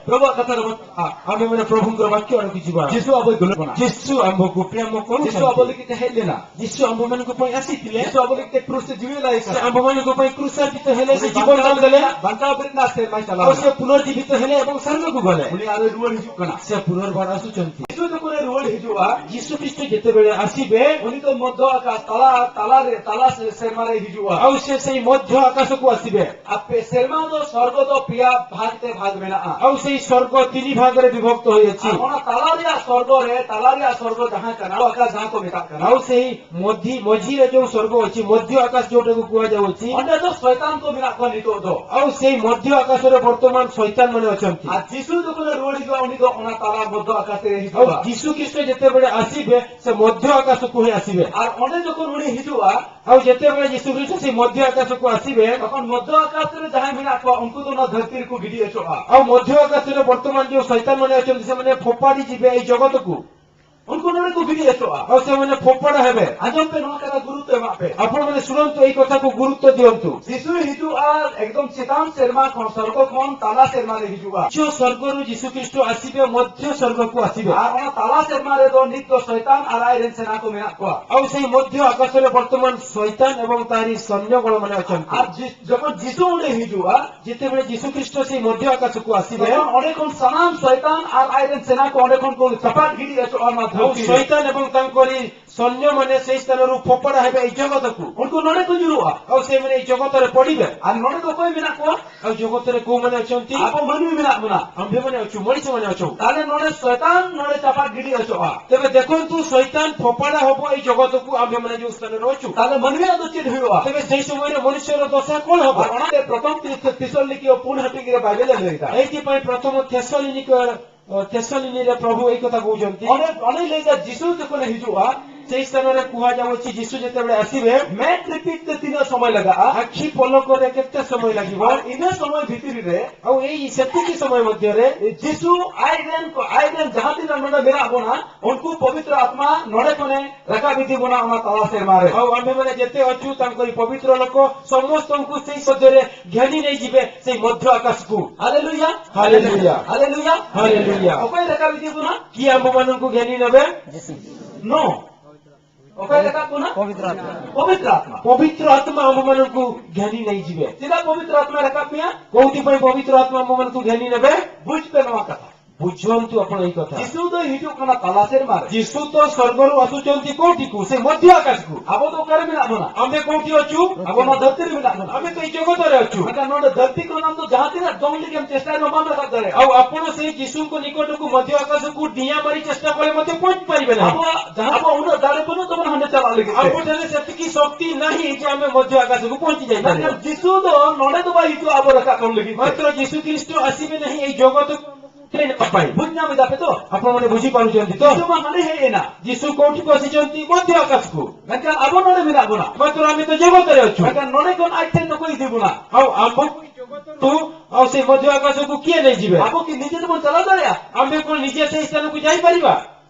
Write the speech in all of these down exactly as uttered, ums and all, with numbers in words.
ᱯᱨᱚᱵᱷᱩᱣᱟᱜ ᱠᱟᱛᱷᱟ ᱨᱮᱵᱚᱱ ᱪᱟᱞᱟᱜᱼᱟ᱾ ᱟᱢᱮ ᱢᱮᱱᱟ, ᱯᱨᱚᱵᱷᱩᱝᱠᱚᱨ ᱵᱟᱠᱭᱚ ᱟᱲᱟᱜ ᱠᱤᱪᱷᱩ ᱵᱟᱝ᱾ ᱡᱤᱥᱩ ᱟᱵᱚᱭ ᱜᱩᱱᱟᱹᱱ ᱵᱚᱱᱟ᱾ ᱡᱤᱥᱩ ᱟᱢᱵᱚ ᱠᱚ ᱯᱨᱮᱢ ᱠᱚ ᱡᱤᱥᱩ ᱟᱵᱚ ᱞᱟᱹᱜᱤᱫ ᱛᱮ ᱦᱮᱡ ᱞᱮᱱᱟ᱾ ᱡᱤᱥᱩ ᱟᱢᱵᱚ ᱢᱟᱱ ᱠᱚ ᱯᱟᱭ ᱟᱥᱤ ᱛᱤᱞᱮ᱾ ᱡᱤᱥᱩ ᱟᱵᱚ ᱞᱟᱹᱜᱤᱫ ᱛᱮ ᱠᱨᱩᱥ ᱨᱮ ᱡᱤᱣᱤ ᱞᱟᱭ ᱥᱮ ᱠᱟᱱᱟ᱾ ᱟᱢᱵᱚ ᱢᱟᱱ ᱠᱚ ᱯᱟᱭ ᱠᱨᱩᱥ ᱟᱨ ᱡᱤᱛᱚ ᱦᱮᱞᱮ ᱥᱮ ᱩᱱᱤ ᱡᱤᱵᱚᱱ ᱵᱟᱧᱪᱟᱣ ᱫᱟᱱ ᱫᱮᱞᱮ᱾ ᱵᱟᱧᱪᱟᱣ ᱵᱮᱨᱮᱫ ᱱᱟ ᱥᱮ ᱢᱟᱭ ᱪᱟᱞᱟᱣ ᱟᱨ ᱥᱮ ᱮᱱᱟ᱾ ᱯᱩᱱᱚᱨ ᱡᱤᱵᱤᱛ ᱦᱮᱞᱮ ᱮᱵᱚᱝ ᱥᱟᱨᱱᱚ ᱠᱚ ᱜᱚᱞᱮ᱾ ᱩᱱᱤ ᱟᱨᱚᱭ ᱨᱩᱣᱟᱹᱲ ᱦᱤᱡᱩᱜ ᱠᱟᱱᱟ᱾ ᱥᱮ ᱯᱩᱱᱚᱨᱵᱟᱨ ᱟᱥᱩ ᱪᱚᱱᱛᱤ᱾ ᱡᱤᱥᱩ ᱡᱚᱠᱷᱚᱱᱮ ᱨᱩᱣᱟᱹᱲ ᱦᱤᱡᱩᱜᱼᱟ᱾ ᱡᱤᱥᱩ ᱠᱨᱤᱥᱴᱚ ᱡᱮᱛᱮ ᱵᱮᱲᱮ ᱟᱥᱤᱵᱮ᱾ ᱩᱱᱤ ᱫᱚ ᱢᱚᱫᱽᱫᱷᱚ ᱟᱠᱟᱥ ᱛᱟᱞᱟ, ᱛᱟᱞᱟ ᱨᱮ, ᱛᱟᱞᱟ ᱥᱮ-, ᱥᱮᱨᱢᱟ ᱨᱮ ᱦᱤᱡᱩᱜᱼᱟ᱾ ᱟᱨ ᱥᱮ ᱥᱮᱭ ᱢᱚᱫᱽᱫᱷᱚ ᱟᱠᱟᱥ ᱠᱚ ᱟᱥᱤᱵᱮ᱾ ᱟᱯᱮ ᱥᱮᱨᱢᱟ ᱫᱚ ᱥᱚᱨᱜᱚ ᱫᱚ ᱯᱮᱭᱟ ᱵᱷᱟᱜᱽ ᱛᱮ ᱵᱷᱟᱜᱽ ᱢᱮᱱᱟᱜᱼᱟ᱾ ᱟᱨ ᱥᱮᱭ ᱥᱚᱨᱜᱚ ᱛᱤᱱᱤ ᱵᱷᱟᱜᱽ ᱨᱮ ᱵᱤᱵᱷᱚᱠᱛᱚ ᱦᱩᱭ ᱟᱪᱷᱤ᱾ ᱟᱨ ᱚᱱᱟ ᱛᱟᱞᱟ ᱨᱮᱭᱟᱜ ᱥᱚᱨᱜᱚ ᱨᱮ, ᱛᱟᱞᱟ ᱨᱮᱭᱟᱜ ᱥᱚᱨᱜᱚ ᱡᱟᱦᱟᱸ ᱠᱟᱱᱟ, ᱟᱠᱟᱥ ᱡᱟᱦᱟᱸ ᱠᱚ ᱢᱮᱛᱟᱜ ᱠᱟᱱᱟ᱾ ᱟᱨ ᱥᱮᱭ ᱢᱚᱫᱽᱫᱷᱤ, ᱢᱚᱡᱷᱤ ᱨᱮ ᱡᱚ ᱥᱚᱨᱜᱚ ᱟᱪᱷᱤ, ᱢᱚᱫᱽᱫᱷᱚ ᱟᱠᱟᱥ ᱡᱚᱴᱟ ᱠᱚ ᱠᱩᱣᱟ ᱡᱟᱣ ᱟᱪᱷᱤ᱾ ᱚᱸᱰᱮ ᱫᱚ ᱥᱚᱭᱛᱟᱱ ᱠᱚ ᱢᱮᱱᱟᱜ ᱠᱚᱣᱟ ᱱᱤᱛᱚᱜ ᱫᱚ᱾ ᱟᱨ ᱥᱮᱭ ᱢᱚᱫᱽᱫᱷᱚ ᱟᱠᱟᱥ ᱨᱮ ᱵᱚᱨᱛᱚᱢᱟᱱ ᱥᱚᱭᱛᱟᱱ ᱢᱟᱱᱮ ᱚᱪᱚᱱᱛᱤ᱾ ᱟᱨ ᱡᱤᱥᱩ ᱡᱚᱠᱷᱚᱱᱮ ᱨᱩᱣᱟᱹᱲ ᱦᱤᱡᱩᱜᱼᱟ, ᱩᱱᱤ ᱫᱚ ᱚᱱᱟ ᱛᱟᱞᱟ ᱢᱚᱫᱽᱫᱷᱚ ᱟᱠᱟᱥ ᱨᱮ ᱦᱤᱡᱩᱜᱼᱟ᱾ ᱟᱨ ᱡᱤᱥᱩ ᱠᱨᱤᱥᱴᱚ ᱡᱮᱛᱮ ᱵᱮᱲᱮ ᱟᱥᱤᱵᱮ, ᱥᱮ ᱢᱚᱫᱽᱫᱷᱚ ᱟᱠᱟᱥ ᱠᱚ ᱦᱮ ᱟᱥᱤᱵᱮ᱾ ᱟᱨ ᱚᱸᱰᱮ ᱡᱚᱠᱷᱚᱱ ᱩᱱᱤ ᱦᱤᱡᱩᱜᱼᱟ, ᱟᱨ ᱡᱮᱛᱮ ᱵᱮᱲᱮ ᱡᱤᱥᱩ ᱠᱨᱤᱥᱴᱚ ᱥᱮ ᱢᱚᱫᱽᱫᱷᱚ ᱟᱠᱟᱥ ᱠᱚ ᱟᱥᱤᱵᱮ᱾ ᱛᱚᱠᱷᱚᱱ ᱢᱚᱫᱽᱫᱷᱚ ᱟᱠᱟᱥ ᱨᱮ ᱡᱟᱦᱟᱸᱭ ᱢᱮᱱᱟᱜ ᱠᱚᱣᱟ, ᱩᱱᱠᱩ ᱫᱚ ᱚᱱᱟ ᱫᱷᱟᱹᱨᱛᱤ ᱨᱮᱠᱚ ᱜᱤᱰᱤ ᱚᱪᱚᱜᱼᱟ᱾ ᱟᱨ ᱢᱚᱫᱽᱫᱷᱚ ᱟᱠᱟᱥ ᱨᱮ ᱵᱚᱨᱛᱚᱢᱟᱱ ᱡᱚ ᱥᱚᱭᱛᱟᱱ ᱢᱟᱱᱮ ᱚᱪᱚᱱᱛᱤ ᱥᱮ ᱢᱟᱱᱮ ᱯᱷᱚᱯᱟᱰᱤ ᱡᱤᱵᱮ ᱮᱭ ᱡᱚᱜᱚᱛ ᱠᱚ᱾ ᱩᱱᱠᱩ ᱱᱚᱰᱮ ᱠᱚ ᱜᱤᱰᱤ ᱚᱪᱚᱜᱼᱟ᱾ ᱟᱨ ᱥᱮ ᱢᱟᱱᱮ ᱯᱷᱚᱯᱟᱰᱟ ᱦᱮᱵᱮ᱾ ᱟᱸᱡᱚᱢ ᱯᱮ, ᱱᱚᱣᱟ ᱠᱟᱛᱷᱟ ᱜᱩᱨᱩᱛᱛᱚ ᱮᱢᱟᱜ ᱯᱮ᱾ ᱟᱯᱚ ᱢᱟᱱᱮ ᱥᱩᱱᱚᱱᱛᱚ ᱮᱭ ᱠᱚᱛᱷᱟ ᱠᱚ ᱜᱩᱨᱩᱛᱛᱚ ᱫᱤᱭᱚᱱᱛᱩ᱾ ᱡᱤᱥᱩᱭ ᱦᱤᱡᱩᱜᱼᱟ, ᱮᱠᱫᱚᱢ ᱪᱮᱛᱟᱱ ᱥᱮᱨᱢᱟ ᱠᱷᱚᱱ, ᱥᱚᱨᱜᱚ ᱠᱷᱚᱱ ᱛᱟᱞᱟ ᱥᱮᱨᱢᱟ ᱨᱮ ᱦᱤᱡᱩᱜᱼᱟ᱾ ᱡᱚ ᱥᱚᱨᱜᱚ ᱨᱩ ᱡᱤᱥᱩ ᱠᱨᱤᱥᱴᱚ ᱟᱥᱤᱵᱮ, ᱢᱚᱫᱽᱫᱷᱚ ᱥᱚᱨᱜᱚ ᱠᱚ ᱟᱥᱤᱵᱮ᱾ ᱟᱨ ᱚᱱᱟ ᱛᱟᱞᱟ ᱥᱮᱨᱢᱟ ᱨᱮᱫᱚ ᱱᱤᱛ ᱫᱚ ᱥᱚᱭᱛᱟᱱ ᱟᱨ ᱟᱡᱨᱮᱱ ᱥᱮᱱᱟ ᱠᱚ ᱢᱮᱱᱟᱜ ᱠᱚᱣᱟ᱾ ᱟᱨ ᱥᱮᱭ ᱢᱚᱫᱽᱫᱷᱚ ᱟᱠᱟᱥ ᱨᱮ ᱵᱚᱨᱛᱚᱢᱟᱱ ᱥᱚᱭᱛᱟᱱ ᱮᱵᱚᱝ ᱛᱟᱨᱤ ᱥᱚᱱᱭᱚ ᱜᱚᱲ ᱢᱟᱱᱮ ᱚᱪᱚᱱᱛᱤ᱾ ᱟᱨ ᱡᱤ-, ᱡᱚᱠᱷᱚᱱ ᱡᱤᱥᱩ ᱚᱸᱰᱮ ᱦᱤᱡᱩᱜᱼᱟ, ᱡᱮᱛᱮ ᱵᱮᱲᱮ ᱡᱤᱥᱩ ᱠᱨᱤᱥᱴᱚ ᱥᱮᱭ ᱢᱚᱫᱽᱫᱷᱚ ᱟᱠᱟᱥ ᱠᱚ ᱟᱥᱤᱵᱮ᱾ ᱛᱚᱠᱷᱚᱱ ᱚᱸᱰᱮ ᱠᱷᱚᱱ ᱥᱟᱱᱟᱢ ᱥᱚᱭᱛᱟᱱ ᱟᱨ ᱟᱡᱨᱮᱱ ᱥᱮᱱᱟ ᱠᱚ ᱚᱸᱰᱮ ᱠᱷᱚᱱ ᱠᱚ ᱪᱟᱯᱟᱫ ᱜᱤᱰᱤ ᱚᱪᱚᱜᱼᱟ ᱱᱚᱣᱟ ᱟᱨ ᱫᱷᱟᱹᱨᱛᱤ ᱨᱮ᱾ ᱥᱚᱭᱛᱟᱱ ᱮᱵᱚᱝ ᱛᱟᱝᱠᱚᱨᱤ ᱥᱚᱱᱭᱚ ᱢᱟᱱᱮ ᱥᱮᱭ ᱥᱛᱟᱱ ᱨᱩ ᱯᱷᱚᱯᱟᱰᱟ ᱦᱮᱵᱮ ᱮᱭ ᱡᱚᱜᱚᱛ ᱠᱚ᱾ ᱩᱱᱠᱩ ᱱᱚᱰᱮ ᱠᱚ ᱧᱩᱨᱩᱜᱼᱟ᱾ ᱟᱨ ᱥᱮᱭ ᱢᱟᱱᱮ ᱮᱭ ᱡᱚᱜᱚᱛ ᱨᱮ ᱯᱚᱰᱤᱵᱮ᱾ ᱟᱨ ᱱᱚᱰᱮ ᱫᱚ ᱚᱠᱚᱭ ᱢᱮᱱᱟᱜ ᱠᱚᱣᱟ? ᱟᱨ ᱡᱚᱜᱚᱛ ᱨᱮ ᱠᱚ ᱢᱟᱱᱮ ᱚᱪᱚᱱᱛᱤ? ᱟᱵᱚ ᱢᱟᱹᱱᱢᱤ ᱢᱮᱱᱟᱜ ᱵᱚᱱᱟ᱾ ᱟᱢᱵᱮ ᱢᱟᱱᱮ ᱚᱪᱚ, ᱢᱚᱱᱤᱥ ᱢᱟᱱᱮ ᱚᱪᱚ᱾ ᱛᱟᱦᱞᱮ ᱱᱚᱰᱮ ᱥᱚᱭᱛᱟᱱ ᱱᱚᱰᱮ ᱪᱟᱯᱟᱫ ᱜᱤᱰᱤ ᱚᱪᱚᱜᱼᱟ᱾ ᱛᱮᱵᱮ ᱫᱮᱠᱷᱚᱱᱛᱩ ᱥᱚᱭᱛᱟᱱ ᱯᱷᱚᱯᱟᱰᱟ ᱦᱚᱵᱚ ᱮᱭ ᱡᱚᱜᱚᱛ ᱠᱚ ᱟᱢᱵᱮ ᱢᱟᱱᱮ ᱡᱩᱥ ᱛᱟᱱ ᱨᱚᱪᱩ᱾ ᱛᱟᱦᱞᱮ ᱢᱟᱹᱱᱢᱤᱭᱟᱜ ᱫᱚ ᱪᱮᱫ ᱦᱩᱭᱩᱜᱼᱟ? ᱛᱮᱵᱮ ᱥᱮᱭ ᱥᱚᱢᱚᱭ ᱨᱮ ᱢᱚᱱᱩᱥᱭᱚ ᱨᱮ ᱫᱚᱥᱟ ᱠᱚᱬ ᱦᱚᱵᱚ? ᱟᱨ ᱚᱱᱟᱛᱮ ᱯᱨᱚᱛᱷᱚᱢ ᱛᱤ-, ᱛᱤᱥᱚᱞᱱᱤᱠᱤᱭᱚ ᱯᱩᱱ ᱦᱟᱹᱴᱤᱧ ᱨᱮ ᱵᱟᱭᱵᱮᱞ ᱮ ᱞᱟᱹᱭ ᱮᱫᱟ᱾ ᱮᱭ ᱛᱤ ᱯᱟᱭ ᱯᱨᱚᱛᱷᱚᱢ ᱛᱷᱮᱥᱟᱞᱚᱱᱤᱠᱤᱭᱚ, ᱚ, ᱛᱷᱮᱥᱟᱞᱚᱱᱤ ᱨᱮ ᱯᱨᱚᱵᱷᱩ ᱮᱭ ᱠᱚᱛᱷᱟ ᱠᱚ ᱩᱡᱚᱱᱛᱤ᱾ ᱚᱱᱮ, ᱚᱱᱮ ᱞᱟᱹᱭ ᱮᱫᱟ ᱡᱤᱥᱩ ᱡᱚᱠᱷᱚᱱᱮ ᱦᱤᱡᱩᱜᱼᱟ, ସେଇ ସ୍ଥାନରେ କୁହାଯାଉଛି, ଯୀଶୁ ଯେତେବେଳେ ଆସିବେ, ମେᱫ ରିପିଟ୍ ᱛᱮ ᱛᱤᱱᱟᱹᱜ ᱥᱚᱢᱚᱭ ᱞᱟᱜᱟᱜᱼᱟ? ଆଖି ପଲକରେ କେତେ ସମୟ ଲାଗିବ? ᱟᱨ ᱤᱱᱟᱹ ᱥᱚᱢᱚᱭ ᱵᱷᱤᱛᱨᱤ ᱨᱮ ଆଉ ଏଇ ସେତିକି ସମୟ ମଧ୍ୟରେ ᱡᱤᱥᱩ ᱟᱡ ᱨᱮᱱ ᱠᱚ, ᱟᱡ ᱨᱮᱱ ᱡᱟᱦᱟᱸ ᱛᱤᱱᱟᱹᱜ ᱱᱚᱰᱮ ᱢᱮᱱᱟᱜ ᱵᱚᱱᱟ, ᱩᱱᱠᱩ ᱯᱚᱵᱤᱛᱨᱚ ᱟᱛᱢᱟ ᱱᱚᱰᱮ ᱠᱷᱚᱱᱮ ᱨᱟᱠᱟᱵ ᱤᱫᱤ ᱵᱚᱱᱟ ᱚᱱᱟ ᱛᱟᱞᱟ ᱥᱮᱨᱢᱟ ᱨᱮ᱾ ଆଉ ଆମେମାନେ ଯେତେ ଅଛୁ, ତାଙ୍କରି ପବିତ୍ର ଲୋକ ସମସ୍ତଙ୍କୁ ସେଇ ସଦ୍ୟରେ ଘେନି ନେଇଯିବେ ସେଇ ମଧ୍ୟ ଆକାଶକୁ। ହାଲେଲୁୟା। ହାଲେଲୁୟା। ହାଲେଲୁୟା। ହାଲେଲୁୟା। ଅକୟ ରାକାବ ଇଦି ବୁନା? କିଏ ଆମ୍ଭମାନଙ୍କୁ ଘେନି ନେବେ? ନୋ। ଅକୟ ରାକାବ ବୁନା? ପବିତ୍ର ଆତ୍ମା। ପବିତ୍ର ଆତ୍ମା। ପବିତ୍ର ଆତ୍ମା ଆମ୍ଭମାନଙ୍କୁ ଘେନି ନେଇଯିବେ। ସିଧା ପବିତ୍ର ଆତ୍ମା ରାକାବ ମିଆ? କୋଉଥିପାଇଁ ପବିତ୍ର ଆତ୍ମା ଆମ୍ଭମାନଙ୍କୁ ଘେନି ନେବେ? ବୁଝିପେ ନୂଆ କଥା। ବୁଝନ୍ତୁ ଆପଣ ଏଇ କଥା। ᱡᱤᱥᱩ ᱫᱚᱭ ᱦᱤᱡᱩᱜ ᱠᱟᱱᱟ ᱛᱟᱞᱟ ᱥᱮᱨᱢᱟ ᱨᱮ। ଯୀଶୁ ତ ସ୍ୱର୍ଗରୁ ଆସୁଛନ୍ତି କୋଉଠିକୁ? ସେ ମଧ୍ୟ ଆକାଶକୁ। ᱟᱵᱚ ᱫᱚ ᱚᱠᱟᱨᱮ ᱢᱮᱱᱟᱜ ᱵᱚᱱᱟ? ଆମେ କୋଉଠି ଅଛୁ? ᱟᱵᱚ ᱱᱚᱣᱟ ᱫᱷᱟᱹᱨᱛᱤ ᱨᱮ ᱢᱮᱱᱟᱜ ᱵᱚᱱᱟ। ଆମେ ତ ଏଇ ଜଗତରେ ଅଛୁ। ᱢᱮᱱᱠᱷᱟᱱ ᱱᱚᱰᱮ ᱫᱷᱟᱹᱨᱛᱤ ᱠᱷᱚᱱ ᱟᱢ ᱫᱚ ᱡᱟᱦᱟᱸ ᱛᱤᱱᱟᱹᱜ ᱫᱚᱱ ᱞᱟᱹᱜᱤᱫ ᱮᱢ ᱪᱮᱥᱴᱟᱭ ᱨᱮᱦᱚᱸ ᱵᱟᱢ ᱨᱟᱠᱟᱵ ᱫᱟᱲᱮᱭᱟᱜᱼᱟ। ଆଉ ଆପଣ ସେଇ ଯୀଶୁଙ୍କ ନିକଟକୁ ମଧ୍ୟ ଆକାଶକୁ ଡିଆଁ ମାରି ଚେଷ୍ଟା କଲେ ମଧ୍ୟ ପହଞ୍ଚି ପାରିବେ ନାହିଁ। ᱟᱵᱚᱣᱟᱜ ᱡᱟᱦᱟᱸ, ᱟᱵᱚᱣᱟᱜ ᱩᱱᱟᱹᱜ ᱫᱟᱲᱮ ᱵᱟᱹᱱᱩᱜ ᱛᱟᱵᱚᱱᱟ ᱦᱟᱸᱰᱮ ᱪᱟᱞᱟᱜ ᱞᱟᱹᱜᱤᱫ ᱛᱮ। ᱟᱵᱚ ᱴᱷᱮᱱ ସେତିକି ଶକ୍ତି ନାହିଁ ଯେ ଆମେ ମଧ୍ୟ ଆକାଶକୁ ପହଞ୍ଚି ଯାଇପାରିବା। ᱢᱮᱱᱠᱷᱟᱱ ᱡᱤᱥᱩ ᱫᱚ ᱱᱚᱰᱮ ᱫᱚ ᱵᱟᱭ ᱦᱤᱡᱩᱜᱼᱟ ᱟᱵᱚ ᱨᱟᱠᱟᱵ ᱵᱚᱱ ᱞᱟᱹᱜᱤᱫ ᱛᱮ। ମାତ୍ର ଯୀଶୁ ଖ୍ରୀଷ୍ଟ ଆସିବେ ନାହିଁ ଏଇ ଜଗତକୁ ᱩଠେଇ ନେବା ପାଇଁ। ᱵᱩᱡᱽ ᱧᱟᱢ ᱮᱫᱟ ᱯᱮ ᱛᱚ? ଆପଣମାନେ ବୁଝିପାରୁଛନ୍ତି ତ? ᱡᱤᱥᱩ ᱢᱟ ᱦᱟᱸᱰᱮ ᱦᱮᱡ ᱮᱱᱟ। ଯୀଶୁ କୋଉଠିକୁ ଆସିଛନ୍ତି? ମଧ୍ୟ ଆକାଶକୁ। ᱢᱮᱱᱠᱷᱟᱱ ᱟᱵᱚ ᱱᱚᱰᱮ ᱢᱮᱱᱟᱜ ᱵᱚᱱᱟ। ମାତ୍ର ଆମେ ତ ଜଗତରେ ଅଛୁ। ᱢᱮᱱᱠᱷᱟᱱ ᱱᱚᱰᱮ ᱠᱷᱚᱱ ᱟᱡ ᱴᱷᱮᱱ ᱫᱚᱠᱚ ᱤᱫᱤ ᱵᱚᱱᱟ। ଆଉ ଆମକୁ ଏଇ ଜଗତରୁ ଆଉ ସେଇ ମଧ୍ୟ ଆକାଶକୁ କିଏ ନେଇଯିବେ? ᱟᱵᱚ ᱠᱤ ᱱᱤᱡᱮ ᱛᱮᱵᱚᱱ ᱪᱟᱞᱟᱣ ᱫᱟᱲᱮᱭᱟᱜᱼᱟ? ଆମେ କଣ ନିଜେ ସେଇ ସ୍ଥାନକୁ ଯାଇପାରିବା?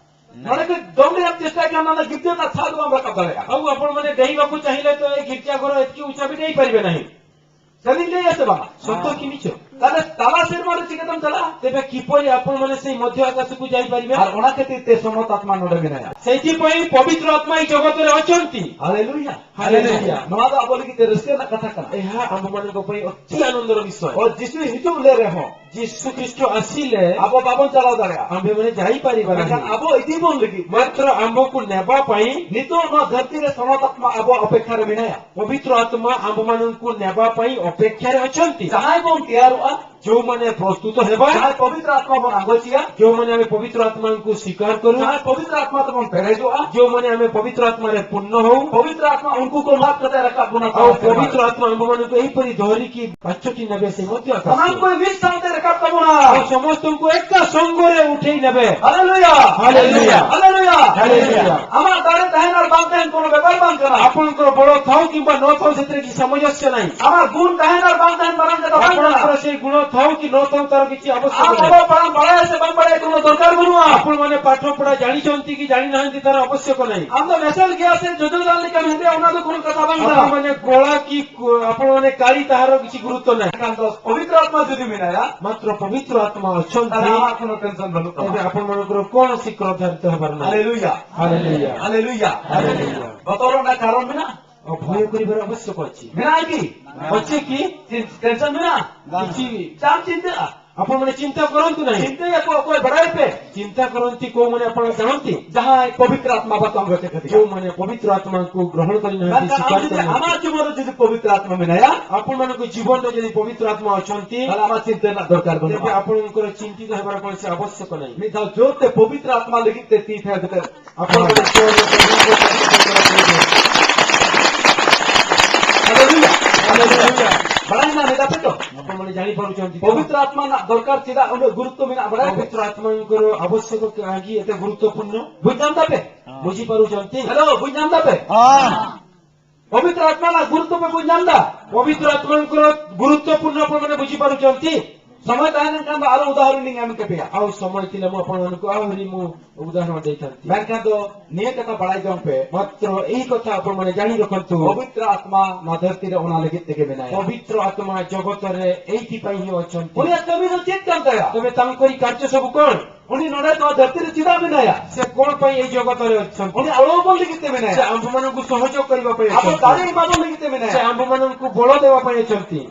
ᱱᱚᱰᱮ ᱠᱷᱚᱱ ᱫᱚᱱ ᱨᱮᱭᱟᱜ ᱪᱮᱥᱴᱟ ᱠᱮᱭᱟ, ᱚᱱᱟ ᱜᱤᱫᱽᱨᱟᱹ ᱨᱮᱱᱟᱜ ᱪᱷᱟᱫ ᱵᱟᱢ ᱨᱟᱠᱟᱵ ᱫᱟᱲᱮᱭᱟᱜᱼᱟ। ଆଉ ଆପଣମାନେ ଡେଇଁବାକୁ ଚାହିଁଲେ ତ ଏ ଗିର୍ଜା ଘର ଏତିକି ଉଚ୍ଚା ବି ଡେଇଁପାରିବେ ନାହିଁ। ᱥᱟᱹᱨᱤᱧ ᱞᱟᱹᱭᱟ ᱥᱮ ᱵᱟᱝᱟ? ସତ କି ମିଛ? ᱛᱟᱦᱞᱮ ᱛᱟᱞᱟ ᱥᱮᱨᱢᱟ ᱨᱮ ᱪᱤᱠᱟᱹᱛᱮᱢ ᱪᱟᱞᱟᱜᱼᱟ? ତେବେ କିପରି ଆପଣମାନେ ସେଇ ମଧ୍ୟ ଆକାଶକୁ ଯାଇପାରିବେ? ᱟᱨ ᱚᱱᱟ ᱠᱷᱟᱹᱛᱤᱨ ᱛᱮ ᱥᱚᱱᱚᱛ ᱟᱛᱢᱟ ᱱᱚᱰᱮ ᱢᱮᱱᱟᱭᱟ। ସେଇଥିପାଇଁ ପବିତ୍ର ଆତ୍ମା ଏଇ ଜଗତରେ ଅଛନ୍ତି। ହାଲେଲୁୟା। ହାଲେଲୁୟା। ᱱᱚᱣᱟ ᱫᱚ ᱟᱵᱚ ᱞᱟᱹᱜᱤᱫ ᱛᱮ ᱨᱟᱹᱥᱠᱟᱹ ᱨᱮᱱᱟᱜ ᱠᱟᱛᱷᱟ ᱠᱟᱱᱟ। ଏହା ଆମମାନଙ୍କ ପାଇଁ ଅତି ଆନନ୍ଦର ବିଷୟ। ᱚ, ᱡᱤᱥᱩ ᱦᱤᱡᱩᱜ ᱞᱮ ᱨᱮᱦᱚᱸ, ଯୀଶୁ ଖ୍ରୀଷ୍ଟ ଆସିଲେ ᱟᱵᱚ ᱵᱟᱵᱚᱱ ᱪᱟᱞᱟᱣ ᱫᱟᱲᱮᱭᱟᱜᱼᱟ। ଆମ୍ଭେମାନେ ଯାଇପାରିବା ମᱮᱱᱠᱷᱟᱱ ନାହିଁ। ᱟᱵᱚ ᱤᱫᱤ ᱵᱚᱱ ᱞᱟᱹᱜᱤᱫ, ମାତ୍ର ଆମକୁ ନେବା ପାଇଁ ᱱᱤᱛᱚᱜ ᱱᱚᱣᱟ ᱫᱷᱟᱹᱨᱛᱤ ᱨᱮ ᱥᱚᱱᱚᱛ ᱟᱛᱢᱟ ᱟᱵᱚᱣᱟᱜ ᱚᱯᱮᱠᱷᱟ ᱨᱮ ᱢᱮᱱᱟᱭᱟ। ପବିତ୍ର ଆତ୍ମା ଆମମାନଙ୍କୁ ନେବା ପାଇଁ ଅପେକ୍ଷାରେ ଅଛନ୍ତି। ᱡᱟᱦᱟᱸᱭ ᱵᱚᱱ ᱛᱮᱭᱟᱨᱚᱜᱼᱟ, ଯେଉଁମାନେ ପ୍ରସ୍ତୁତ ହେବା, ଯାହା ପବିତ୍ର ଆତ୍ମା ବନ ଆଗୋଚିଆ, ଯେଉଁମାନେ ଆମେ ପବିତ୍ର ଆତ୍ମାଙ୍କୁ ସ୍ୱୀକାର କରୁ, ଯାହା ପବିତ୍ର ଆତ୍ମା ତମନ ପେରେଜୋଆ, ଯେଉଁମାନେ ଆମେ ପବିତ୍ର ଆତ୍ମାରେ ପୂର୍ଣ୍ଣ ହଉ, ପବିତ୍ର ଆତ୍ମା ଉନକୁ କୋ ଭାତ କତେ ରଖା ବୁନା ଆଉ ପବିତ୍ର ଆତ୍ମା ଆମ୍ଭମାନଙ୍କୁ ଏହିପରି ଧରିକି ବାଛଟି ନେବେ, ସେ ମଧ୍ୟ ଆକାଶକୁ। ସମାନ କୋଇ ବିଶ ସାଙ୍ଗେ ରଖା ତମନା। ଆଉ ସମସ୍ତଙ୍କୁ ଏକା ସଙ୍ଗରେ ଉଠେଇ ନେବେ। ହାଲେଲୁୟା। ହାଲେଲୁୟା। ହାଲେଲୁୟା। ହାଲେଲୁୟା। ଆମ ଦାରେ ତାହେନ ବାନ୍ଧେନ କୋନ ବେପାର ବାନ୍ଧନା। ଆପଣଙ୍କର ବଳ ଥାଉ କିମ୍ବା ନ ଥାଉ, ସେଥିରେ କିଛି ସାମଞ୍ଜସ୍ୟ ନାହିଁ। আমার গুণ তাহেন আর বাং তাহেন বারাং কথা বাং আপনার তারা। সেই গুণ থাও কি ନ ଥାଉ, ତାର କିଛି ଆବଶ୍ୟକ ନାହିଁ। আমার বাবা পড়া বাড়ায় আছে বাং বাড়ায় কোনো দরকার বলুয়া। ଆପଣମାନେ ପାଠ ପଢା ଜାଣିଛନ୍ତି କି ଜାଣିନାହାନ୍ତି, ତାର ଆବଶ୍ୟକ ନାହିଁ। আমরা মেসেল গিয়া আছে যদিও জানলে কেন হেতে ওনাদের কোনো কথা বাং তারা। ଆପଣମାନେ କଳା କି କୁ- ଆପଣମାନେ କାଳି, ତାହାର କିଛି ଗୁରୁତ୍ୱ ନାହିଁ। কারণ পবিত্র আত্মা যদি মিলায়া, ମାତ୍ର ପବିତ୍ର ଆତ୍ମା ଅଛନ୍ତି, তাহলে আমার কোনো টেনশন বলুক। ତେବେ ଆପଣମାନଙ୍କର କୌଣସି କ୍ରୋଧାନ୍ୱିତ ହେବାର ନାହିଁ। হালেলুয়া। ହାଲେଲୁୟା। হালেলুয়া। ହାଲେଲୁୟା। বতরটা কারণ না। ଆଉ ଭୟ କରିବାର ଆବଶ୍ୟକ ଅଛି। ବିନା କି? ଅଛି କି? ଟେନସନ ବିନା। କିଛି ଚାପ ଚିନ୍ତା। ଆପଣମାନେ ଚିନ୍ତା କରନ୍ତୁ ନାହିଁ। ଚିନ୍ତା ୟାକୁ ଅକୁ ବଢାଇ ପେ। ଚିନ୍ତା କରନ୍ତି କୋଉମାନେ, ଆପଣ ଜାଣନ୍ତି? ଯାହା ପବିତ୍ର ଆତ୍ମା ବାତଙ୍ଗ ଦେଖେ ଦିଆ। ଯେଉଁମାନେ ପବିତ୍ର ଆତ୍ମାଙ୍କୁ ଗ୍ରହଣ କରିନାହାନ୍ତି, ମାନେ ସ୍ୱୀକାର ଆମେ ଯଦି କରିନାହାନ୍ତି। ଆମ ଜୀବନରେ ଯଦି ପବିତ୍ର ଆତ୍ମା ମିନାୟା, ଆପଣମାନଙ୍କ ଜୀବନରେ ଯଦି ପବିତ୍ର ଆତ୍ମା ଅଛନ୍ତି, ତାହେଲେ ଆମ ଚିନ୍ତା ନା ଦରକାର ବନୁନି। ତେବେ ଆପଣଙ୍କର ଚିନ୍ତିତ ହେବାର କୌଣସି ଆବଶ୍ୟକ ନାହିଁ। ମିଶା ଜୋରତେ ପବିତ୍ର ଆତ୍ମା ଲାଗି ତେ ତି ଥାଏ ଯେତେ ଆପଣ ଗୋଟେ ଜୋରରେ ପବିତ୍ର ଆତ୍ମା। ହାଲେଲୁୟା। ହାଲେଲୁୟା। ବଢାଇ ନା ନେତା ପେଟ। ଆପଣମାନେ ଜାଣିପାରୁଛନ୍ତି ତ? ପବିତ୍ର ଆତ୍ମା ନା ଦରକାର ଥିଲା, ଗୋଟେ ଗୁରୁତ୍ୱ ବିନା ବଢାଇ ପେ। ପବିତ୍ର ଆତ୍ମାଙ୍କର ଆବଶ୍ୟକ କାହିଁକି ଏତେ ଗୁରୁତ୍ୱପୂର୍ଣ୍ଣ? ବୁଝାନ୍ତା ପେ। ବୁଝିପାରୁଛନ୍ତି? ହ୍ୟାଲୋ, ବୁଝାନ୍ତା ପେ। ହଁ। ପବିତ୍ର ଆତ୍ମା ନା ଗୁରୁତ୍ୱ ପେ ବୁଝାନ୍ତା। ପବିତ୍ର ଆତ୍ମାଙ୍କର ଗୁରୁତ୍ୱପୂର୍ଣ୍ଣ ଆପଣମାନେ ବୁଝିପାରୁଛନ୍ତି? ସମୟ ତାହେଲେ କାନ୍ଦ ଆର ଉଦାହରଣ ନେଇ ଆମେ କେବେ। ଆଉ ସମୟ ଥିଲେ ମୁଁ ଆପଣମାନଙ୍କୁ ଆହୁରି ମୁଁ ଉଦାହରଣ ଦେଇଥାନ୍ତି। ମେନକାନ୍ଦ ନିଏ କଥା ବଢାଇ ଜଣ ପେ। ମାତ୍ର ଏହି କଥା ଆପଣମାନେ ଜାଣି ରଖନ୍ତୁ। ପବିତ୍ର ଆତ୍ମା ନା ଧରତୀରେ ଓନା ଲାଗି ତେକେ ବିନା। ପବିତ୍ର ଆତ୍ମା ଜଗତରେ ଏଇଥିପାଇଁ ହିଁ ଅଛନ୍ତି। ପୁଣି ଆତ୍ମା ବି ତ ଚେକ୍ କରନ୍ତା। ତେବେ ତାଙ୍କରି କାର୍ଯ୍ୟ ସବୁ କଣ? ପୁଣି ନଡେ ତ ଧରତୀରେ ଚିଡ଼ା ବିନାୟା। ସେ କଣ ପାଇଁ ଏଇ ଜଗତରେ ଅଛନ୍ତି? ପୁଣି ଆଳୁ ବୋଲି କେତେ ବିନାୟା। ସେ ଆମ୍ଭମାନଙ୍କୁ ସହଯୋଗ କରିବା ପାଇଁ ଆପ ଅଛନ୍ତି। ତାରି ଇମା ବୋଲି କେତେ ବିନାୟା। ସେ ଆମ୍ଭମାନଙ୍କୁ ବଳ ଦେବା ପାଇଁ ଅଛନ୍ତି।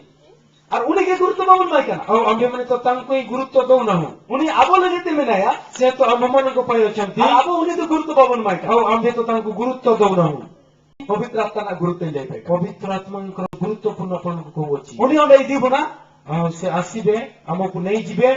ଆର୍ ଉନିକେ ଗୁରୁତ୍ୱ ବାବୁନ ମାଇ କାନା। ଆଉ ଆମ୍ଭେମାନେ ତ ତାଙ୍କୁ ହିଁ ଗୁରୁତ୍ୱ ଦଉନାହୁଁ। ପୁଣି ଆବ ବୋଲି କେତେ ବିନାୟା। ସେ ତ ଆମ୍ଭମାନଙ୍କ ପାଇଁ ଅଛନ୍ତି। ଆର ଆବ ଉନି ତ ଗୁରୁତ୍ୱ ବାବୁନ ମାଇ କାନା। ଆଉ ଆମ୍ଭେ ତ ତାଙ୍କୁ ଗୁରୁତ୍ୱ ଦଉନାହୁଁ। ପବିତ୍ର ଆତ୍ମା ନା ଗୁରୁତ୍ୱ ଯାଇ ପାଇ। ପବିତ୍ର ଆତ୍ମାଙ୍କର ଗୁରୁତ୍ୱପୂର୍ଣ୍ଣ ଆପଣଙ୍କୁ କହୁଅଛି। ପୁଣି ଅଣ୍ଡେ ଇଦି ବୁନା। ଆଉ ସେ ଆସିବେ, ଆମକୁ ନେଇଯିବେ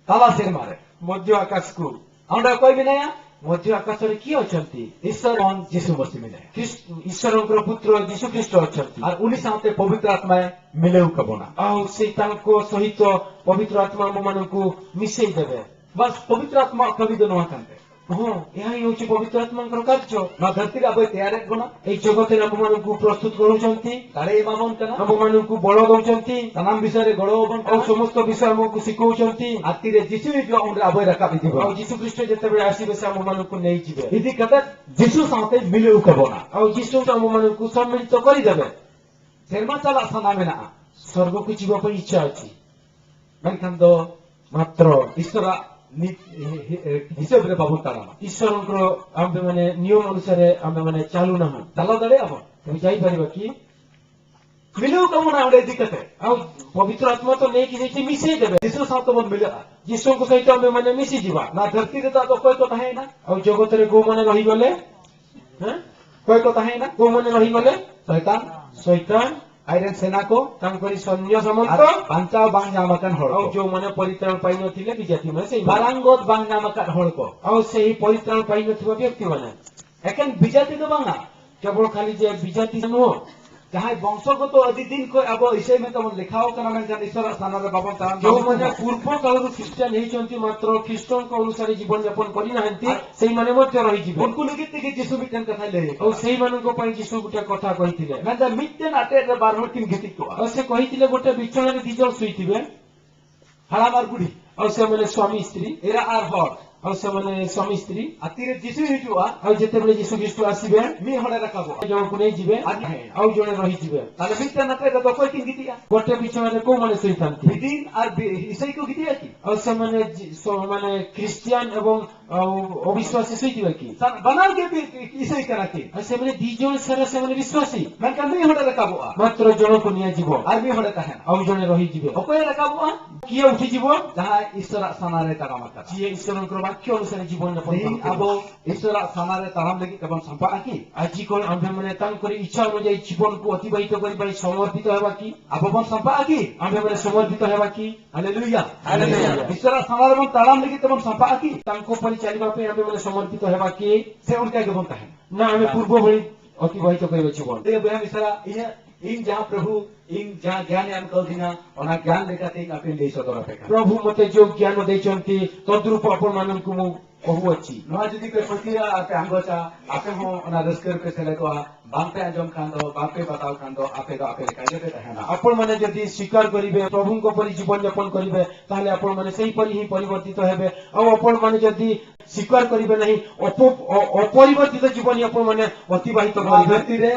ତାଲା ସେରମାରେ, ମଧ୍ୟ ଆକାଶକୁ। ଆଉ ଗୋଟେ କହି ବିନା, ମଧ୍ୟ ଆକାଶରେ କିଏ ଅଛନ୍ତି? ଈଶ୍ୱର ଏବଂ ଯୀଶୁ ମସିହ ମିଲେ। ଖ୍ରୀଷ୍ଟ, ଈଶ୍ୱରଙ୍କର ପୁତ୍ର ଯୀଶୁ ଖ୍ରୀଷ୍ଟ ଅଛନ୍ତି। ଆର୍ ଉନି ସାଙ୍ଗେ ପବିତ୍ର ଆତ୍ମା ମିଲେଉ କବନା। ଆଉ ସେ ତାଙ୍କ ସହିତ ପବିତ୍ର ଆତ୍ମା ଆମମାନଙ୍କୁ ମିଶେଇ ଦେବେ। ବାସ୍, ପବିତ୍ର ଆତ୍ମା କବି ଦେନୁ କାନ୍ତେ। ହଁ, ଏହା ହିଁ ହେଉଛି ପବିତ୍ର ଆତ୍ମାଙ୍କର କାର୍ଯ୍ୟ। ନା ଧରତିରେ ଆବେ ତିଆରି ବନା। ଏଇ ଜଗତରେ ଆମମାନଙ୍କୁ ପ୍ରସ୍ତୁତ କରୁଛନ୍ତି। କାଳେ ଏମାମନ କାନା। ଆମମାନଙ୍କୁ ବଳ ଦଉଛନ୍ତି। ତାନାମ ବିଷୟରେ ଗଳ ଏବଂ ଆଉ ସମସ୍ତ ବିଷୟ ଆମକୁ ଶିଖଉଛନ୍ତି। ଆତିରେ ଯୀଶୁ ହିଁ ଯୋଉ ଆମର ଆବେ ରାକା ବିଧିବ। ଆଉ ଯୀଶୁ ଖ୍ରୀଷ୍ଟ ଯେତେବେଳେ ଆସିବେ, ସେ ଆମମାନଙ୍କୁ ନେଇଯିବେ। ଇଦି କତେ ଯୀଶୁ ସାଙ୍ଗେ ମିଲେଉ କବନା। ଆଉ ଯୀଶୁ ଆମମାନଙ୍କୁ ସମ୍ମିଳିତ କରିଦେବେ। ସେରମା ଚାଲା ସାନା ମେନା। ସ୍ୱର୍ଗକୁ ଯିବା ପାଇଁ ଇଚ୍ଛା ଅଛି। ᱢᱮᱱᱠᱷᱟᱱ ᱫᱚ ᱢᱟᱛᱨᱚ ᱤᱥᱚᱨᱟᱜ ᱱᱤ-, ᱦᱤ-, ᱦᱤ-, ᱦᱤᱥᱟᱹᱵ ᱨᱮ ᱵᱟᱵᱚᱱ ᱛᱟᱲᱟᱢᱟ᱾ ଈଶ୍ୱରଙ୍କର ଆମ୍ଭେମାନେ ନିୟମ ଅନୁସାରେ ଆମ୍ଭେମାନେ ଚାଲୁନାହୁଁ। ଚାଲ ᱫᱟᱲᱮᱭᱟᱜᱼᱟ ᱵᱚᱱ? ତେବେ ଯାଇପାରିବା କି? ମିଲେଉ କବନା ᱚᱸᱰᱮ ᱤᱫᱤ ᱠᱟᱛᱮ᱾ ଆଉ ପବିତ୍ର ଆତ୍ମା ତ ନେଇକି ଯାଇଛି, ମିଶେଇ ଦେବେ। ଯୀଶୁ ସାଙ୍ଗେ ବନ ମିଲେଆ। ଯୀଶୁଙ୍କ ସହିତ ଆମ୍ଭେମାନେ ମିଶିଯିବା। ନା ଧରତିରେ ତ ଆଗ ଅକୟ ᱠᱚ ᱛᱟᱦᱮᱸᱭᱮᱱᱟ। ଆଉ ଜଗତରେ କୋଉମାନେ ରହିଗଲେ? ହେଁ? ଅକୟ କ ତାହେଁନା? କୋଉମାନେ ରହିଗଲେ? ଶୈତାନ। ଶୈତାନ। ଆଇରନ୍ ସେନାକୁ। ତାଙ୍କରି ସୈନ୍ୟ ସାମନ୍ତ। ବାଞ୍ଚାଅ ବାଞ୍ଜା ମାକାନ ହଳ। ଆଉ ଯୋଉମାନେ ପରିତ୍ରାଣ ପାଇନଥିଲେ, ବିଜାତିମାନେ, ସେଇ ବାରାଙ୍ଗତ ବାଞ୍ଜା ମାକାନ ହଳ। ଆଉ ସେହି ପରିତ୍ରାଣ ପାଇନଥିବା ବ୍ୟକ୍ତିମାନେ। ଏକେନ୍ ବିଜାତି ତ ବାଙ୍ଗା। କେବଳ ଖାଲି ଯେ ବିଜାତି ନୁହଁ। ଯାହା ବଂଶଗତ ଆଦି ଦିନ କ ଆବ ଇସେ ମେ ତମ ଲେଖା ହଉ କାରଣ ମେ ଜାନି ସରା ସାନରେ ବାବନ ତାରାମ ଯୋଉମାନେ ପୂର୍ବ କାଳରୁ ଖ୍ରୀଷ୍ଟିଆନ ହେଇଛନ୍ତି, ମାତ୍ର ଖ୍ରୀଷ୍ଟଙ୍କ ଅନୁସାରେ ଜୀବନ ଯାପନ କରିନାହାନ୍ତି, ସେଇମାନେ ମଧ୍ୟ ରହିଯିବେ। ଉनको ନିକିତ ଟିକେ ଯୀଶୁ ମିଟେନ କଥା ହେଲେ। ଆଉ ସେଇମାନଙ୍କ ପାଇଁ ଯୀଶୁ ଗୋଟେ କଥା କହିଥିଲେ। ମେନ୍ଦା ମିଟେନ ଆଟେ ରେ ବାରହ କିନ ଘିତି କዋ। ଆଉ ସେ କହିଥିଲେ, ଗୋଟେ ବିଛଣାରେ ଦି ଜଣ ଶୋଇଥିବେ। ହାଡ଼ା ମାର ବୁଢ଼ୀ। ଆଉ ସେମାନେ ସ୍ୱାମୀ ସ୍ତ୍ରୀ। ଏରା ଆର ହର। ଆଉ ସେମାନେ ସ୍ୱାମୀ ସ୍ତ୍ରୀ। ଆତିରେ ଯୀଶୁ ହେଇଯିବା। ଆଉ ଯେତେବେଳେ ଯୀଶୁ ଖ୍ରୀଷ୍ଟ ଆସିବେ, ମି ହଡ଼େ ରଖାବ। ଜଣଙ୍କୁ ନେଇଯିବେ। ଆଜି ହେ। ଆଉ ଜଣେ ରହିଯିବେ। ତାହେଲେ ମିଟେନ ଆଟେ ରେ ଦୋକ କିନ ଘିତିଆ। ଗୋଟେ ବିଛଣାରେ କୋଉମାନେ ଶୋଇଥାନ୍ତି? ବିଦିନ ଆର ବି-, ଇସାଇ କୁ ଘିତିଆ କି? ଆଉ ସେମାନେ ଯି-, ସ-, ମାନେ ଖ୍ରୀଷ୍ଟିଆନ ଏବଂ ଆଉ ଅବିଶ୍ୱାସୀ ସେଇଥିବେ କି? ᱥᱟᱱ-, ᱵᱟᱱᱟᱨ ᱜᱮ ᱵᱤ-, ᱤᱥᱟᱹᱭ ᱠᱟᱱᱟ ᱠᱤᱱ᱾ ଆଉ ସେମାନେ ଦି ଜଣ ସାରା ସେମାନେ ବିଶ୍ୱାସୀ। ᱢᱮᱱᱠᱷᱟᱱ ᱢᱤᱫ ᱦᱚᱲᱮ ᱨᱟᱠᱟᱵᱚᱜᱼᱟ᱾ ମାତ୍ର ଜଣକୁ ନିଆଯିବ। ᱟᱨ ᱢᱤᱫ ᱦᱚᱲᱮ ᱛᱟᱦᱮᱱᱟ᱾ ଆଉ ଜଣେ ରହିଯିବେ। ᱚᱠᱚᱭᱮ ᱨᱟᱠᱟᱵᱚᱜᱼᱟ? କିଏ ଉଠିଯିବ? ᱡᱟᱦᱟᱸᱭ ᱤᱥᱚᱨᱟᱜ ᱥᱟᱢᱟᱝ ᱨᱮ ᱛᱟᱲᱟᱢ ᱟᱠᱟᱫᱟ᱾ ଯିଏ ଈଶ୍ୱରଙ୍କର ବାକ୍ୟ ଅନୁସାରେ ଜୀବନ ଯାପନ ᱛᱮᱦᱮᱧ ᱠᱚᱨᱩଥିବ। ᱟᱵᱚ ᱤᱥᱚᱨᱟᱜ ᱥᱟᱢᱟᱝ ᱨᱮ ᱛᱟᱲᱟᱢ ᱞᱟᱹᱜᱤᱫ ᱛᱮᱵᱚᱱ ᱥᱟᱢᱯᱟᱜᱼᱟ ᱠᱤ? ଆଜି କ'ଣ ଆମ୍ଭେମାନେ ତାଙ୍କର ଇଚ୍ଛା ଅନୁଯାୟୀ ଜୀବନକୁ ଅତିବାହିତ କରିବା ପାଇଁ ସମର୍ପିତ ହେବା କି? ᱟᱵᱚ ᱵᱚᱱ ᱥᱟᱢᱯᱟᱜᱼᱟ ᱠᱤ? ଆମ୍ଭେମାନେ ସମର୍ପିତ ହେବା କି? ᱦᱟᱞᱮᱞᱩᱭᱟ। ᱦᱟᱞᱮᱞᱩᱭᱟ। ᱤᱥᱚᱨᱟᱜ ᱥᱟᱢᱟᱝ ᱨᱮᱵᱚᱱ ᱛᱟᱲᱟᱢ ᱞᱟᱹᱜᱤᱫ ᱛᱮᱵᱚᱱ ᱥᱟᱢᱯᱟᱜᱼᱟ ᱠᱤ? ତାଙ୍କ ପରି ଚାଲିବା ପାଇଁ ଆମ୍ଭେମାନେ ସମର୍ପିତ ହେବା କି? ᱥᱮ ᱚᱱᱠᱟ ᱜᱮᱵᱚᱱ ᱛᱟᱦᱮᱱᱟ? ନା, ଆମେ ପୂର୍ବ ଭଳି ଅତିବାହିତ କରିବା ଜୀବନ। ᱤᱧ ᱵᱚᱭᱦᱟ ᱢᱤᱥᱨᱟ, ᱤᱧᱟᱹᱜ, ᱤᱧ ᱡᱟᱦᱟᱸ ᱯᱨᱚᱵᱷᱩ, ᱤᱧ ᱡᱟᱦᱟᱸ ଜ୍ଞᱟᱱᱮ ᱮᱢ ᱠᱟᱣᱫᱤᱧᱟ, ᱚᱱᱟ ଜ୍ଞᱟᱱ ᱞᱮᱠᱟᱛᱮ ᱤᱧ ᱟᱯᱮᱧ ᱞᱟᱹᱭ ᱥᱚᱫᱚᱨ ᱟᱯᱮ ᱠᱟᱱᱟ। ପ୍ରଭୁ ମୋତେ ଯେଉଁ ଜ୍ଞାନ ଦେଇଛନ୍ତି, ତଦ୍ରୂପ ଆପଣମାନଙ୍କୁ ମୁଁ କହୁଅଛି। ᱱᱚᱣᱟ ᱡᱩᱫᱤ ᱯᱮ ᱯᱟᱹᱛᱭᱟᱹᱜᱼᱟ ᱟᱨ ᱯᱮ ᱟᱸᱜᱚᱪᱟ, ᱟᱯᱮ ᱦᱚᱸ ᱚᱱᱟ ᱨᱟᱹᱥᱠᱟᱹ ᱨᱮᱯᱮ ᱥᱮᱞᱮᱫᱚᱜᱼᱟ, ᱵᱟᱝ ᱯᱮ ᱟᱸᱡᱚᱢ ᱠᱷᱟᱱ ᱫᱚ, ᱵᱟᱝ ᱯᱮ ᱵᱟᱛᱟᱣ ᱠᱷᱟᱱ ᱫᱚ, ᱟᱯᱮ ᱫᱚ ᱟᱯᱮ ᱞᱮᱠᱟ ᱜᱮᱯᱮ ᱛᱟᱦᱮᱱᱟ। ଆପଣମାନେ ଯଦି ସ୍ୱୀକାର କରିବେ, ପ୍ରଭୁଙ୍କ ପରି ଜୀବନ ଯାପନ କରିବେ, ତାହେଲେ ଆପଣମାନେ ସେହିପରି ହିଁ ପରିବର୍ତ୍ତିତ ହେବେ। ଆଉ ଆପଣମାନେ ଯଦି ସ୍ୱୀକାର କରିବେ ନାହିଁ, ଅପ-, ଅ-, ଅପରିବର୍ତ୍ତିତ ଜୀବନ ହିଁ ଆପଣମାନେ ଅତିବାହିତ ᱱᱚᱣᱟ କରିବେ। ᱫᱷᱟᱹᱨᱛᱤ ᱨᱮ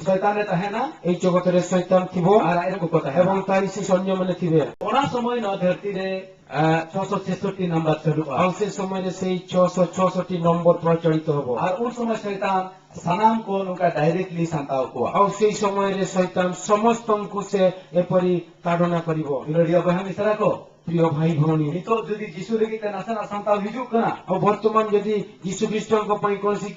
ᱥᱚᱭᱛᱟᱱᱮ ᱛᱟᱦᱮᱱᱟ। ଏଇ ଜଗତରେ ଶୈତାନ ଥିବ। ᱟᱨ ᱟᱡ ᱨᱮᱱ ᱠᱚᱠᱚ ᱛᱟᱦᱮᱱᱟ। ଏବଂ ତାରି ସେ ସୈନ୍ୟମାନେ ଥିବେ। ᱚᱱᱟ ᱥᱚᱢᱚᱭ ᱱᱚᱣᱟ ᱫᱷᱟᱹᱨᱛᱤ ᱨᱮ, ᱟ, ᱪᱷᱚᱥᱚ ᱪᱷᱮᱥᱚᱴᱴᱤ ᱱᱟᱢᱵᱟᱨ ᱪᱟᱹᱞᱩᱜᱼᱟ। ଆଉ ସେ ସମୟରେ ସେଇ ଛଅଶହ ଛଅଷଠି ନମ୍ବର ପ୍ରଚଳିତ ହବ। ᱟᱨ ᱩᱱ ᱥᱚᱢᱚᱭ ᱥᱚᱭᱛᱟᱱ ᱥᱟᱱᱟᱢ ᱠᱚ ᱱᱚᱝᱠᱟ directly ᱥᱟᱢᱴᱟᱣ ᱠᱚᱣᱟ। ଆଉ ସେଇ ସମୟରେ ଶୈତାନ ସମସ୍ତଙ୍କୁ ସେ ଏପରି ତାଡ଼ନା କରିବ। ᱫᱩᱞᱟᱹᱲᱤᱭᱟᱹ ᱵᱚᱭᱦᱟ ᱢᱤᱥᱨᱟ ᱠᱚ, ପ୍ରିୟ ଭାଇ ଭଉଣୀ, ᱱᱤᱛᱚᱜ ᱡᱩᱫᱤ ᱡᱤᱥᱩ ᱞᱟᱹᱜᱤᱫ ᱛᱮ ᱱᱟᱥᱮᱱᱟᱜ ᱥᱟᱢᱴᱟᱣ ᱦᱤᱡᱩᱜ ᱠᱟᱱᱟ, ଆଉ ବର୍ତ୍ତମାନ ଯଦି ଯୀଶୁ ଖ୍ରୀଷ୍ଟଙ୍କ ପାଇଁ କୌଣସି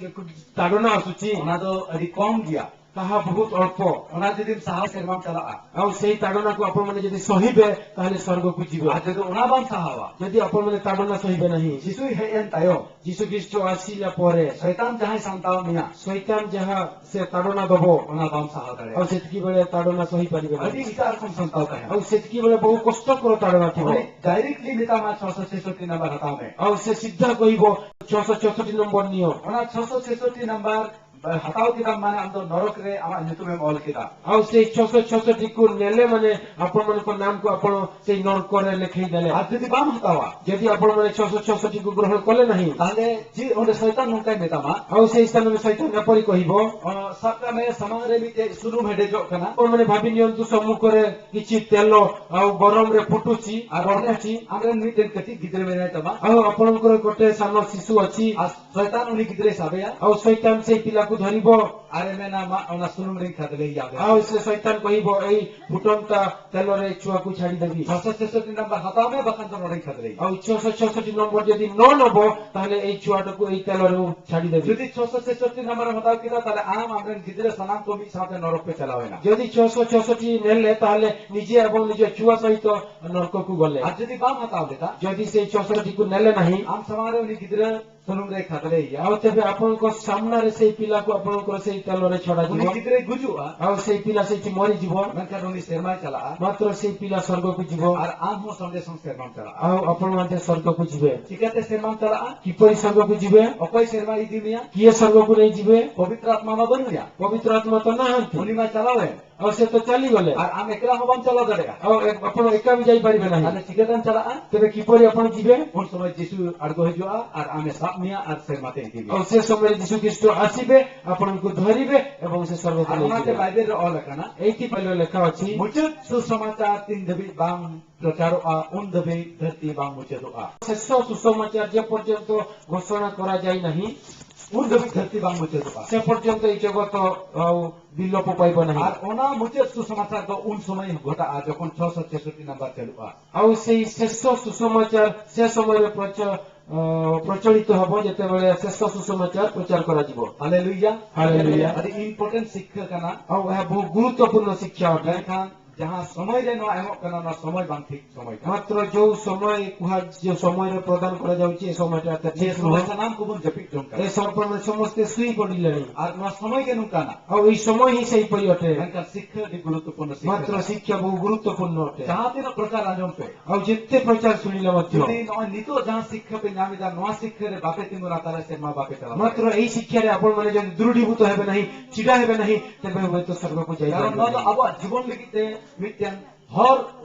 ତାଡ଼ନା ଆସୁଛି, ᱚᱱᱟ ᱫᱚ ᱟᱹᱰᱤ ᱠᱚᱢ ᱜᱮᱭᱟ। ତାହା ବହୁତ ଅଳ୍ପ। ᱚᱱᱟ ᱡᱩᱫᱤᱢ ᱥᱟᱦᱟᱣ ᱥᱮᱨᱢᱟᱢ ᱪᱟᱞᱟᱜᱼᱟ। ଆଉ ସେଇ ତାଡ଼ନାକୁ ଆପଣମାନେ ଯଦି ସହିବେ, ତାହେଲେ ସ୍ୱର୍ଗକୁ ଯିବେ। ᱟᱨ ᱡᱩᱫᱤ ᱚᱱᱟ ᱵᱟᱢ ᱥᱟᱦᱟᱣᱟ, ଯଦି ଆପଣମାନେ ତାଡ଼ନା ସହିବେ ନାହିଁ, ᱡᱤᱥᱩᱭ ᱦᱮᱡ ᱮᱱ ᱛᱟᱭᱚᱢ, ଯୀଶୁ ଖ୍ରୀଷ୍ଟ ଆସିଲା ପରେ ଶୈତାନ ᱡᱟᱦᱟᱸᱭ ᱥᱟᱢᱴᱟᱣ ᱢᱮᱭᱟ, ଶୈତାନ ଯାହା ସେ ତାଡ଼ନା ଦବ, ᱚᱱᱟ ᱵᱟᱢ ᱥᱟᱦᱟᱣ ᱫᱟᱲᱮᱭᱟᱜᱼᱟ। ଆଉ ସେତିକି ବେଳେ ତାଡ଼ନା ସହିପାରିବେ ᱟᱹᱰᱤ ନାହିଁ। ᱮᱴᱟᱜ ᱨᱚᱠᱚᱢ ᱥᱟᱢᱴᱟᱣ ᱛᱟᱦᱮᱱᱟ। ଆଉ ସେତିକି ବେଳେ ବହୁ କଷ୍ଟକର ତାଡ଼ନା ଥିବ। ᱩᱱᱤ directly ᱢᱮᱛᱟᱢᱟ ᱪᱷᱚᱥᱚ ᱪᱷᱮᱥᱚᱴᱴᱤ ᱱᱟᱢᱵᱟᱨ ᱦᱟᱛᱟᱣ ᱢᱮ। ଆଉ ସେ ସିଧା କହିବ, "ଛଅଶହ ଛଅଷଠି ନମ୍ବର ନିଅ।" ᱚᱱᱟ ᱪᱷᱚᱥᱚ ᱪᱷᱮᱥᱚᱴᱴᱤ ᱱᱟᱢᱵᱟᱨ ᱦᱟᱛᱟᱣ ᱠᱮᱫᱟᱢ ᱢᱟᱱᱮ ᱟᱢ ᱫᱚ ᱱᱚᱨᱚᱠ ᱨᱮ ᱟᱢᱟᱜ ᱧᱩᱛᱩᱢᱮᱢ ᱚᱞ ᱠᱮᱫᱟ᱾ ଆଉ ସେଇ ଛଅଶହ ଛଅଷଠି କୁ ନେଲେ ମାନେ ଆପଣମାନଙ୍କ ନାମକୁ ଆପଣ ସେଇ ନରକରେ ଲେଖେଇ ଦେଲେ। ᱟᱨ ᱡᱩᱫᱤ ᱵᱟᱢ ᱦᱟᱛᱟᱣᱟ, ଯଦି ଆପଣମାନେ ଛଅଶହ ଛଅଷଠି କୁ ଗ୍ରହଣ କଲେ ନାହିଁ, ତାହେଲେ ଯେ ᱚᱸᱰᱮ ᱥᱚᱭᱛᱟᱱ ᱱᱚᱝᱠᱟᱭ ᱢᱮᱛᱟᱢᱟ, ଆଉ ସେଇ ସ୍ଥାନରେ ସୈତାନ ଏପରି କହିବ, ᱚ, ᱥᱟᱵ ᱠᱟᱜ ᱢᱮ ᱥᱟᱢᱟᱝ ᱨᱮ ᱢᱤᱫᱴᱮᱡ ᱥᱩᱱᱩᱢ ᱦᱮᱰᱮᱡᱚᱜ ᱠᱟᱱᱟ, ଆପଣମାନେ ଭାବି ନିଅନ୍ତୁ ସମ୍ମୁଖରେ କିଛି ତେଲ ଆଉ ଗରମରେ ଫୁଟୁଛି, ᱟᱨ ᱚᱸᱰᱮ ᱵᱚଳୁଛି। ᱟᱢᱨᱮᱱ ᱢᱤᱫᱴᱮᱱ ᱠᱟᱹᱴᱤᱡ ᱜᱤᱫᱽᱨᱟᱹ ᱢᱮᱱᱟᱭ ᱛᱟᱢᱟ, ଆଉ ଆପଣଙ୍କର ଗୋଟେ ସାନ ଶିଶୁ ଅଛି, ᱟᱨ ᱥᱚᱭᱛᱟᱱ ᱩᱱᱤ ᱜᱤᱫᱽᱨᱟᱹᱭ ᱥᱟᱵᱮᱭᱟ, ଆଉ ସୈତାନ ସେଇ ପିଲାକୁ ଧରିବ, ᱟᱨᱮ ᱢᱮᱱᱟ, "ᱢᱟ, ᱚᱱᱟ ᱥᱩᱱᱩᱢ ᱨᱤᱧ ᱠᱷᱟᱫᱽᱞᱮᱭᱟ ᱟᱫᱚ।" ଆଉ ସେ ସୈତାନ କହିବ, "ଏଇ ଫୁଟନ୍ତା ତେଲରେ ଛୁଆକୁ ଛାଡ଼ିଦେବି।" ᱪᱷᱚᱥᱚ ᱪᱷᱮᱥᱚᱴᱴᱤ ᱱᱟᱢᱵᱟᱨ ᱦᱟᱛᱟᱣ ᱢᱮ, ᱵᱟᱠᱷᱟᱱ ᱫᱚ ᱱᱚᱰᱮᱧ ᱠᱷᱟᱫᱽᱞᱮᱭᱟ᱾ ଆଉ ଛଅଶହ ଛଅଷଠି ନମ୍ବର ଯଦି ନ ନବ, ତାହେଲେ ଏଇ ଛୁଆଟାକୁ ଏଇ ତେଲରେ ମୁଁ ଛାଡ଼ିଦେବି। ᱡᱩᱫᱤ ᱪᱷᱚᱥᱚ ᱪᱷᱮᱥᱚᱴᱴᱤ ᱱᱟᱢᱵᱟᱨ ᱮᱢ ᱦᱟᱛᱟᱣ ᱠᱮᱫᱟ, ᱛᱟᱦᱞᱮ ᱟᱢ ᱟᱢᱨᱮᱱ ᱜᱤᱫᱽᱨᱟᱹ ᱥᱟᱱᱟᱢ ᱠᱚ ᱢᱤᱫ ᱥᱟᱶᱛᱮ ᱱᱚᱨᱚᱠ ᱯᱮ ᱪᱟᱞᱟᱣ ᱮᱱᱟ᱾ ଯଦି ଛଅଶହ ଛଅଷଠି ନେଲେ, ତାହେଲେ ନିଜେ ଏବଂ ନିଜ ଛୁଆ ସହିତ ନରକକୁ ଗଲେ। ᱟᱨ ᱡᱩᱫᱤ ᱵᱟᱢ ᱦᱟᱛᱟᱣ ᱞᱮᱫᱟ, ଯଦି ସେଇ ଛଅଷଠିକୁ ନେଲେ ନାହିଁ, ᱟᱢ ᱥᱟᱢᱟᱝ ᱨᱮ ᱩᱱᱤ ᱜᱤᱫᱽᱨᱟᱹ ᱥᱩᱱᱩᱢ ᱨᱮ ᱠᱷᱟᱫᱽᱞᱮᱭᱟ, ଆଉ ତେବେ ଆପଣଙ୍କ ସାମ୍ନାରେ ସେଇ ପିଲାକୁ ଆପଣଙ୍କର ସେଇ ତେଲରେ ଛଡ଼ାଯିବ। ᱩᱱᱤ ᱜᱤᱫᱽᱨᱟᱹᱭ ᱜᱩᱡᱩᱜᱼᱟ, ଆଉ ସେଇ ପିଲା ସେଇଠି ମରିଯିବ। ᱢᱮᱱᱠᱷᱟᱱ ᱩᱱᱤ ᱥᱮᱨᱢᱟᱭ ᱪᱟᱞᱟᱜᱼᱟ, ମାତ୍ର ସେଇ ପିଲା ସ୍ୱର୍ଗକୁ ଯିବ। ᱟᱨ ᱟᱢ ᱦᱚᱸ ᱥᱚᱸᱜᱮ ᱥᱚᱝ ᱥᱮᱨᱢᱟᱢ ᱪᱟᱞᱟᱜᱼᱟ। ଆଉ ଆପଣ ମଧ୍ୟ ସ୍ୱର୍ଗକୁ ଯିବେ। ᱪᱤᱠᱟᱹᱛᱮ ᱥᱮᱨᱢᱟᱢ ᱪᱟᱞᱟᱜᱼᱟ? କିପରି ସ୍ୱର୍ଗକୁ ଯିବେ? ᱚᱠᱚᱭ ᱥᱮᱨᱢᱟ ᱤᱫᱤ ᱢᱮᱭᱟ? କିଏ ସ୍ୱର୍ଗକୁ ନେଇଯିବେ? ପବିତ୍ର ଆତ୍ମା ᱢᱟ ᱵᱟᱹᱱᱩᱭᱟ। ପବିତ୍ର ଆତ୍ମା ତ ନାହାନ୍ତି। ᱩᱱᱤ ᱢᱟ ᱪᱟᱞᱟᱣᱮᱱ। ଆଉ ସେ ତ ଚାଲିଗଲେ। ᱟᱨ ᱟᱢ ᱮᱠᱞᱟ ᱦᱚᱸ ᱵᱟᱢ ᱪᱟᱞᱟᱣ ᱫᱟᱲᱮᱭᱟᱜᱼᱟ। ଆଉ ଏ-, ଆପଣ ଏକା ବି ଯାଇପାରିବେ ନାହିଁ। ᱛᱟᱦᱞᱮ ᱪᱤᱠᱟᱹᱛᱮᱢ ᱪᱟᱞᱟᱜᱼᱟ? ତେବେ କିପରି ଆପଣ ଯିବେ? ᱩᱱ ᱥᱚᱢᱚᱭ ᱡᱤᱥᱩ ᱟᱬᱜᱚ ᱦᱤᱡᱩᱜᱼᱟ ᱟᱨ ᱟᱢᱮ ᱥᱟᱵ ᱢᱮᱭᱟ ᱟᱨ ᱥᱮᱨᱢᱟ ᱛᱮ ᱤᱫᱤ ᱢᱮᱭᱟ। ଆଉ ସେ ସମୟରେ ଯୀଶୁ ଖ୍ରୀଷ୍ଟ ଆସିବେ, ଆପଣଙ୍କୁ ଧରିବେ ଏବଂ ସେ ସ୍ୱର୍ଗକୁ ᱟᱨ ᱚᱱᱟᱛᱮ ନେଇଯିବେ। ବାଇᱵᱮᱞ ᱨᱮ ᱚᱞ ᱟᱠᱟᱱᱟ, ଏଇଠି ବାଇବଲରେ ଲେଖା ଅଛି, ᱢᱩᱪᱟᱹᱫ ᱥᱩᱥᱚᱢᱟᱪᱟᱨ ᱛᱤᱱ ᱫᱷᱟᱹᱵᱤᱡ ᱵᱟᱝ ᱯᱨᱚᱪᱟᱨᱚᱜᱼᱟ, ᱩᱱ ᱫᱷᱟᱹᱵᱤᱡ ᱫᱷᱟᱹᱨᱛᱤ ᱵᱟᱝ ᱢᱩᱪᱟᱹᱫᱚᱜᱼᱟ। ଶେଷ ସୁସମାଚାର ଯେ ପର୍ଯ୍ୟନ୍ତ ଘୋଷଣା କରାଯାଇ ନାହିଁ, ᱩᱱ ᱫᱷᱟᱹᱵᱤᱡ ᱫᱷᱟᱹᱨᱛᱤ ᱵᱟᱝ ᱢᱩᱪᱟᱹᱫᱚᱜᱼᱟ। ସେ ପର୍ଯ୍ୟନ୍ତ ଏଇ ଜଗତ ଆଉ ବିଲୋପ ପାଇବ ନାହିଁ। ᱟᱨ ᱚᱱᱟ ᱢᱩᱪᱟᱹᱫ ᱥᱩᱥᱚᱢᱟᱪᱟᱨ ᱫᱚ ᱩᱱ ᱥᱚᱢᱚᱭ ᱜᱷᱚᱴᱟᱜᱼᱟ, ᱡᱚᱠᱷᱚᱱ ᱪᱷᱚᱥᱚ ᱪᱷᱮᱥᱚᱴᱴᱤ ᱱᱟᱢᱵᱟᱨ ᱪᱟᱹᱞᱩᱜᱼᱟ। ଆଉ ସେଇ ଶେଷ ସୁସମାଚାର ସେ ସମୟରେ ପ୍ରଚ-, ଅ, ପ୍ରଚଳିତ ହେବ, ଯେତେବେଳେ ଶେଷ ସୁସମାଚାର ପ୍ରଚାର କରାଯିବ। ᱦᱟᱞᱮᱞᱩᱭᱟ। ᱦᱟᱞᱮᱞᱩᱭᱟ। ᱟᱹᱰᱤ important ᱥᱤᱠᱠᱷᱟ ᱠᱟᱱᱟ। ଆଉ ଏହା ବହୁ ଗୁରୁତ୍ୱପୂର୍ଣ୍ଣ ଶିକ୍ଷା ଅଟେ। ᱢᱮᱱᱠᱷᱟᱱ ᱡᱟᱦᱟᱸ ᱥᱚᱢᱚᱭ ᱨᱮ ᱱᱚᱣᱟ ᱮᱢᱚᱜ ᱠᱟᱱᱟ, ᱱᱚᱣᱟ ᱥᱚᱢᱚᱭ ᱵᱟᱝ ᱴᱷᱤᱠ ᱥᱚᱢᱚᱭ ᱠᱟᱱᱟ᱾ ମାତ୍ର ଯେଉଁ ସମୟ କୁହା, ଯେଉଁ ସମୟରେ ପ୍ରଦାନ କରାଯାଉଛି, ଏ সময়ଟା ଏତେ ᱱᱤᱭᱟᱹ ᱴᱷᱤକ୍ ᱥᱚᱢᱚᱭ ᱱୁହେଁ। ᱥᱟᱱᱟᱢ ᱠᱚᱵᱚᱱ ᱡᱟᱹᱯᱤᱫ ᱡᱚᱝ ᱠᱟᱱᱟ। ଏ ସମୟରେ ସମସ୍ତେ ଶୋଇ ପଡ଼ିଲେଣି। ᱟᱨ ᱱᱚᱣᱟ ᱥᱚᱢᱚᱭ ᱜᱮ ᱱᱚᱝᱠᱟᱱᱟ। ଆଉ ଏଇ ସମୟ ହିଁ ସେହିପରି ଅଟେ। ᱢᱮᱱᱠᱷᱟᱱ ᱥᱤᱠᱠᱷᱟ ᱟᱹᱰᱤ ᱜᱩᱨᱩᱛᱛᱚᱯᱩᱨଣ୍ଣ ᱥᱤᱠᱠᱷᱟ ମାତ୍ର ᱠᱟᱱᱟ। ଶିକ୍ଷା ବହୁ ଗୁରୁତ୍ୱପୂର୍ଣ୍ଣ ଅଟେ। ᱡᱟᱦᱟᱸ ᱛᱤᱱᱟᱹᱜ ᱯᱨᱚᱪᱟᱨ ᱟᱸᱡᱚᱢ ᱯᱮ, ଆଉ ଯେତେ ପ୍ରଚାର ଶୁଣିଲେ ମଧ୍ୟ ଯଦି ᱱᱚᱜᱼᱚᱭ ᱱᱤᱛᱚᱜ ᱡᱟᱦᱟᱸ ᱥᱤᱠᱠᱷᱟ ᱯᱮ ᱧᱟᱢ ᱮᱫᱟ, ᱱᱚᱣᱟ ᱥᱤᱠᱠᱷᱟ ᱨᱮ ᱵᱟᱯᱮ ᱛᱤᱸᱜᱩᱱᱟ, ᱛᱟᱦᱞᱮ ᱥᱮᱨᱢᱟ ᱵᱟᱯᱮ ᱪᱟᱞᱟᱣ ᱫᱟᱲᱮᱭᱟᱜᱼᱟ। ମାତ୍ର ଏହି ଶିକ୍ଷାରେ ଆପଣମାନେ ଯଦି ଦୃଢ଼ୀଭୂତ ହେବେ ନାହିଁ, ଛିଡ଼ା ହେବେ ନାହିଁ, ତେବେ ହୁଏତ ସ୍ୱର୍ଗକୁ କାରଣ ᱱᱚᱣᱟ ᱫᱚ ଯାଇପାରିବେ ନାହିଁ। ᱟᱵᱚᱣᱟᱜ ᱡᱤᱵᱚᱱ ᱞᱟᱹᱜᱤᱫ ᱛᱮ ᱢᱤᱫᱴᱮᱱ ᱦᱚᱨ,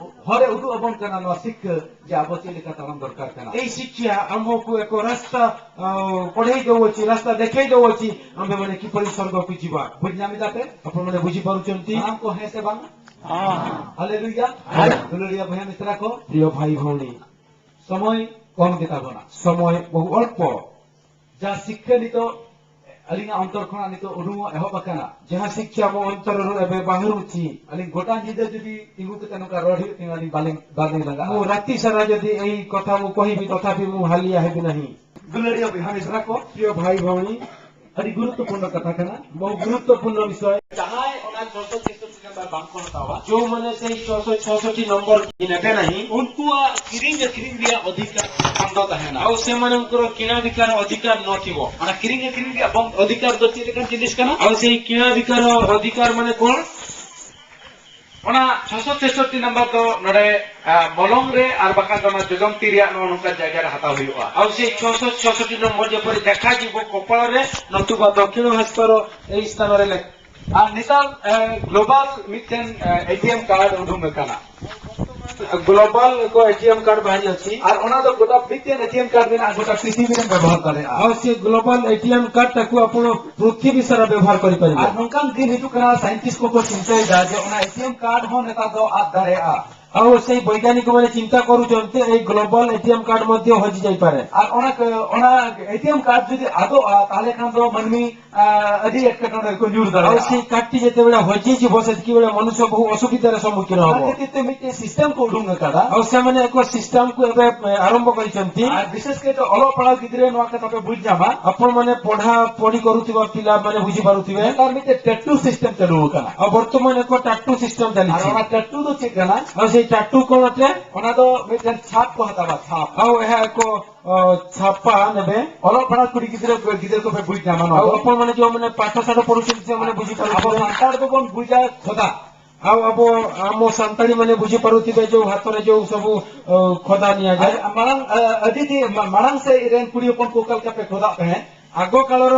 ᱦᱚᱨᱮ ᱩᱫᱩᱜ ᱟᱵᱚᱱ ᱠᱟᱱᱟ ᱱᱚᱣᱟ ᱥᱤᱠᱠᱷᱟ, ᱡᱮ ᱟᱵᱚ ᱪᱮᱫ ᱞᱮᱠᱟ ᱛᱟᱲᱟᱢ ᱫᱚᱨᱠᱟᱨ ᱠᱟᱱᱟ। ଏହି ଶିକ୍ଷା ଆମକୁ ଏକ ରାସ୍ତା, ଅ, କଢ଼େଇ ଦେଉଅଛି, ରାସ୍ତା ଦେଖାଇ ଦେଉଅଛି, ଆମ୍ଭେମାନେ କିପରି ସ୍ୱର୍ଗକୁ ଯିବା। ᱵᱩᱡᱽ ᱧᱟᱢ ᱮᱫᱟ ᱯᱮ? ଆପଣମାନେ ବୁଝିପାରୁଛନ୍ତି? ᱥᱟᱱᱟᱢ ᱠᱚ ᱦᱮᱸ ᱥᱮ ᱵᱟᱝ? ᱦᱮᱸ। ᱦᱟᱞᱮᱞᱩᱭᱟ। ᱦᱮᱸ। ଦୁᱞᱟᱹᱲᱤᱭᱟ ᱵᱚᱭᱦᱟ ᱢᱤᱥᱨᱟ ᱠᱚ, ପ୍ରିୟ ଭାଇ ଭଉଣୀ, ᱥᱚᱢᱚᱭ ᱠᱚᱢ ᱜᱮᱛᱟ ᱵᱚᱱᱟ। ସମୟ ବହୁ ଅଳ୍ପ। ᱡᱟ ᱥᱤᱠᱠᱷᱟ ᱱᱤᱛᱚᱜ ᱟᱹᱞᱤᱧᱟᱜ ᱚᱱᱛᱚᱨ ᱠᱷᱚᱱᱟᱜ ᱱᱤᱛᱚᱜ ᱩᱰᱩᱝᱚᱜ ᱮᱦᱚᱵ ᱟᱠᱟᱱᱟ, ଯାହା ଶିକ୍ଷା ମୋ ଅନ୍ତରରୁ ଏବେ ବାହାରୁଛି, ᱟᱹᱞᱤᱧ ᱜᱚᱴᱟ ᱧᱤᱫᱟᱹ ᱡᱩᱫᱤ ᱛᱤᱸᱜᱩ ᱠᱟᱛᱮ ᱱᱚᱝᱠᱟ ᱨᱚᱲ ᱦᱩᱭᱩᱜ ᱛᱤᱧᱟ, ᱟᱹᱞᱤᱧ ᱵᱟᱹᱞᱤᱧ, ᱵᱟᱹᱞᱤᱧ ᱞᱟᱸᱜᱟᱜᱼᱟ। ମୁଁ ରାତି ସାରା ଯଦି ଏହି କଥା ମୁଁ କହିବି, ତଥାପି ମୁଁ ହାଲିଆ ହେବି ନାହିଁ। ᱫᱩᱞᱟᱹᱲᱤᱭᱟ ᱵᱚᱭᱦᱟ ᱢᱤᱥᱨᱟ ᱠᱚ, ᱯᱨᱤᱭᱚ ᱵᱷᱟᱭ ᱵᱷᱟᱣᱱᱤ, ᱟᱹᱰᱤ ᱜᱩᱨᱩᱛᱛᱚᱯᱩᱨᱱᱚ ᱠᱟᱛᱷᱟ ᱠᱟᱱᱟ। ବହୁ ଗୁରୁତ୍ୱପୂର୍ଣ୍ଣ ବିଷୟ। ᱡᱟᱦᱟᱸᱭ ᱚᱱᱟ ᱪᱷᱚᱥᱚ ᱪᱷᱮᱥᱚᱴᱴᱤ ᱱᱟᱢᱵᱟᱨ ᱵᱟᱝ ᱠᱚ ᱦᱟᱛᱟᱣᱟ, ଯେଉଁମାନେ ସେହି ଛଅଶହ ଛଅଷଠି ନମ୍ବର ନେବେ ନାହିଁ, ᱩᱱᱠᱩᱣᱟᱜ ᱠᱤᱨᱤᱧ ᱟᱹᱠᱷᱨᱤᱧ ᱨᱮᱭᱟᱜ ᱚᱫᱷᱤᱠᱟᱨ ᱵᱚᱱᱫᱚ ᱛᱟᱦᱮᱱᱟ। ଆଉ ସେମାନଙ୍କର କିଣା ବିକାର ଅଧିକାର ନଥିବ। ᱚᱱᱟ ᱠᱤᱨᱤᱧ ᱟᱹᱠᱷᱨᱤᱧ ᱨᱮᱭᱟᱜ ᱵᱚᱱ-, ᱚᱫᱷᱤᱠᱟᱨ ᱫᱚ ᱪᱮᱫ ᱞᱮᱠᱟᱱ ᱡᱤᱱᱤᱥ ᱠᱟᱱᱟ? ଆଉ ସେଇ କିଣା ବିକାର ଅଧିକାର ମାନେ କଣ? ᱚᱱᱟ ᱪᱷᱚᱥᱚ ᱪᱷᱮᱥᱚᱴᱴᱤ ᱱᱟᱢᱵᱟᱨ ᱫᱚ ᱱᱚᱰᱮ, ᱟ, ᱢᱚᱞᱚᱝ ᱨᱮ ᱟᱨ ᱵᱟᱠᱷᱟᱱ ᱫᱚ ᱚᱱᱟ ᱡᱚᱡᱚᱢ ᱛᱤ ᱨᱮᱭᱟᱜ ᱱᱚᱜᱼᱚ ᱱᱚᱝᱠᱟᱱ ᱡᱟᱭᱜᱟ ᱨᱮ ᱦᱟᱛᱟᱣ ᱦᱩᱭᱩᱜᱼᱟ᱾ ଆଉ ସେଇ ଛଅଶହ ଛଅଷଠି ନମ୍ବର ଯେପରି ଦେଖାଯିବ କପାଳରେ ନତୁବା ଦକ୍ଷିଣ ହସ୍ତର ଏହି ସ୍ଥାନରେ ଲେଖ-, ᱟᱨ ᱱᱮᱛᱟᱨ, ᱮ, ᱜᱞᱳᱵᱟᱞ ᱢᱤᱫᱴᱮᱱ, ᱮ, ᱮᱴᱤᱮᱢ ᱠᱟᱨᱰ ᱩᱰᱩᱝ ᱟᱠᱟᱱᱟ᱾ ᱜᱞᱳᱵᱟᱞ ᱠᱚ ᱮᱴᱤᱮᱢ ᱠᱟᱨᱰ ᱵᱟᱦᱨᱤ ᱚᱪᱷᱤ। ᱟᱨ ᱚᱱᱟ ᱫᱚ ᱜᱚᱴᱟ ᱢᱤᱫᱴᱮᱱ ᱮᱴᱤᱮᱢ ᱠᱟᱨᱰ ᱢᱮᱱᱟᱜᱼᱟ, ᱜᱚᱴᱟ ᱯᱨᱤᱛᱷᱤᱵᱤ ᱨᱮᱢ ᱵᱮᱵᱚᱦᱟᱨ ᱫᱟᱲᱮᱭᱟᱜᱼᱟ। ଆଉ ସେ ଗ୍ଲୋବାଲ ଏଟିଏମ କାର୍ଡ ଟାକୁ ଆପଣ ପୃଥିବୀ ସାରା ବ୍ୟବହାର କରିପାରିବେ। ᱟᱨ ᱱᱚᱝᱠᱟᱱ ᱫᱤᱱ ᱦᱤᱡᱩᱜ ᱠᱟᱱᱟ, ᱥᱟᱭᱮᱱᱴᱤᱥᱴ ᱠᱚᱠᱚ ᱪᱤᱱᱛᱟᱹᱭᱮᱫᱟ ᱡᱮ ᱚᱱᱟ ᱮᱴᱤᱮᱢ ᱠᱟᱨᱰ ᱦᱚᱸ ᱱᱮᱛᱟᱨ ᱫᱚ ᱟᱫ ᱫᱟᱲᱮᱭᱟᱜᱼᱟ᱾ ଆଉ ସେଇ ବୈଜ୍ଞାନିକ ମାନେ ଚିନ୍ତା କରୁଛନ୍ତି ଏଇ ଗ୍ଲୋବାଲ ଏଟିଏମ କାର୍ଡ ମଧ୍ୟ ହଜି ଯାଇପାରେ। ᱟᱨ ᱚᱱᱟ ᱠᱚ, ᱚᱱᱟ ᱮᱴᱤᱮᱢ ᱠᱟᱨᱰ ᱡᱩᱫᱤ ᱟᱫᱚᱜᱼᱟ, ᱛᱟᱦᱞᱮ ᱠᱷᱟᱱ ᱫᱚ ᱢᱟᱹᱱᱢᱤ, ᱟ, ᱟᱹᱰᱤ ᱮᱴᱠᱮᱴᱚᱬᱮ ᱨᱮᱠᱚ ᱧᱩᱨ ᱫᱟᱲᱮᱭᱟᱜᱼᱟ᱾ ଆଉ ସେଇ କାର୍ଡଟି ଯେତେବେଳେ ହଜିଯିବ, ସେତିକିବେଳେ ମନୁଷ୍ୟ ବହୁ ଅସୁବିଧାର ସମ୍ମୁଖୀନ ହବ। ᱚᱱᱟ ᱠᱷᱟᱹᱛᱤᱨ ᱛᱮ ᱢᱤᱫᱴᱮᱱ ᱥᱤᱥᱴᱮᱢ ᱠᱚ ᱩᱰᱩᱝ ᱟᱠᱟᱫᱟ᱾ ଆଉ ସେମାନେ ଏକ ସିଷ୍ଟମକୁ ଏବେ, ଏ, ଆରମ୍ଭ କରିଛନ୍ତି। ᱟᱨ ᱵᱤᱥᱮᱥ ᱠᱟᱭᱛᱮ ᱚᱞᱚᱜ ᱯᱟᱲᱦᱟᱣ ᱜᱤᱫᱽᱨᱟᱹ ᱱᱚᱣᱟ ᱠᱟᱛᱷᱟ ᱯᱮ ᱵᱩᱡᱽ ᱧᱟᱢᱟ। ଆପଣମାନେ ପଢା ପଢି କରୁଥିବା ପିଲାମାନେ ବୁଝିପାରୁଥିବେ। ᱱᱮᱛᱟᱨ ᱢᱤᱫᱴᱮᱱ ᱴᱮᱴᱩ ᱥᱤᱥᱴᱮᱢ ᱪᱟᱹᱞᱩ ᱟᱠᱟᱱᱟ। ଆଉ ବର୍ତ୍ତମାନ ଏକ ଟାଟୁ ସିଷ୍ଟମ ᱟᱨ ᱪᱟଲିଛି। ᱚᱱᱟ ᱴᱮᱴᱩ ᱫᱚ ᱪᱮᱫ ᱠᱟᱱᱟ? ଆଉ ସେଇ ଟାଟୁ କଣ ଅଟେ? ᱚᱱᱟ ᱫᱚ ᱢᱤᱫᱴᱮᱱ ᱪᱷᱟᱯ ᱠᱚ ᱦᱟᱛᱟᱣᱟ, ᱪᱷᱟᱯ। ଆଉ ଏହା ଏକ, ଅ, ଛାପା ନେବେ। ᱚᱞᱚᱜ ᱯᱟᱲᱦᱟᱣ ᱠᱩᱲᱤ ᱜᱤᱫᱽᱨᱟᱹ, ᱜᱤᱫᱽᱨᱟᱹ ᱠᱚᱯᱮ ᱵᱩᱡᱽ ᱧᱟᱢᱟ ᱱᱚᱣᱟ ଆଉ ᱫᱚ। ଆପଣମାନେ ଯେଉଁମାନେ ପାଠଶାଠ ପଢୁଛନ୍ତି, ସେମାନେ ᱟᱵᱚ ବୁଝିପାରୁଥିବେ। ᱥᱟᱱᱛᱟᱲ ᱫᱚᱵᱚᱱ ᱵᱩᱡᱟ ᱠᱷᱚᱫᱟ। ଆଉ ଆବ-, ଆମ ସାନ୍ତାଳୀ ମାନେ ବୁଝିପାରୁଥିବେ, ଯୋଉ ହାତରେ ଯୋଉ ସବୁ, ଅ, ଖଦା ନିଆଯାଏ। ᱟᱨ ᱢᱟᱲᱟᱝ, ᱟ, ᱟᱹᱰᱤ ᱫᱤᱱ, ᱢᱟ-, ᱢᱟᱲᱟᱝ ᱥᱮᱫ ᱨᱮᱱ ᱠᱩᱲᱤ ᱦᱚᱯᱚᱱ ᱠᱚ ᱚᱠᱟ ᱞᱮᱠᱟ ᱯᱮ ᱠᱷᱚᱫᱟᱜ ᱛᱟᱦᱮᱸᱫ? ଆଗ କାଳର,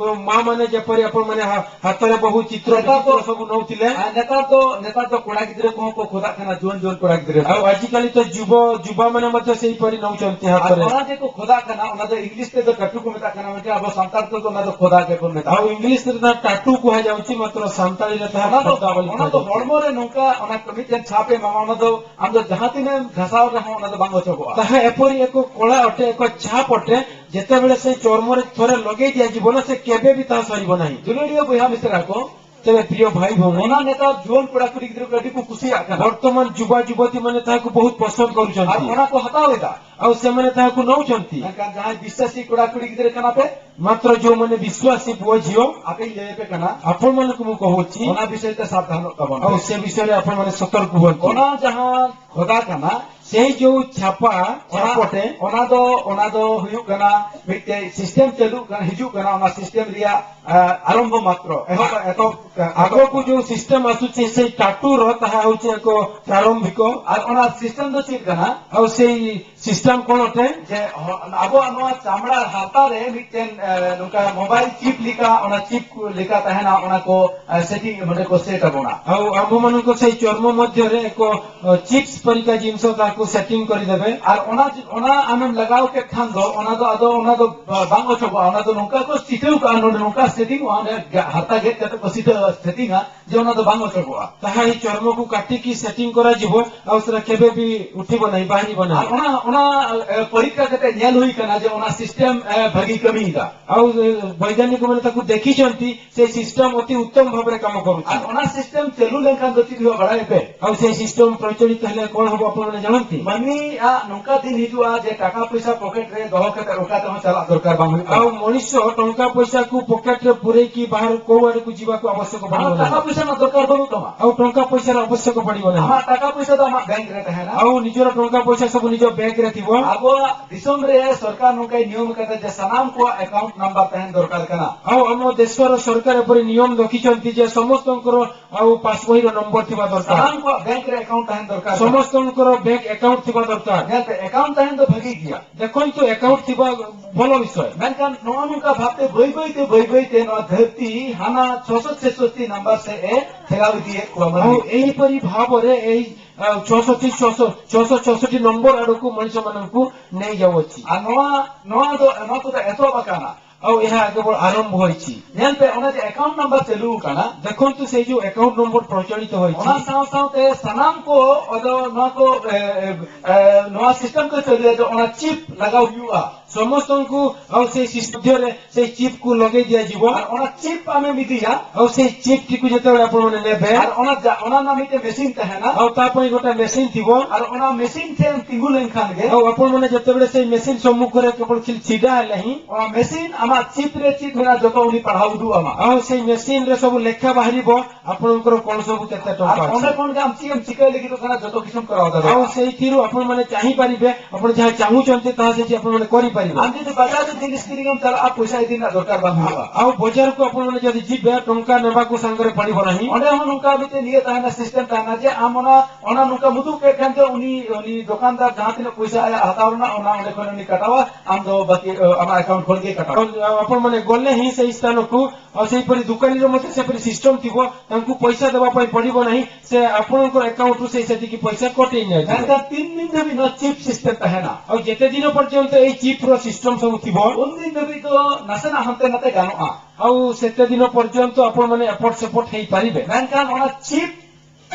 ᱚ, ମା ମାନେ ଯେପରି ଆପଣମାନେ ହା-, ହାତରେ ବହୁ ଚିତ୍ର ନେତାର ଚିତ୍ର ତ ସବୁ ନଉଥିଲେ। ᱟ, ନେତାର ᱫᱚ, ᱱᱮᱛᱟᱨ ᱫᱚ ᱠᱚᱲᱟ ᱜᱤᱫᱽᱨᱟᱹ ᱠᱚᱦᱚᱸ ᱠᱚ ᱠᱷᱚᱫᱟᱜ ᱠᱟᱱᱟ, ᱡᱩᱣᱟᱹᱱ ᱡᱩᱣᱟᱹᱱ ᱠᱚᱲᱟ ᱜᱤᱫᱽᱨᱟᱹ ᱠᱚ। ଆଉ ଆଜିକାଲି ତ ଯୁବ, ଯୁବାମାନେ ମଧ୍ୟ ସେହିପରି ନଉଛନ୍ତି ଆଉ ହାତରେ। ᱚᱱᱟ ᱡᱮ ᱠᱚ ᱠᱷᱚᱫᱟᱜ ᱠᱟᱱᱟ, ᱚᱱᱟ ᱫᱚ ᱤᱝᱞᱤᱥ ᱛᱮᱫᱚ ᱴᱟᱴᱩ ᱠᱚ ᱢᱮᱛᱟᱜ ᱠᱟᱱᱟ, ᱢᱮᱱᱠᱷᱟᱱ ᱟᱵᱚ ᱥᱟᱱᱛᱟᱲ ᱛᱮᱫᱚ ᱚᱱᱟ ᱫᱚ ᱠᱷᱚᱫᱟ ᱜᱮᱵᱚᱱ ᱢᱮᱛᱟᱜᱼᱟ। ଆଉ ଇଂଲିଶରେ ତା ଟାଟୁ କୁହାଯାଉଛି, ମାତ୍ର ସାନ୍ତାଳୀରେ ତାହା ᱚᱱᱟ ᱫᱚ, ᱠᱷᱚᱫᱟ ବୋଲି ᱚᱱᱟ ᱫᱚ ᱠᱩହାଯାଉଛି। ᱦᱚᱲᱢᱚ ᱨᱮ ᱱᱚᱝᱠᱟ ᱚᱱᱟ ᱢᱤᱫᱴᱮᱱ ᱪᱷᱟᱯ ᱮ ᱮᱢᱟᱢᱟ, ᱚᱱᱟ ᱫᱚ ᱟᱢ ᱫᱚ ᱡᱟᱦᱟᱸ ᱛᱤᱱᱟᱹᱜ ᱮᱢ ᱜᱷᱟᱥᱟᱣ ᱨᱮᱦᱚᱸ ᱚᱱᱟ ᱫᱚ ᱵᱟᱝ ᱚᱪᱚᱜᱚᱜᱼᱟ। ତାହା ଏପରି ଏକ କଳା ଅଟେ, ଏକ ଛାପ ଅଟେ, ଯେତେବେଳେ ସେ ଚର୍ମରେ ଥରେ ଲଗେଇ ଦିଆଯିବ ନା, ସେ କେବେ ବି ତାହା ସରିବ ନାହିଁ। ᱫᱩᱞᱟᱹᱲᱤᱭᱟᱹ ᱵᱚᱭᱦᱟ ᱢᱤᱥᱮᱨᱟ ᱠᱚ, ତେବେ ପ୍ରିୟ ଭାଇ ଭଉଣୀ, ᱚᱱᱟ ᱱᱮᱛᱟᱨ ᱡᱩᱣᱟᱹᱱ ᱠᱚᱲᱟ ᱠᱩᱲᱤ ᱜᱤᱫᱽᱨᱟᱹ ᱠᱚ ᱟᱹᱰᱤ ᱠᱚ ᱠᱩᱥᱤᱭᱟᱜ ᱠᱟᱱᱟ। ବର୍ତ୍ତମାନ ଯୁବା ଯୁବତୀ ମାନେ ତାହାକୁ ବହୁତ ପସନ୍ଦ ᱟᱨ କରୁଛନ୍ତି। ᱚᱱᱟ ᱠᱚ ᱦᱟᱛᱟᱣ ᱮᱫᱟ। ଆଉ ସେମାନେ ତାହାକୁ ନଉଛନ୍ତି। ᱢᱮᱱᱠᱷᱟᱱ ᱡᱟᱦᱟᱸᱭ ᱵᱤᱥᱣᱟᱥᱤ ᱠᱚᱲᱟ ᱠᱩᱲᱤ ᱜᱤᱫᱽᱨᱟᱹ ᱠᱟᱱᱟ ᱯᱮ, ମାତ୍ର ଯେଉଁମାନେ ବିଶ୍ୱାସୀ ପୁଅ ଝିଅ, ᱟᱯᱮᱧ ᱞᱟᱹᱭ ᱟᱯᱮ ᱠᱟᱱᱟ, ଆପଣମାନଙ୍କୁ ମୁଁ କହୁଛି, ᱚᱱᱟ ᱵᱤᱥᱚᱭ ᱛᱮ ᱥᱟᱵᱫᱷᱟᱱᱚᱜ ᱛᱟᱵᱚᱱ ଆଉ ᱯᱮ। ସେ ବିଷୟରେ ଆପଣମାନେ ସତର୍କ ହୁଅନ୍ତୁ। ᱚᱱᱟ ᱡᱟᱦᱟᱸ ᱠᱷᱚᱫᱟ ᱠᱟᱱᱟ, ସେଇ ଯୋଉ ଛାପା, ᱚᱱᱟ, ᱪᱷᱟᱯ ᱚᱴᱮ, ᱚᱱᱟ ᱫᱚ, ᱚᱱᱟ ᱫᱚ ᱦᱩᱭᱩᱜ ᱠᱟᱱᱟ ᱢᱤᱫᱴᱮᱡ ᱥᱤᱥᱴᱮᱢ ᱪᱟᱹᱞᱩᱜ ᱠᱟᱱᱟ, ᱦᱤᱡᱩᱜ ᱠᱟᱱᱟ, ᱚᱱᱟ ᱥᱤᱥᱴᱮᱢ ᱨᱮᱭᱟᱜ, ᱟ, ᱟᱨᱚᱢᱵᱷᱚ ᱢᱟᱛᱨᱚ, ᱮᱦᱚᱵ, ᱮᱛᱚᱦᱚᱵ, ᱮᱛᱚᱦᱚᱵ᱾ ᱟᱜᱚᱠᱩ ᱡᱳ ᱥᱤᱥᱴᱮᱢ ᱟᱥᱩᱪᱤ ᱥᱮ ᱴᱟᱴᱩ ᱨᱚ ᱛᱟᱦᱟ ᱦᱩᱪᱤ ᱟᱠᱚ ᱯᱨᱟᱨᱚᱢᱵᱷᱤᱠᱚ᱾ ᱟᱨ ᱚᱱᱟ ᱥᱤᱥᱴᱮᱢ ᱫᱚ ᱪᱮᱫ ᱠᱟᱱᱟ? ᱟᱨ ᱥᱮᱭ ᱥᱤᱥᱴᱮᱢ ᱥᱤᱥᱴᱮᱢ ᱠᱚ ᱱᱚᱛᱮ ᱡᱮ ᱦᱚ-, ᱟᱵᱚᱣᱟᱜ ᱱᱚᱣᱟ ᱪᱟᱢᱲᱟ ᱦᱟᱨᱛᱟ ᱨᱮ ᱢᱤᱫᱴᱮᱱ, ᱮ, ᱱᱚᱝᱠᱟ ᱢᱳᱵᱟᱭᱤᱞ ᱪᱤᱯ ᱞᱮᱠᱟ, ᱚᱱᱟ ᱪᱤᱯ ᱠᱚ ᱞᱮᱠᱟ ᱛᱟᱦᱮᱱᱟ, ᱚᱱᱟ ᱠᱚ, ᱮ, ᱥᱮᱴᱤᱝ ᱱᱚᱰᱮ ᱠᱚ ᱥᱮᱴ ᱟᱵᱚᱱᱟ᱾ ଆଉ ଆମ୍ଭମାନଙ୍କ ସେଇ ଚର୍ମ ମଧ୍ୟରେ ଏକ, ଅ, ଚିପ୍ସ ପରିକା ଜିନିଷ ତାକୁ ସେଟିଂ କରିଦେବେ। ᱟᱨ ᱚᱱᱟ, ᱚᱱᱟ ᱟᱢᱮᱢ ᱞᱟᱜᱟᱣ ᱠᱮᱫ ᱠᱷᱟᱱ ᱫᱚ, ᱚᱱᱟ ᱫᱚ ᱟᱫᱚ, ᱚᱱᱟ ᱫᱚ ᱵᱟ-, ᱵᱟᱝ ᱚᱪᱚᱜᱚᱜᱼᱟ᱾ ᱚᱱᱟ ᱫᱚ ᱱᱚᱝᱠᱟ ᱠᱚ ᱥᱤᱴᱷᱟᱹᱣ ᱠᱟᱜᱼᱟ, ᱱᱚᱰᱮ ᱱᱚᱝᱠᱟ ᱥᱮᱴᱤᱝᱚᱜᱼᱟ, ᱚᱸᱰᱮ ᱜᱟ-, ᱦᱟᱨᱛᱟ ᱜᱮᱫ ᱠᱟᱛᱮ ᱠᱚ ᱥᱤᱴᱷᱟᱹ ᱥᱮᱴᱤᱝᱟ, ᱡᱮ ᱚᱱᱟ ᱫᱚ ᱵᱟᱝ ᱚᱪᱚᱜᱚᱜᱼᱟ᱾ ତାହା ହିଁ ଚର୍ମକୁ କାଟିକି ସେଟିଂ କରାଯିବ, ଆଉ ସେଟା କେବେ ବି ଉଠିବ ନାହିଁ, ବାହାରିବ ᱟᱨ ନାହିଁ। ᱚᱱᱟ, ᱚᱱᱟ, ᱮ, ᱯᱚᱨᱤᱠᱠᱷᱟ ᱠᱟᱛᱮ ᱧᱮᱞ ᱦᱩᱭ ᱠᱟᱱᱟ ᱡᱮ ᱚᱱᱟ ᱥᱤᱥᱴᱮᱢ, ᱮ, ᱵᱷᱟᱹᱜᱤ ᱠᱟᱹᱢᱤᱭᱮᱫᱟ᱾ ଆଉ, ଏ, ବୈଜ୍ଞାନିକମାନେ ତାକୁ ଦେଖିଛନ୍ତି, ସେ ସିଷ୍ଟମ ଅତି ଉତ୍ତମ ଭାବରେ କାମ କରୁଛି। ᱟᱨ ᱚᱱᱟ ᱥᱤᱥᱴᱮᱢ ᱪᱟᱹᱞᱩ ᱞᱮᱱᱠᱷᱟᱱ ᱫᱚ ᱪᱮᱫ ᱦᱩᱭᱩᱜᱼᱟ ᱵᱟᱲᱟᱭ ᱯᱮ? ଆଉ ସେ ସିଷ୍ଟମ ପ୍ରଚଳିତ ହେଲେ କଣ ହବ ଆପଣମାନେ ଜାଣନ୍ତି? ᱢᱟᱹᱱᱢᱤᱭᱟᱜ ᱱᱚᱝᱠᱟ ᱫᱤᱱ ᱦᱤᱡᱩᱜᱼᱟ ᱡᱮ ᱴᱟᱠᱟ ᱯᱚᱭᱥᱟ ᱯᱚᱠᱮᱴ ᱨᱮ ᱫᱚᱦᱚ ᱠᱟᱛᱮ ᱚᱠᱟ ᱛᱮᱦᱚᱸ ᱪᱟᱞᱟᱜ ᱫᱚᱨᱠᱟᱨ ᱵᱟᱝ ᱦᱩᱭᱩᱜ ᱠᱟᱱᱟ᱾ ଆଉ ମଣିଷ ଟଙ୍କା ପଇସାକୁ ପକେଟରେ ପୁରେଇକି ବାହାରୁ କୋଉ ଆଡକୁ ଯିବାକୁ ଆବଶ୍ୟକ ପଡିବ ᱟᱢᱟᱜ ᱴᱟᱠᱟ ନାହିଁ। ᱯᱚᱭᱥᱟ ᱨᱮᱱᱟᱜ ᱫᱚᱨᱠᱟᱨ ᱵᱟᱹᱱᱩᱜ ᱛᱟᱢᱟ। ଆଉ ଟଙ୍କା ପଇସାର ଆବଶ୍ୟକ ପଡିବ ନାହିଁ। ᱟᱢᱟᱜ ᱴᱟᱠᱟ ᱯᱚᱭᱥᱟ ᱫᱚ ᱟᱢᱟᱜ ᱵᱮᱝᱠ ᱨᱮ ᱛᱟᱦᱮᱱᱟ। ଆଉ ନିଜର ଟଙ୍କା ପଇସା ସବୁ ନିଜ ବ୍ୟାଙ୍କରେ ଥିବ। ᱟᱵᱚᱣᱟᱜ ᱫᱤᱥᱚᱢ ᱨᱮ ᱥᱚᱨᱠᱟᱨ ᱱᱚᱝᱠᱟᱭ ᱱᱤᱭᱚᱢ ᱟᱠᱟᱫᱟ ᱡᱮ ᱥᱟᱱᱟᱢ ᱠᱚᱣᱟᱜ ᱮᱠᱟᱣᱩᱱᱴ ᱱᱟᱢᱵᱟᱨ ᱛᱟᱦᱮᱱ ᱫᱚᱨᱠᱟᱨ ᱠᱟᱱᱟ᱾ ଆଉ ଆମ ଦେଶର ସରକାର ଏପରି ନିୟମ ରଖିଛନ୍ତି ଯେ ସମସ୍ତଙ୍କର ଆଉ ପାସବହିର ନମ୍ବର ଥିବା ଦରକାର। ᱥᱟᱱᱟᱢ ᱠᱚᱣᱟᱜ ᱵᱮᱝᱠ ᱨᱮ ᱮᱠᱟᱣᱩᱱᱴ ᱛᱟᱦᱮᱱ ᱫᱚᱨᱠᱟᱨ ᱠᱟᱱᱟ᱾ ସମସ୍ତଙ୍କର ବ୍ୟାଙ୍କ ଆକାଉଣ୍ଟ ଥିବା ଦରକାର। ᱧᱮᱞ ᱯᱮ, ᱮᱠᱟᱣᱩᱱᱴ ᱛᱟᱦᱮᱱ ᱫᱚ ᱵᱷᱟᱹᱜᱤ ᱜᱮᱭᱟ᱾ ଦେଖନ୍ତୁ, ଆକାଉଣ୍ଟ ଥିବା ଭଲ ବିଷୟ। ᱢᱮᱱᱠᱷᱟᱱ ᱱᱚᱜᱼᱚ ᱱᱚᱝᱠᱟ ᱵᱷᱟᱵᱛᱮ ᱵᱟᱹᱭ ᱵᱟᱹᱭᱛᱮ, ᱵᱟᱹᱭ ᱵᱟᱹᱭᱛᱮ ᱱᱚᱣᱟ ᱫᱷᱟᱹᱨᱛᱤ ᱦᱟᱱᱟ ᱪᱷᱚᱥᱚ ᱪᱷᱮᱥᱚᱴᱤ ᱱᱟᱢᱵᱟᱨ ᱥᱮᱫ ᱮ ᱴᱷᱮᱞᱟᱣ ᱤᱫᱤᱭᱮᱫ ᱠᱚᱣᱟ ᱢᱟᱹᱱᱢᱤ। ଆଉ ଏହିପରି ଭାବରେ ଏହି, ଆ, ଛଅଷଠି, ଛଅଶହ, ଛଅଶହ ଛଅଷଠି ନମ୍ବର ଆଡକୁ ମଣିଷମାନଙ୍କୁ ନେଇଯାଉଅଛି। ᱟᱨ ᱱᱚᱣᱟ, ᱱᱚᱣᱟ ᱫᱚ, ᱱᱚᱣᱟ ᱠᱚᱫᱚ ᱮᱛᱚᱦᱚᱵ ᱟᱠᱟᱱᱟ। ଆଉ ଏହା କେବଳ ଆରମ୍ଭ ହୋଇଛି। ᱧᱮᱞ ᱯᱮ, ᱚᱱᱟ ᱡᱮ ᱮᱠᱟᱣᱩᱱᱴ ᱱᱟᱢᱵᱟᱨ ᱪᱟᱹᱞᱩ ᱟᱠᱟᱱᱟ, ଦେଖନ୍ତୁ, ସେଇ ଯୋଉ ଆକାଉଣ୍ଟ ନମ୍ବର ପ୍ରଚଳିତ ହୋଇଛି। ᱚᱱᱟ ᱥᱟᱶ ᱥᱟᱶᱛᱮ ᱥᱟᱱᱟᱢ ᱠᱚ, ᱟᱫᱚ ᱱᱚᱣᱟ ᱠᱚ, ᱮ, ᱮ, ᱮ, ᱱᱚᱣᱟ ᱥᱤᱥᱴᱮᱢ ᱠᱚ ᱪᱟᱹᱞᱩᱭᱟ ᱡᱮ ᱚᱱᱟ ᱪᱤᱯ ᱞᱟᱜᱟᱣ ᱦᱩᱭᱩᱜᱼᱟ। ସମସ୍ତଙ୍କୁ ଆଉ ସେଇ ସିଷ୍ଟମ ମଧ୍ୟରେ ସେଇ ଚିପ୍କୁ ଲଗେଇ ଦିଆଯିବ। ᱟᱨ ᱚᱱᱟ ᱪᱤᱯ ᱟᱢᱮᱢ ᱤᱫᱤᱭᱟ। ଆଉ ସେଇ ଚିପ୍ଟିକୁ ଯେତେବେଳେ ଆପଣମାନେ ନେବେ, ᱟᱨ ᱚᱱᱟ ᱡᱟ-, ᱚᱱᱟ ᱨᱮᱱᱟᱜ ᱢᱤᱫᱴᱮᱱ ᱢᱮᱥᱤᱱ ᱛᱟᱦᱮᱱᱟ। ଆଉ ତା ପାଇଁ ଗୋଟେ ମେସିନ୍ ଥିବ। ᱟᱨ ᱚᱱᱟ ᱢᱮᱥᱤᱱ ᱴᱷᱮᱱ ᱛᱤᱸᱜᱩ ᱞᱮᱱᱠᱷᱟᱱ ᱜᱮ, ଆଉ ଆପଣମାନେ ଯେତେବେଳେ ସେଇ ମେସିନ୍ ସମ୍ମୁଖରେ କେବଳ ଛି-, ଛିଡା ହେଲେ ହିଁ, ᱚᱱᱟ ᱢᱮᱥᱤᱱ ᱟᱢᱟᱜ ᱪᱤᱯ ᱨᱮ ᱪᱮᱫ ᱢᱮᱱᱟᱜᱼᱟ, ᱡᱚᱛᱚ ᱩᱱᱤ ᱯᱟᱲᱦᱟᱣ ᱩᱫᱩᱜ ᱟᱢᱟ। ଆଉ ସେଇ ମେସିନରେ ସବୁ ଲେଖା ବାହାରିବ, ଆପଣଙ୍କର କଣ ସବୁ କେତେ ଟଙ୍କା ᱟᱨ ଅଛି। ᱚᱸᱰᱮ ᱠᱷᱚᱱ ᱜᱮ ᱟᱢ ᱪᱮᱫ ᱮᱢ ᱪᱤᱠᱟᱹᱭ ᱞᱟᱹᱜᱤᱫᱚᱜ ᱠᱟᱱᱟ, ᱡᱚᱛᱚ ᱠᱤᱪᱷᱩᱢ ᱠᱚᱨᱟᱣ ᱫᱟᱲᱮᱭᱟᱜᱼᱟ। ଆଉ ସେଇଥିରୁ ଆପଣମାନେ ଚାହିଁପାରିବେ, ଆପଣ ଯାହା ଚାହୁଁଛନ୍ତି ତାହା ସେଠି ଆପଣମାନେ କରିପାରିବେ। ᱟᱢ ᱡᱩᱫᱤ ᱵᱟᱡᱟᱨ ᱨᱮ ᱡᱤᱱᱤᱥ ᱠᱤᱨᱤᱧ ᱮᱢ ᱪᱟᱞᱟᱜᱼᱟ, ᱯᱚᱭᱥᱟ ᱤᱫᱤ ᱨᱮᱱᱟᱜ ᱫᱚᱨᱠᱟᱨ ᱵᱟᱝ ᱦᱩᱭᱩᱜᱼᱟ᱾ ଆଉ ବଜାରକୁ ଆପଣମାନେ ଯଦି ଯିବେ, ଟଙ୍କା ନେବାକୁ ସାଙ୍ଗରେ ପଡ଼ିବ ନାହିଁ। ᱚᱸᱰᱮ ᱦᱚᱸ ᱱᱚᱝᱠᱟ ᱢᱤᱫᱴᱮᱱ ᱤᱭᱟᱹ ᱛᱟᱦᱮᱱᱟ, system ᱛᱟᱦᱮᱱᱟ ᱡᱮ ᱟᱢ ᱚᱱᱟ, ᱚᱱᱟ ᱱᱚᱝᱠᱟ ᱩᱫᱩᱜ ᱠᱮᱫ ᱠᱷᱟᱱ ᱜᱮ ᱩᱱᱤ, ᱩᱱᱤ ᱫᱚᱠᱟᱱᱫᱟᱨ ᱡᱟᱦᱟᱸ ᱛᱤᱱᱟᱹᱜ ᱯᱚᱭᱥᱟ ᱟᱭᱟᱜ ᱦᱟᱛᱟᱣ ᱨᱮᱱᱟᱜ, ᱚᱱᱟ ᱚᱸᱰᱮ ᱠᱷᱚᱱ ᱩᱱᱤ ᱠᱟᱴᱟᱣᱟ, ᱟᱢ ᱫᱚ ᱵᱟᱹᱠᱤ, ᱟᱢᱟᱜ account ᱠᱷᱚᱱ ᱜᱮ ᱠᱟᱴᱟᱣᱟ᱾ ଆପଣମାନେ ଗଲେ ହିଁ ସେଇ ସ୍ଥାନକୁ, ଆଉ ସେହିପରି ଦୋକାନୀର ମଧ୍ୟ ସେପରି system ଥିବ, ତାଙ୍କୁ ପଇସା ଦେବା ପାଇଁ ପଡ଼ିବ ନାହିଁ, ସେ ଆପଣଙ୍କର accountରୁ ସେ ସେତିକି ପଇସା କଟେଇ ନିଆଯିବ। ᱢᱮᱱᱠᱷᱟᱱ ᱛᱤᱱ ᱫᱤᱱ ᱫᱷᱟᱹᱵᱤᱡ ᱱᱚᱣᱟ chip system ᱛᱟᱦᱮᱱᱟ? ଆଉ ଯେତେ ଦିନ ପର୍ଯ୍ୟନ୍ତ ଏଇ chipର system ସବୁ ଥିବ, ᱩᱱ ᱫᱤᱱ ᱫᱷᱟᱹᱵᱤᱡ ᱫᱚ ᱱᱟᱥᱮᱱᱟᱜ ᱦᱟᱱᱛᱮ ᱱᱟᱛᱮ ᱜᱟᱱᱚᱜᱼᱟ᱾ ଆଉ ସେତେ ଦିନ ପର୍ଯ୍ୟନ୍ତ ଆପଣମାନେ ଏପଟ ସେପଟ ହେଇପାରିବେ। ᱢᱮᱱᱠᱷᱟᱱ ᱚᱱᱟ chip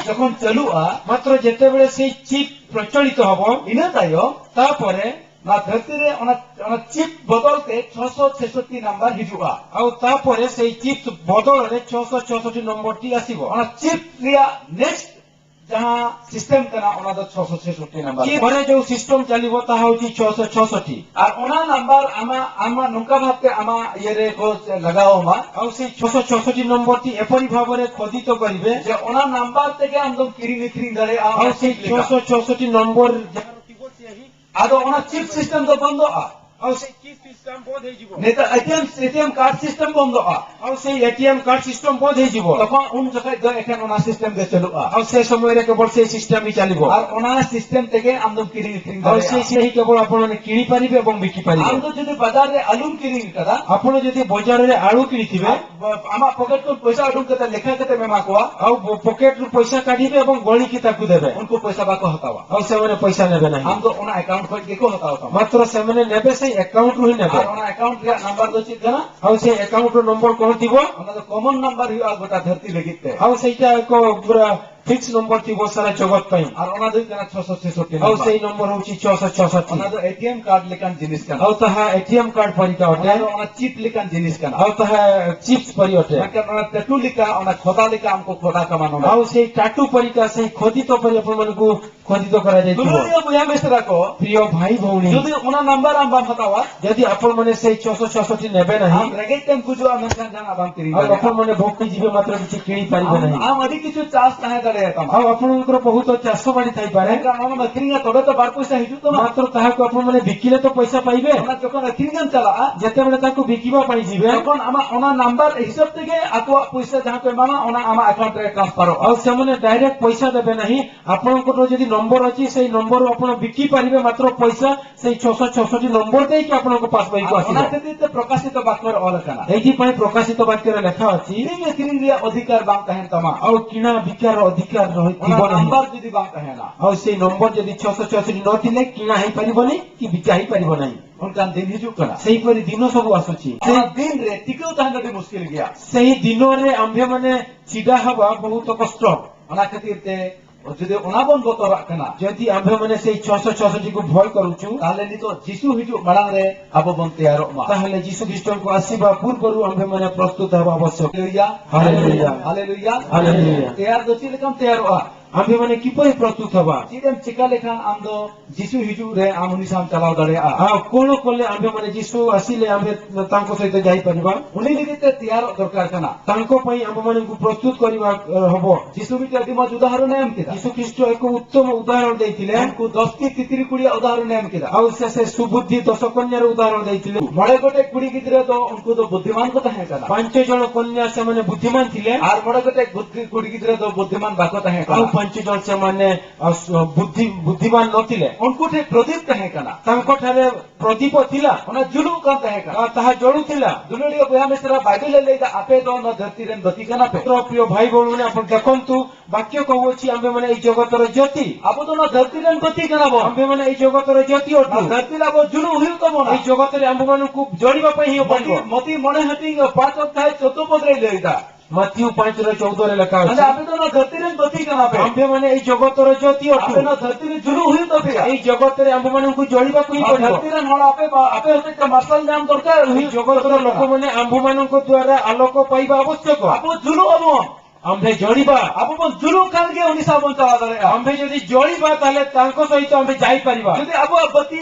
ᱡᱚᱠᱷᱚᱱ ᱪᱟᱹᱞᱩᱜᱼᱟ, ᱢᱟᱛᱨᱚ ଯେତେବେଳେ ସେଇ chip ପ୍ରଚଳିତ ହବ, ᱤᱱᱟᱹ ᱛᱟᱭᱚᱢ ᱛᱟᱯᱚᱨᱮ ᱱᱚᱣᱟ ᱫᱷᱟᱹᱨᱛᱤ ᱨᱮ ᱚᱱᱟ, ᱚᱱᱟ chip ᱵᱚᱫᱚᱞ ᱛᱮ ᱪᱷᱚᱥᱚ ᱪᱷᱮᱥᱚᱴᱴᱤ ᱱᱟᱢᱵᱟᱨ ᱦᱤᱡᱩᱜᱼᱟ᱾ ଆଉ ତାପରେ ସେଇ chip ବଦଳରେ ଛଅଶହ ଛଅଷଠି ନମ୍ବରଟି ଆସିବ। ᱚᱱᱟ chip ᱨᱮᱭᱟᱜ next ᱡᱟᱦᱟᱸ system ᱠᱟᱱᱟ, ᱚᱱᱟ ᱫᱚ ᱪᱷᱚᱥᱚ ᱪᱷᱮᱥᱚᱴᱴᱤ ᱱᱟᱢᱵᱟᱨ। chip ᱯᱚᱨᱮ ଯୋଉ system ଚାଲିବ, ତାହା ହେଉଛି ଛଅଶହ ଛଅଷଠି। ᱟᱨ ᱚᱱᱟ ᱱᱟᱢᱵᱟᱨ ᱟᱢᱟᱜ, ᱟᱢᱟᱜ ᱱᱚᱝᱠᱟ ᱵᱷᱟᱵᱛᱮ ᱟᱢᱟᱜ ᱤᱭᱟᱹ ᱨᱮ ᱠᱚ ᱞᱟᱜᱟᱣ ᱟᱢᱟ, ଆଉ ସେଇ ଛଅଶହ ଛଅଷଠି ନମ୍ବରଟି ଏପରି ଭାବରେ ଖୋଦିତ କରିବେ, ᱡᱮ ᱚᱱᱟ ᱱᱟᱢᱵᱟᱨ ᱛᱮᱜᱮ ᱟᱢ ᱫᱚᱢ ᱠᱤᱨᱤᱧ ᱟᱹᱠᱷᱨᱤᱧ ᱫᱟᱲᱮᱭᱟᱜᱼᱟ, ᱚᱱᱟ ଆଉ ସେଇ chip ᱞᱮᱠᱟ। ଛଅଶହ ଛଅଷଠି ନମ୍ବର ଯାହାର ଥିବ, ସିଏ ହିଁ ᱟᱫᱚ ᱚᱱᱟ chip system ᱫᱚ ᱵᱚᱱᱫᱚᱜᱼᱟ। ଆଉ ସେଇ chip system ବନ୍ଦ ହେଇଯିବ। ᱱᱮᱛᱟᱨ ATM, ATM card system ᱵᱚᱱᱫᱚᱜᱼᱟ᱾ ଆଉ ସେଇ ATM card system ବନ୍ଦ ହେଇଯିବ। ᱛᱚᱠᱷᱚᱱ ᱩᱱ ᱡᱚᱠᱷᱚᱡ ᱫᱚ ᱮᱠᱷᱮᱱ ᱚᱱᱟ system ᱜᱮ ᱪᱟᱹᱞᱩᱜᱼᱟ᱾ ଆଉ ସେ ସମୟରେ କେବଳ ସେଇ system ହିଁ ଚାଲିବ। ᱟᱨ ᱚᱱᱟ system ᱛᱮᱜᱮ ᱟᱢ ᱫᱚᱢ ᱠᱤᱨᱤᱧ ᱟᱹᱠᱷᱨᱤᱧ ଆଉ ᱫᱟᱲᱮᱭᱟᱜᱼᱟ। ସେଇ, ସେଇ କେବଳ ଆପଣମାନେ କିଣିପାରିବେ ଏବଂ ବିକିପାରିବେ। ᱟᱢ ᱫᱚ ᱡᱩᱫᱤ ᱵᱟᱡᱟᱨ ᱨᱮ ᱟᱹᱞᱩᱢ ᱠᱤᱨᱤᱧ ᱟᱠᱟᱫᱟ, ଆପଣ ଯଦି ବଜାରରେ ଆଳୁ କିଣିଥିବେ, ᱟᱨ ᱟᱢᱟᱜ ᱯᱚᱠᱮᱴ ᱠᱷᱚᱱ ᱯᱚᱭᱥᱟ ᱩᱰᱩᱠ ᱠᱟᱛᱮ ᱞᱮᱠᱷᱟ ᱠᱟᱛᱮ ᱮᱢᱟ ᱠᱚᱣᱟ, ଆଉ ᱯᱚ-, ପକେଟରୁ ପଇସା କାଢିବେ ଏବଂ ଗଣିକି ତାକୁ ଦେବେ। ᱩᱱᱠᱩ ᱯᱚᱭᱥᱟ ᱵᱟᱠᱚ ᱦᱟᱛᱟᱣᱟ। ଆଉ ସେମାନେ ପଇସା ନେବେ ନାହିଁ। ᱟᱢ ᱫᱚ ᱚᱱᱟ account ᱠᱷᱚᱱ ᱜᱮᱠᱚ ᱦᱟᱛᱟᱣ ᱛᱟᱢᱟ। ମାତ୍ର ସେମାନେ ନେବେ ସେଇ accountରୁ ହିଁ ନେବେ। ᱟᱨ ᱚᱱᱟ account ᱨᱮᱭᱟᱜ ᱱᱟᱢᱵᱟᱨ ᱫᱚ ᱪᱮᱫ ᱠᱟᱱᱟ? ଆଉ ସେଇ accountର ନମ୍ବର କଣ ଥିବ? ᱚᱱᱟ ᱫᱚ common number ᱦᱩᱭᱩᱜᱼᱟ ᱜᱚᱴᱟ ᱫᱷᱟᱹᱨᱛᱤ ᱞᱟᱹᱜᱤᱫ ᱛᱮ। ଆଉ ସେଇଟା ଏକ ପୁରା ଫିକ୍ସ ନମ୍ବର ଥିବ ସାରା ଜଗତ ପାଇଁ। ᱟᱨ ᱚᱱᱟ ᱫᱚ ᱦᱩᱭᱩᱜ ᱠᱟᱱᱟ ᱪᱷᱚᱥᱚ ᱪᱷᱮᱥᱚᱴᱴᱤ ଆଉ ନମ୍ᱵᱚᱨ। ସେଇ ନମ୍ବର ହେଉଛି ଛଅଶହ ଛଅଷଠି। ᱚᱱᱟ ᱫᱚ ATM card ᱞᱮᱠᱟᱱ ᱡᱤᱱᱤᱥ ᱠᱟᱱᱟ। ଆଉ ତାହା ATM କାର୍ଡ ପରିକା ଅଟେ। ᱚᱱᱟ ᱫᱚ ᱚᱱᱟ chip ᱞᱮᱠᱟᱱ ᱡᱤᱱᱤᱥ ᱠᱟᱱᱟ। ଆଉ ତାହା ଚିପ୍ସ ପରି ଅଟେ। ᱢᱮᱱᱠᱷᱟᱱ ᱚᱱᱟ tattoo ᱞᱮᱠᱟ ᱚᱱᱟ ᱠᱷᱚᱫᱟ ᱞᱮᱠᱟ ᱟᱢ ᱠᱚ ᱠᱷᱚᱫᱟ ᱠᱟᱢᱟ ᱱᱚᱰᱮ। ଆଉ ସେଇ ଟାଟୁ ପରିକା, ସେଇ ଖୋଦିତ ପରି ଆପଣମାନଙ୍କୁ ଖୋଦିତ କରାଯାଇଥିବ। ᱫᱩᱞᱟᱹᱲᱤᱭᱟᱹ ᱵᱚᱭᱦᱟ ᱢᱤᱥᱨᱟ ᱠᱚ, ପ୍ରିୟ ଭାଇ ଭଉଣୀ, ᱡᱩᱫᱤ ᱚᱱᱟ ᱱᱟᱢᱵᱟᱨ ᱟᱢ ᱵᱟᱢ ᱦᱟᱛᱟᱣᱟ, ଯଦି ଆପଣମାନେ ସେଇ ଛଅଶହ ଛଅଷଠି ନେବେ ନାହିଁ, ᱟᱢ ᱨᱮᱸᱜᱮᱡ ᱛᱮᱢ ᱜᱩᱡᱩᱜᱼᱟ, ᱢᱮᱱᱠᱷᱟᱱ ᱡᱟᱦᱟᱱᱟᱜ ᱵᱟᱢ ᱠᱤᱨᱤᱧ ଆଉ ᱫᱟᱲᱮᱭᱟᱜᱼᱟ। ଆପଣମାନେ ଭୋକ ହେଇଯିବେ, ମାତ୍ର କିଛି କିଣିପାରିବେ ᱟᱢ, ନାହିଁ। ᱟᱢ ᱟᱹᱰᱤ ᱠᱤᱪᱷᱩ ᱪᱟᱥ ᱛᱟᱦᱮᱸ ᱫᱟᱲᱮᱭᱟᱜᱼᱟ। ᱛᱟᱢᱟ᱾ ଆଉ ଆପଣଙ୍କର ବହୁତ ଚାଷ ବାଡ଼ି ଥାଇପାରେ। ᱢᱮᱱᱠᱷᱟᱱ ᱚᱱᱟᱢ ᱟᱹᱠᱷᱨᱤᱧᱟ, ᱛᱚᱵᱮ ᱛᱚ ᱵᱟᱨ ᱯᱚᱭᱥᱟ ᱦᱤᱡᱩᱜ ᱛᱟᱢᱟ᱾ ମାତ୍ର ତାହାକୁ ଆପଣମାନେ ବିକିଲେ ତ ପଇସା ପାଇବେ। ᱚᱱᱟ ᱡᱚᱠᱷᱚᱱ ᱟᱹᱠᱷᱨᱤᱧ ᱮᱢ ᱪᱟᱞᱟᱜᱼᱟ, ଯେତେବେଳେ ତାକୁ ବିକିବା ପାଇଁ ଯିବେ, ᱛᱚᱠᱷᱚᱱ ᱟᱢᱟᱜ ᱚᱱᱟ ᱱᱟᱢᱵᱟᱨ ᱦᱤᱥᱟᱹᱵ ᱛᱮᱜᱮ ᱟᱠᱚᱣᱟᱜ ᱯᱚᱭᱥᱟ ᱡᱟᱦᱟᱸ ᱠᱚ ᱮᱢᱟᱢᱟ, ᱚᱱᱟ ᱟᱢᱟᱜ ᱟᱠᱟᱣᱩᱱᱴ ᱨᱮ ᱴᱨᱟᱱᱥᱯᱷᱟᱨᱚᱜᱼᱟ᱾ ଆଉ ସେମାନେ ଡାଇରେକ୍ଟ ପଇସା ଦେବେ ନାହିଁ। ଆପଣଙ୍କର ଯଦି ନମ୍ବର ଅଛି, ସେଇ ନମ୍ବରରୁ ଆପଣ ବିକି ପାରିବେ ମାତ୍ର ପଇସା ସେଇ ଛଅଶହ ଛଅଷଠି ନମ୍ବର ଦେଇକି ଆପଣଙ୍କ ପାସବୁକ୍ କୁ ᱟᱨ ᱚᱱᱟ ଆସିବ। ᱠᱷᱟᱹᱛᱤᱨ ᱛᱮ ᱯᱨᱚᱠᱟᱥᱤᱛ ᱵᱟᱠᱭᱚ ᱨᱮ ᱚᱞ ᱟᱠᱟᱱᱟ᱾ ଏଇଥିପାଇଁ ପ୍ରକାଶିତ ବାକ୍ୟରେ ଲେଖା ଅଛି, ᱠᱤᱨᱤᱧ ᱟᱹᱠᱷᱨᱤᱧ ᱨᱮᱭᱟᱜ ᱚᱫᱷᱤᱠᱟᱨ ᱵᱟᱝ ᱛᱟᱦᱮᱱ ᱛᱟᱢᱟ᱾ ଆଉ କିଣା ବିକାର ଅଧିକାର ରହି-, ᱚᱱᱟ ଥିବ ନାହିଁ। ᱱᱟᱢᱵᱟᱨ ᱡᱩᱫᱤ ᱵᱟᱝ ᱛᱟᱦᱮᱱᱟ, ଆଉ ସେଇ ନମ୍ବର ଯଦି ଛଅଶହ ଛଅଷଠି ନଥିଲେ, କିଣା ହେଇପାରିବନି କି ବିକା ହେଇପାରିବ ନାହିଁ। ᱚᱱᱠᱟᱱ ᱫᱤᱱ ᱦᱤᱡᱩᱜ ᱠᱟᱱᱟ। ସେହିପରି ଦିନ ସବୁ ଆସୁଛି। ᱚᱱᱟ ᱫᱤᱱ ᱨᱮ ᱴᱤᱠᱟᱹᱣ ᱛᱟᱦᱮᱱ ᱟᱹᱰᱤ ᱢᱩᱥᱠᱤᱞ ᱜᱮᱭᱟ। ସେହି ଦିନରେ ଆମ୍ଭେମାନେ ଛିଡ଼ା ହେବା ବହୁତ କଷ୍ଟ। ᱚᱱᱟ ᱠᱷᱟᱹᱛᱤᱨ ᱛᱮ ᱡᱩᱫᱤ ᱚᱱᱟ ᱵᱚᱱ ᱵᱚᱛᱚᱨᱟᱜ ᱠᱟᱱᱟ, ଯଦି ଆମ୍ଭେମାନେ ସେଇ ଛଅଶହ ଛଅଷଠି କୁ ଭୟ କରୁଛୁ, ତାହେଲେ ᱱᱤᱛᱚᱜ ᱡᱤᱥᱩ ᱦᱤᱡᱩᱜ ᱢᱟᱲᱟᱝ ᱨᱮ ᱟᱵᱚ ᱵᱚᱱ ᱛᱮᱭᱟᱨᱚᱜ ᱢᱟ। ତାହେଲେ ଯୀଶୁ ଖ୍ରୀଷ୍ଟଙ୍କୁ ଆସିବା ପୂର୍ବରୁ ଆମ୍ଭେମାନେ ପ୍ରସ୍ତୁତ ହେବା ଆବଶ୍ୟକ। Hallelujah. Hallelujah. Hallelujah. Hallelujah. There ᱫᱚ ᱪᱮᱫ ᱞᱮᱠᱟᱢ ᱛᱮᱭᱟᱨᱚᱜᱼᱟ? ଆମ୍ଭେମାନେ କିପରି ପ୍ରସ୍ତୁତ ହେବା? ᱪᱮᱫ ᱮᱢ ᱪᱤᱠᱟ ᱞᱮᱠᱷᱟᱱ ᱟᱢ ᱫᱚ ᱡᱤᱥᱩ ᱦᱤᱡᱩᱜ ᱨᱮ ᱟᱢ ᱩᱱᱤ ᱥᱟᱶ ᱪᱟᱞᱟᱣ ᱫᱟᱲᱮᱭᱟᱜᱼᱟ? ଆଉ କ'ଣ କଲେ ଆମ୍ଭେମାନେ ଯୀଶୁ ଆସିଲେ ଆମ୍ଭେ ତାଙ୍କ ସହିତ ଯାଇପାରିବା? ᱩᱱᱤ ᱞᱟᱹᱜᱤᱫ ᱛᱮ ᱛᱮᱭᱟᱨᱚᱜ ᱫᱚᱨᱠᱟᱨ ᱠᱟᱱᱟ। ତାଙ୍କ ପାଇଁ ଆମ୍ଭେମାନଙ୍କୁ ପ୍ରସ୍ତୁତ କରିବା, ଅ, ହବ। ᱡᱤᱥᱩ ᱢᱤᱫᱴᱮᱱ ᱟᱹᱰᱤ ᱢᱚᱡᱽ ᱩᱫᱟᱦᱚᱨᱚᱱ ᱮ ᱮᱢ ᱠᱮᱫᱟ। ଯୀଶୁ ଖ୍ରୀଷ୍ଟ ଏକ ଉତ୍ତମ ଉଦାହରଣ ଦେଇଥିଲେ। ᱩᱱᱠᱩ ᱫᱚᱥ ᱴᱤ ᱛᱤᱛᱨᱤ ᱠᱩᱲᱤᱭᱟᱜ ᱩᱫᱟᱦᱚᱨᱚᱱ ᱮ ᱮᱢ ᱠᱮᱫᱟ। ଆଉ ସେ, ସେ ସୁବୁଦ୍ଧି ଦଶ କନ୍ୟାର ଉଦାହରଣ ଦେଇଥିଲେ। ᱢᱚᱬᱮ ᱜᱚᱴᱮᱡ ᱠᱩᱲᱤ ᱜᱤᱫᱽᱨᱟᱹ ᱫᱚ ᱩᱱᱠᱩ ᱫᱚ ᱵᱩᱫᱽᱫᱷᱤᱢᱟᱱ ᱠᱚ ᱛᱟᱦᱮᱸ ᱠᱟᱱᱟ। ପାଞ୍ଚ ଜଣ କନ୍ୟା ସେମାନେ ବୁଦ୍ଧିମାନ ଥିଲେ। ᱟᱨ ᱢᱚᱬᱮ ᱜᱚᱴᱮᱡ ᱵᱩᱫᱽ-, ᱠᱩᱲᱤ ᱜᱤᱫᱽᱨᱟᱹ ᱫᱚ ᱵᱩᱫᱽᱫᱷᱤᱢᱟᱱ ᱵᱟᱠᱚ ᱛᱟᱦᱮᱸ ᱠᱟᱱᱟ। ଆଉ ପାଞ୍ଚ ଜଣ ସେମାନେ, ଅ, ସ-, ବୁଦ୍ଧି-, ବୁଦ୍ଧିମାନ ନଥିଲେ। ᱩᱱᱠᱩ ᱴᱷᱮᱱ ᱯᱨᱚᱫᱤᱯ ᱛᱟᱦᱮᱸ ᱠᱟᱱᱟ। ତାଙ୍କଠାରେ ପ୍ରଦୀପ ଥିଲା। ᱚᱱᱟ ᱡᱩᱞᱩᱜ ᱠᱟᱱ ᱛᱟᱦᱮᱸ ᱠᱟᱱᱟ। ᱟ, ତାହା ଜଳୁଥିଲା। ᱫᱩᱞᱟᱹᱲᱤᱭᱟᱹ ᱵᱚᱭᱦᱟ ᱢᱤᱥᱨᱟ, ᱵᱟᱭᱵᱮᱞ ᱮ ᱞᱟᱹᱭᱫᱟ, ᱟᱯᱮ ᱫᱚ ᱱᱚᱣᱟ ᱫᱷᱟᱹᱨᱛᱤ ᱨᱮᱱ ᱵᱟᱹᱛᱤ ᱠᱟᱱᱟ ᱯᱮ। ᱛᱚ, ᱯᱨᱤᱭᱚ ଭାଇ ଭଉଣୀମାନେ, ଆପଣ ଦେଖନ୍ତୁ, ବାକ୍ୟ କହୁଅଛି, ଆମ୍ଭେମାନେ ଏଇ ଜଗତର ଜ୍ୟୋତି। ᱟᱵᱚ ᱫᱚ ᱱᱚᱣᱟ ᱫᱷᱟᱹᱨᱛᱤ ᱨᱮᱱ ᱵᱟᱹᱛᱤ ᱠᱟᱱᱟ ᱵᱚᱱ। ଆମ୍ଭେମାନେ ଏଇ ଜଗତର ଜ୍ୟୋତି ଅଟୁ। ᱱᱚᱣᱟ ᱫᱷᱟᱹᱨᱛᱤ ᱨᱮ ᱟᱵᱚ ᱡᱩᱞᱩᱜ ᱦᱩᱭᱩᱜ ᱛᱟᱵᱚᱱᱟ। ଏଇ ଜଗତରେ ଆମ୍ଭମାନଙ୍କୁ ଜଳିବା ପାଇଁ ହିଁ ପଡ଼ିବ। ᱢᱚᱛᱤ, ᱢᱚᱛᱤ ᱢᱚᱬᱮ ᱦᱟᱹᱴᱤᱧ ᱯᱟᱸᱪ ᱚᱫᱷᱭᱟᱭ ᱪᱳᱫᱽᱫᱳ ᱯᱚᱫ ᱨᱮ ᱞᱟᱹᱭᱫᱟ। ମାଥିଉ ପାଞ୍ଚ ର ଚଉଦ ରେ ଲେଖା ଅଛି। ᱟᱯᱮ ᱫᱚ ᱱᱚᱣᱟ ᱫᱷᱟᱹᱨᱛᱤ ᱨᱮᱱ ᱵᱟᱹᱛᱤ ᱠᱟᱱᱟ ᱯᱮ। ଆମ୍ଭେମାନେ ଏଇ ଜଗତର ଜ୍ୟୋତି ଅଟୁ। ᱟᱯᱮ ᱱᱚᱣᱟ ᱫᱷᱟᱹᱨᱛᱤ ᱨᱮ ᱡᱩᱞᱩᱜ ᱦᱩᱭᱩᱜ ᱛᱟᱯᱮᱭᱟ। ଏଇ ଜଗତରେ ଆମ୍ଭମାନଙ୍କୁ ଜଳିବାକୁ ହିଁ ᱱᱚᱣᱟ ପଡ଼ିବ। ᱫᱷᱟᱹᱨᱛᱤ ᱨᱮᱱ ᱦᱚᱲ ᱟᱯᱮ, ᱟᱯᱮ ᱦᱚᱛᱮᱡ ᱛᱮ ᱢᱟᱨᱥᱟᱞ ᱧᱟᱢ ᱫᱚᱨᱠᱟᱨ, ᱮଇ ᱦᱩᱭᱩᱜ ᱡᱚᱜᱚᱛର ଦରକାର। ଲୋକମାନେ ଆମ୍ଭମାନଙ୍କ ଦ୍ୱାରା ଆଲୋକ ପାଇବା ଆବଶ୍ୟକ। ᱟᱵᱚ ᱡᱩᱞᱩᱜ ᱟᱵᱚᱱ। ଆମ୍ଭେ ଜଳିବା। ᱟᱵᱚ ᱵᱚᱱ ᱡᱩᱞᱩᱜ ᱠᱷᱟᱱ ᱜᱮ ᱩᱱᱤ ᱥᱟᱶ ᱵᱚᱱ ᱪᱟᱞᱟᱣ ᱫᱟᱲᱮᱭᱟᱜᱼᱟ। ଆମ୍ଭେ ଯଦି ଜଳିବା, ତାହେଲେ ତାଙ୍କ ସହିତ ଆମ୍ଭେ ଯାଇପାରିବା। ᱡᱩᱫᱤ ᱟᱵᱚᱣᱟᱜ ᱵᱟᱹᱛᱤ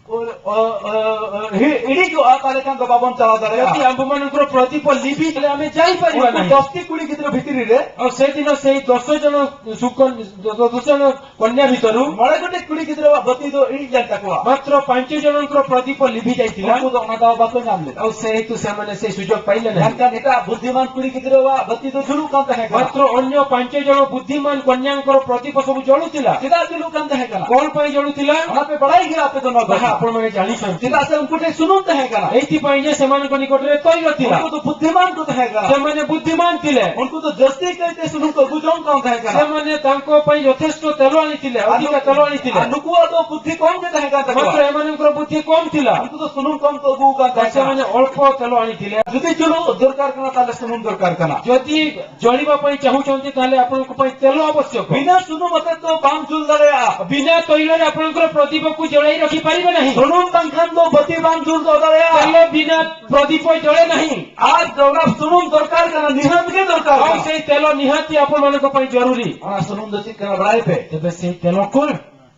ᱚ, ᱚ, ᱚ, ᱚ, ᱦᱤ-, ᱤᱲᱤᱡᱚᱜᱼᱟ, ᱛᱟᱦᱞᱮ ᱠᱷᱟᱱ ᱫᱚ ᱵᱟᱵᱚᱱ ᱪᱟᱞᱟᱣ ᱫᱟᱲᱮᱭᱟᱜᱼᱟ᱾ ଯଦି ଆମ୍ଭମାନଙ୍କର ପ୍ରଦୀପ ଲିଭି, ତାହେଲେ ଆମେ ଯାଇପାରିବା ନାହିଁ। ᱩᱱᱠᱩ ᱫᱚᱥᱴᱤ ᱠᱩᱲᱤ ᱜᱤᱫᱽᱨᱟᱹ ᱵᱷᱤᱛᱨᱤ ᱨᱮ ᱟᱨ ᱥᱮᱫᱤᱱ ᱥᱮᱫᱤᱱ ᱫᱚᱥ ᱡᱚᱱ ᱥᱩᱠ-, ᱫᱚᱥ ᱡᱚᱱ ᱠᱚᱱୟା ଭିତରୁ ᱢᱚᱬᱮ ᱜᱚᱴᱮᱡ ᱠᱩᱲᱤ ᱜᱤᱫᱽᱨᱟᱹᱣᱟᱜ ᱵᱟᱹᱛᱤ ᱫᱚ ᱤᱲᱤᱡ ᱞᱮᱱ ᱛᱟᱠᱚᱣᱟ᱾ ମାତ୍ର ପାଞ୍ଚ ଜଣଙ୍କର ପ୍ରଦୀପ ଲିଭି ଯାଇଥିଲା। ᱩᱱᱠᱩ ᱫᱚ ᱚᱱᱟ ᱫᱟᱣ ᱵᱟᱠᱚ ᱧᱟᱢ ᱞᱮᱫᱟ᱾ ଆଉ ସେହେତୁ ସେମାନେ ସେ ସୁଯୋଗ ପାଇଲେ ନାହିଁ। ᱢᱮᱱᱠᱷᱟᱱ ᱮᱴᱟᱜ ᱵᱩᱫᱽᱫᱷᱤᱢᱟᱱ ᱠᱩᱲᱤ ᱜᱤᱫᱽᱨᱟᱹᱣᱟᱜ ᱵᱟᱹᱛᱤ ᱫᱚ ᱡᱩᱞᱩᱜ ᱠᱟᱱ ᱛᱟᱦᱮᱸ ᱠᱟᱱᱟ᱾ ମାତ୍ର ଅନ୍ୟ ପାଞ୍ଚ ଜଣ ବୁଦ୍ଧିମାନ କନ୍ୟାଙ୍କର ପ୍ରଦୀପ ସବୁ ଜଳୁଥିଲା। ᱪᱮᱫᱟᱜ ᱡᱩᱞᱩᱜ ᱠᱟᱱ ᱛᱟᱦᱮᱸ ᱠᱟᱱᱟ? କଣ ପାଇଁ ଜଳୁଥିଲା? ᱚᱱᱟ ᱯᱮ ᱵᱟᱲᱟᱭ ᱜᱮᱭᱟ ᱟᱯᱮ ᱫᱚ ᱱᱚᱣᱟ ᱠᱟᱛᱷᱟ᱾ ତାହା ଆପଣମାନେ ଜାଣିଛନ୍ତି। ᱪᱮᱫᱟᱜ ᱥᱮ ᱩᱱᱠᱩ ᱴᱷᱮᱱ ᱥᱩᱱᱩᱢ ᱛᱟᱦᱮᱸ ᱠᱟᱱᱟ᱾ ଏଇଥିପାଇଁ ଯେ ସେମାନଙ୍କ ନିକଟରେ ତୈଳ ଥିଲା। ᱩᱱᱠᱩ ᱫᱚ ᱵᱩଦ୍ଧିᱢᱟᱱ ᱠᱚ ᱛᱟᱦᱮᱸ ᱠᱟᱱᱟ। ସେମାନେ ବୁଦ୍ଧିମାନ ଥିଲେ। ᱩᱱᱠᱩ ᱫᱚ ᱡᱟᱹᱥᱛᱤ ᱠᱟᱭᱛᱮ ᱥᱩᱱᱩᱢ ᱠᱚ ᱟᱹᱜᱩ ᱡᱚᱝ ᱠᱟᱱ ᱛᱟᱦᱮᱸ ᱠᱟᱱᱟ। ସେମାନେ ତାଙ୍କ ପାଇଁ ଯଥେଷ୍ଟ ତେଲ ଆଣିଥିଲେ, ᱟᱨ ଅଧିକା ᱱᱩᱠᱩ-, ତେଲ ଆଣିଥିଲେ। ᱟᱨ ᱱᱩᱠᱩᱣᱟᱜ ᱫᱚ ᱵᱩଦ୍ଧି ᱠᱚᱢ ᱜᱮ ᱛᱟᱦᱮᱸ ᱠᱟᱱ ᱛᱟᱠᱚᱣᱟ। ମାତ୍ର ଏମାନଙ୍କର ବୁଦ୍ଧି କମ୍ ଥିଲା। ᱩᱱᱠᱩ ᱫᱚ ᱥᱩᱱᱩᱢ ᱠᱚᱢ ᱠᱚ ᱟᱹᱜᱩ ᱠᱟᱱ ᱛᱟᱦᱮᱸ ᱠᱟᱱᱟ। ସେମାନେ ଅଳ୍ପ ତେଲ ଆଣିଥିଲେ। ᱡᱩᱫᱤ ᱡᱩᱞᱩᱜ ᱫᱚᱨᱠᱟᱨ ᱠᱟᱱᱟ, ᱛᱟᱦᱞᱮ ᱥᱩᱱᱩᱢ ᱫᱚᱨᱠᱟᱨ ᱠᱟᱱᱟ। ଯଦି ଜଳିବା ପାଇଁ ଚାହୁଁଛନ୍ତି, ତାହେଲେ ଆପଣଙ୍କ ପାଇଁ ତେଲ ଆବଶ୍ୟକ। ᱵᱤᱱᱟ ᱥᱩᱱᱩᱢ ᱟᱛᱮ ᱫᱚ ᱵᱟᱢ ᱡᱩᱞ ᱫᱟᱲᱮᱭᱟᱜᱼᱟ। ବିନା ତୈଳରେ ଆପଣଙ୍କର ପ୍ରଦୀପକୁ ଜଳାଇ ରଖିପାରିବେ ନାହିଁ। ᱥᱩᱱᱩᱢ ᱵᱟᱝᱠᱷᱟᱱ ᱫᱚ ᱵᱟᱹᱛᱤ ᱵᱟᱢ ᱡᱩᱞ ᱫᱚᱦᱚ ᱫᱟᱲᱮᱭᱟᱜᱼᱟ। ତେଲ ବିନା ପ୍ରଦୀପ ଜଳେ ନାହିଁ। ᱟᱨ ᱚᱱᱟ ᱥᱩᱱᱩᱢ ᱫᱚᱨᱠᱟᱨ ᱠᱟᱱᱟ, ᱱᱤᱦᱟᱹᱛ ᱜᱮ ᱫᱚᱨᱠᱟᱨ ଆଉ ᱠᱟᱱᱟ। ସେଇ ତେଲ ନିହାତି ଆପଣମାନଙ୍କ ପାଇଁ ଜରୁରୀ। ᱚᱱᱟ ᱥᱩᱱᱩᱢ ᱫᱚ ᱪᱮᱫ ᱠᱟᱱᱟ ᱵᱟᱲᱟᱭ ᱯᱮ? ତେବେ ସେଇ ତେଲ କଣ?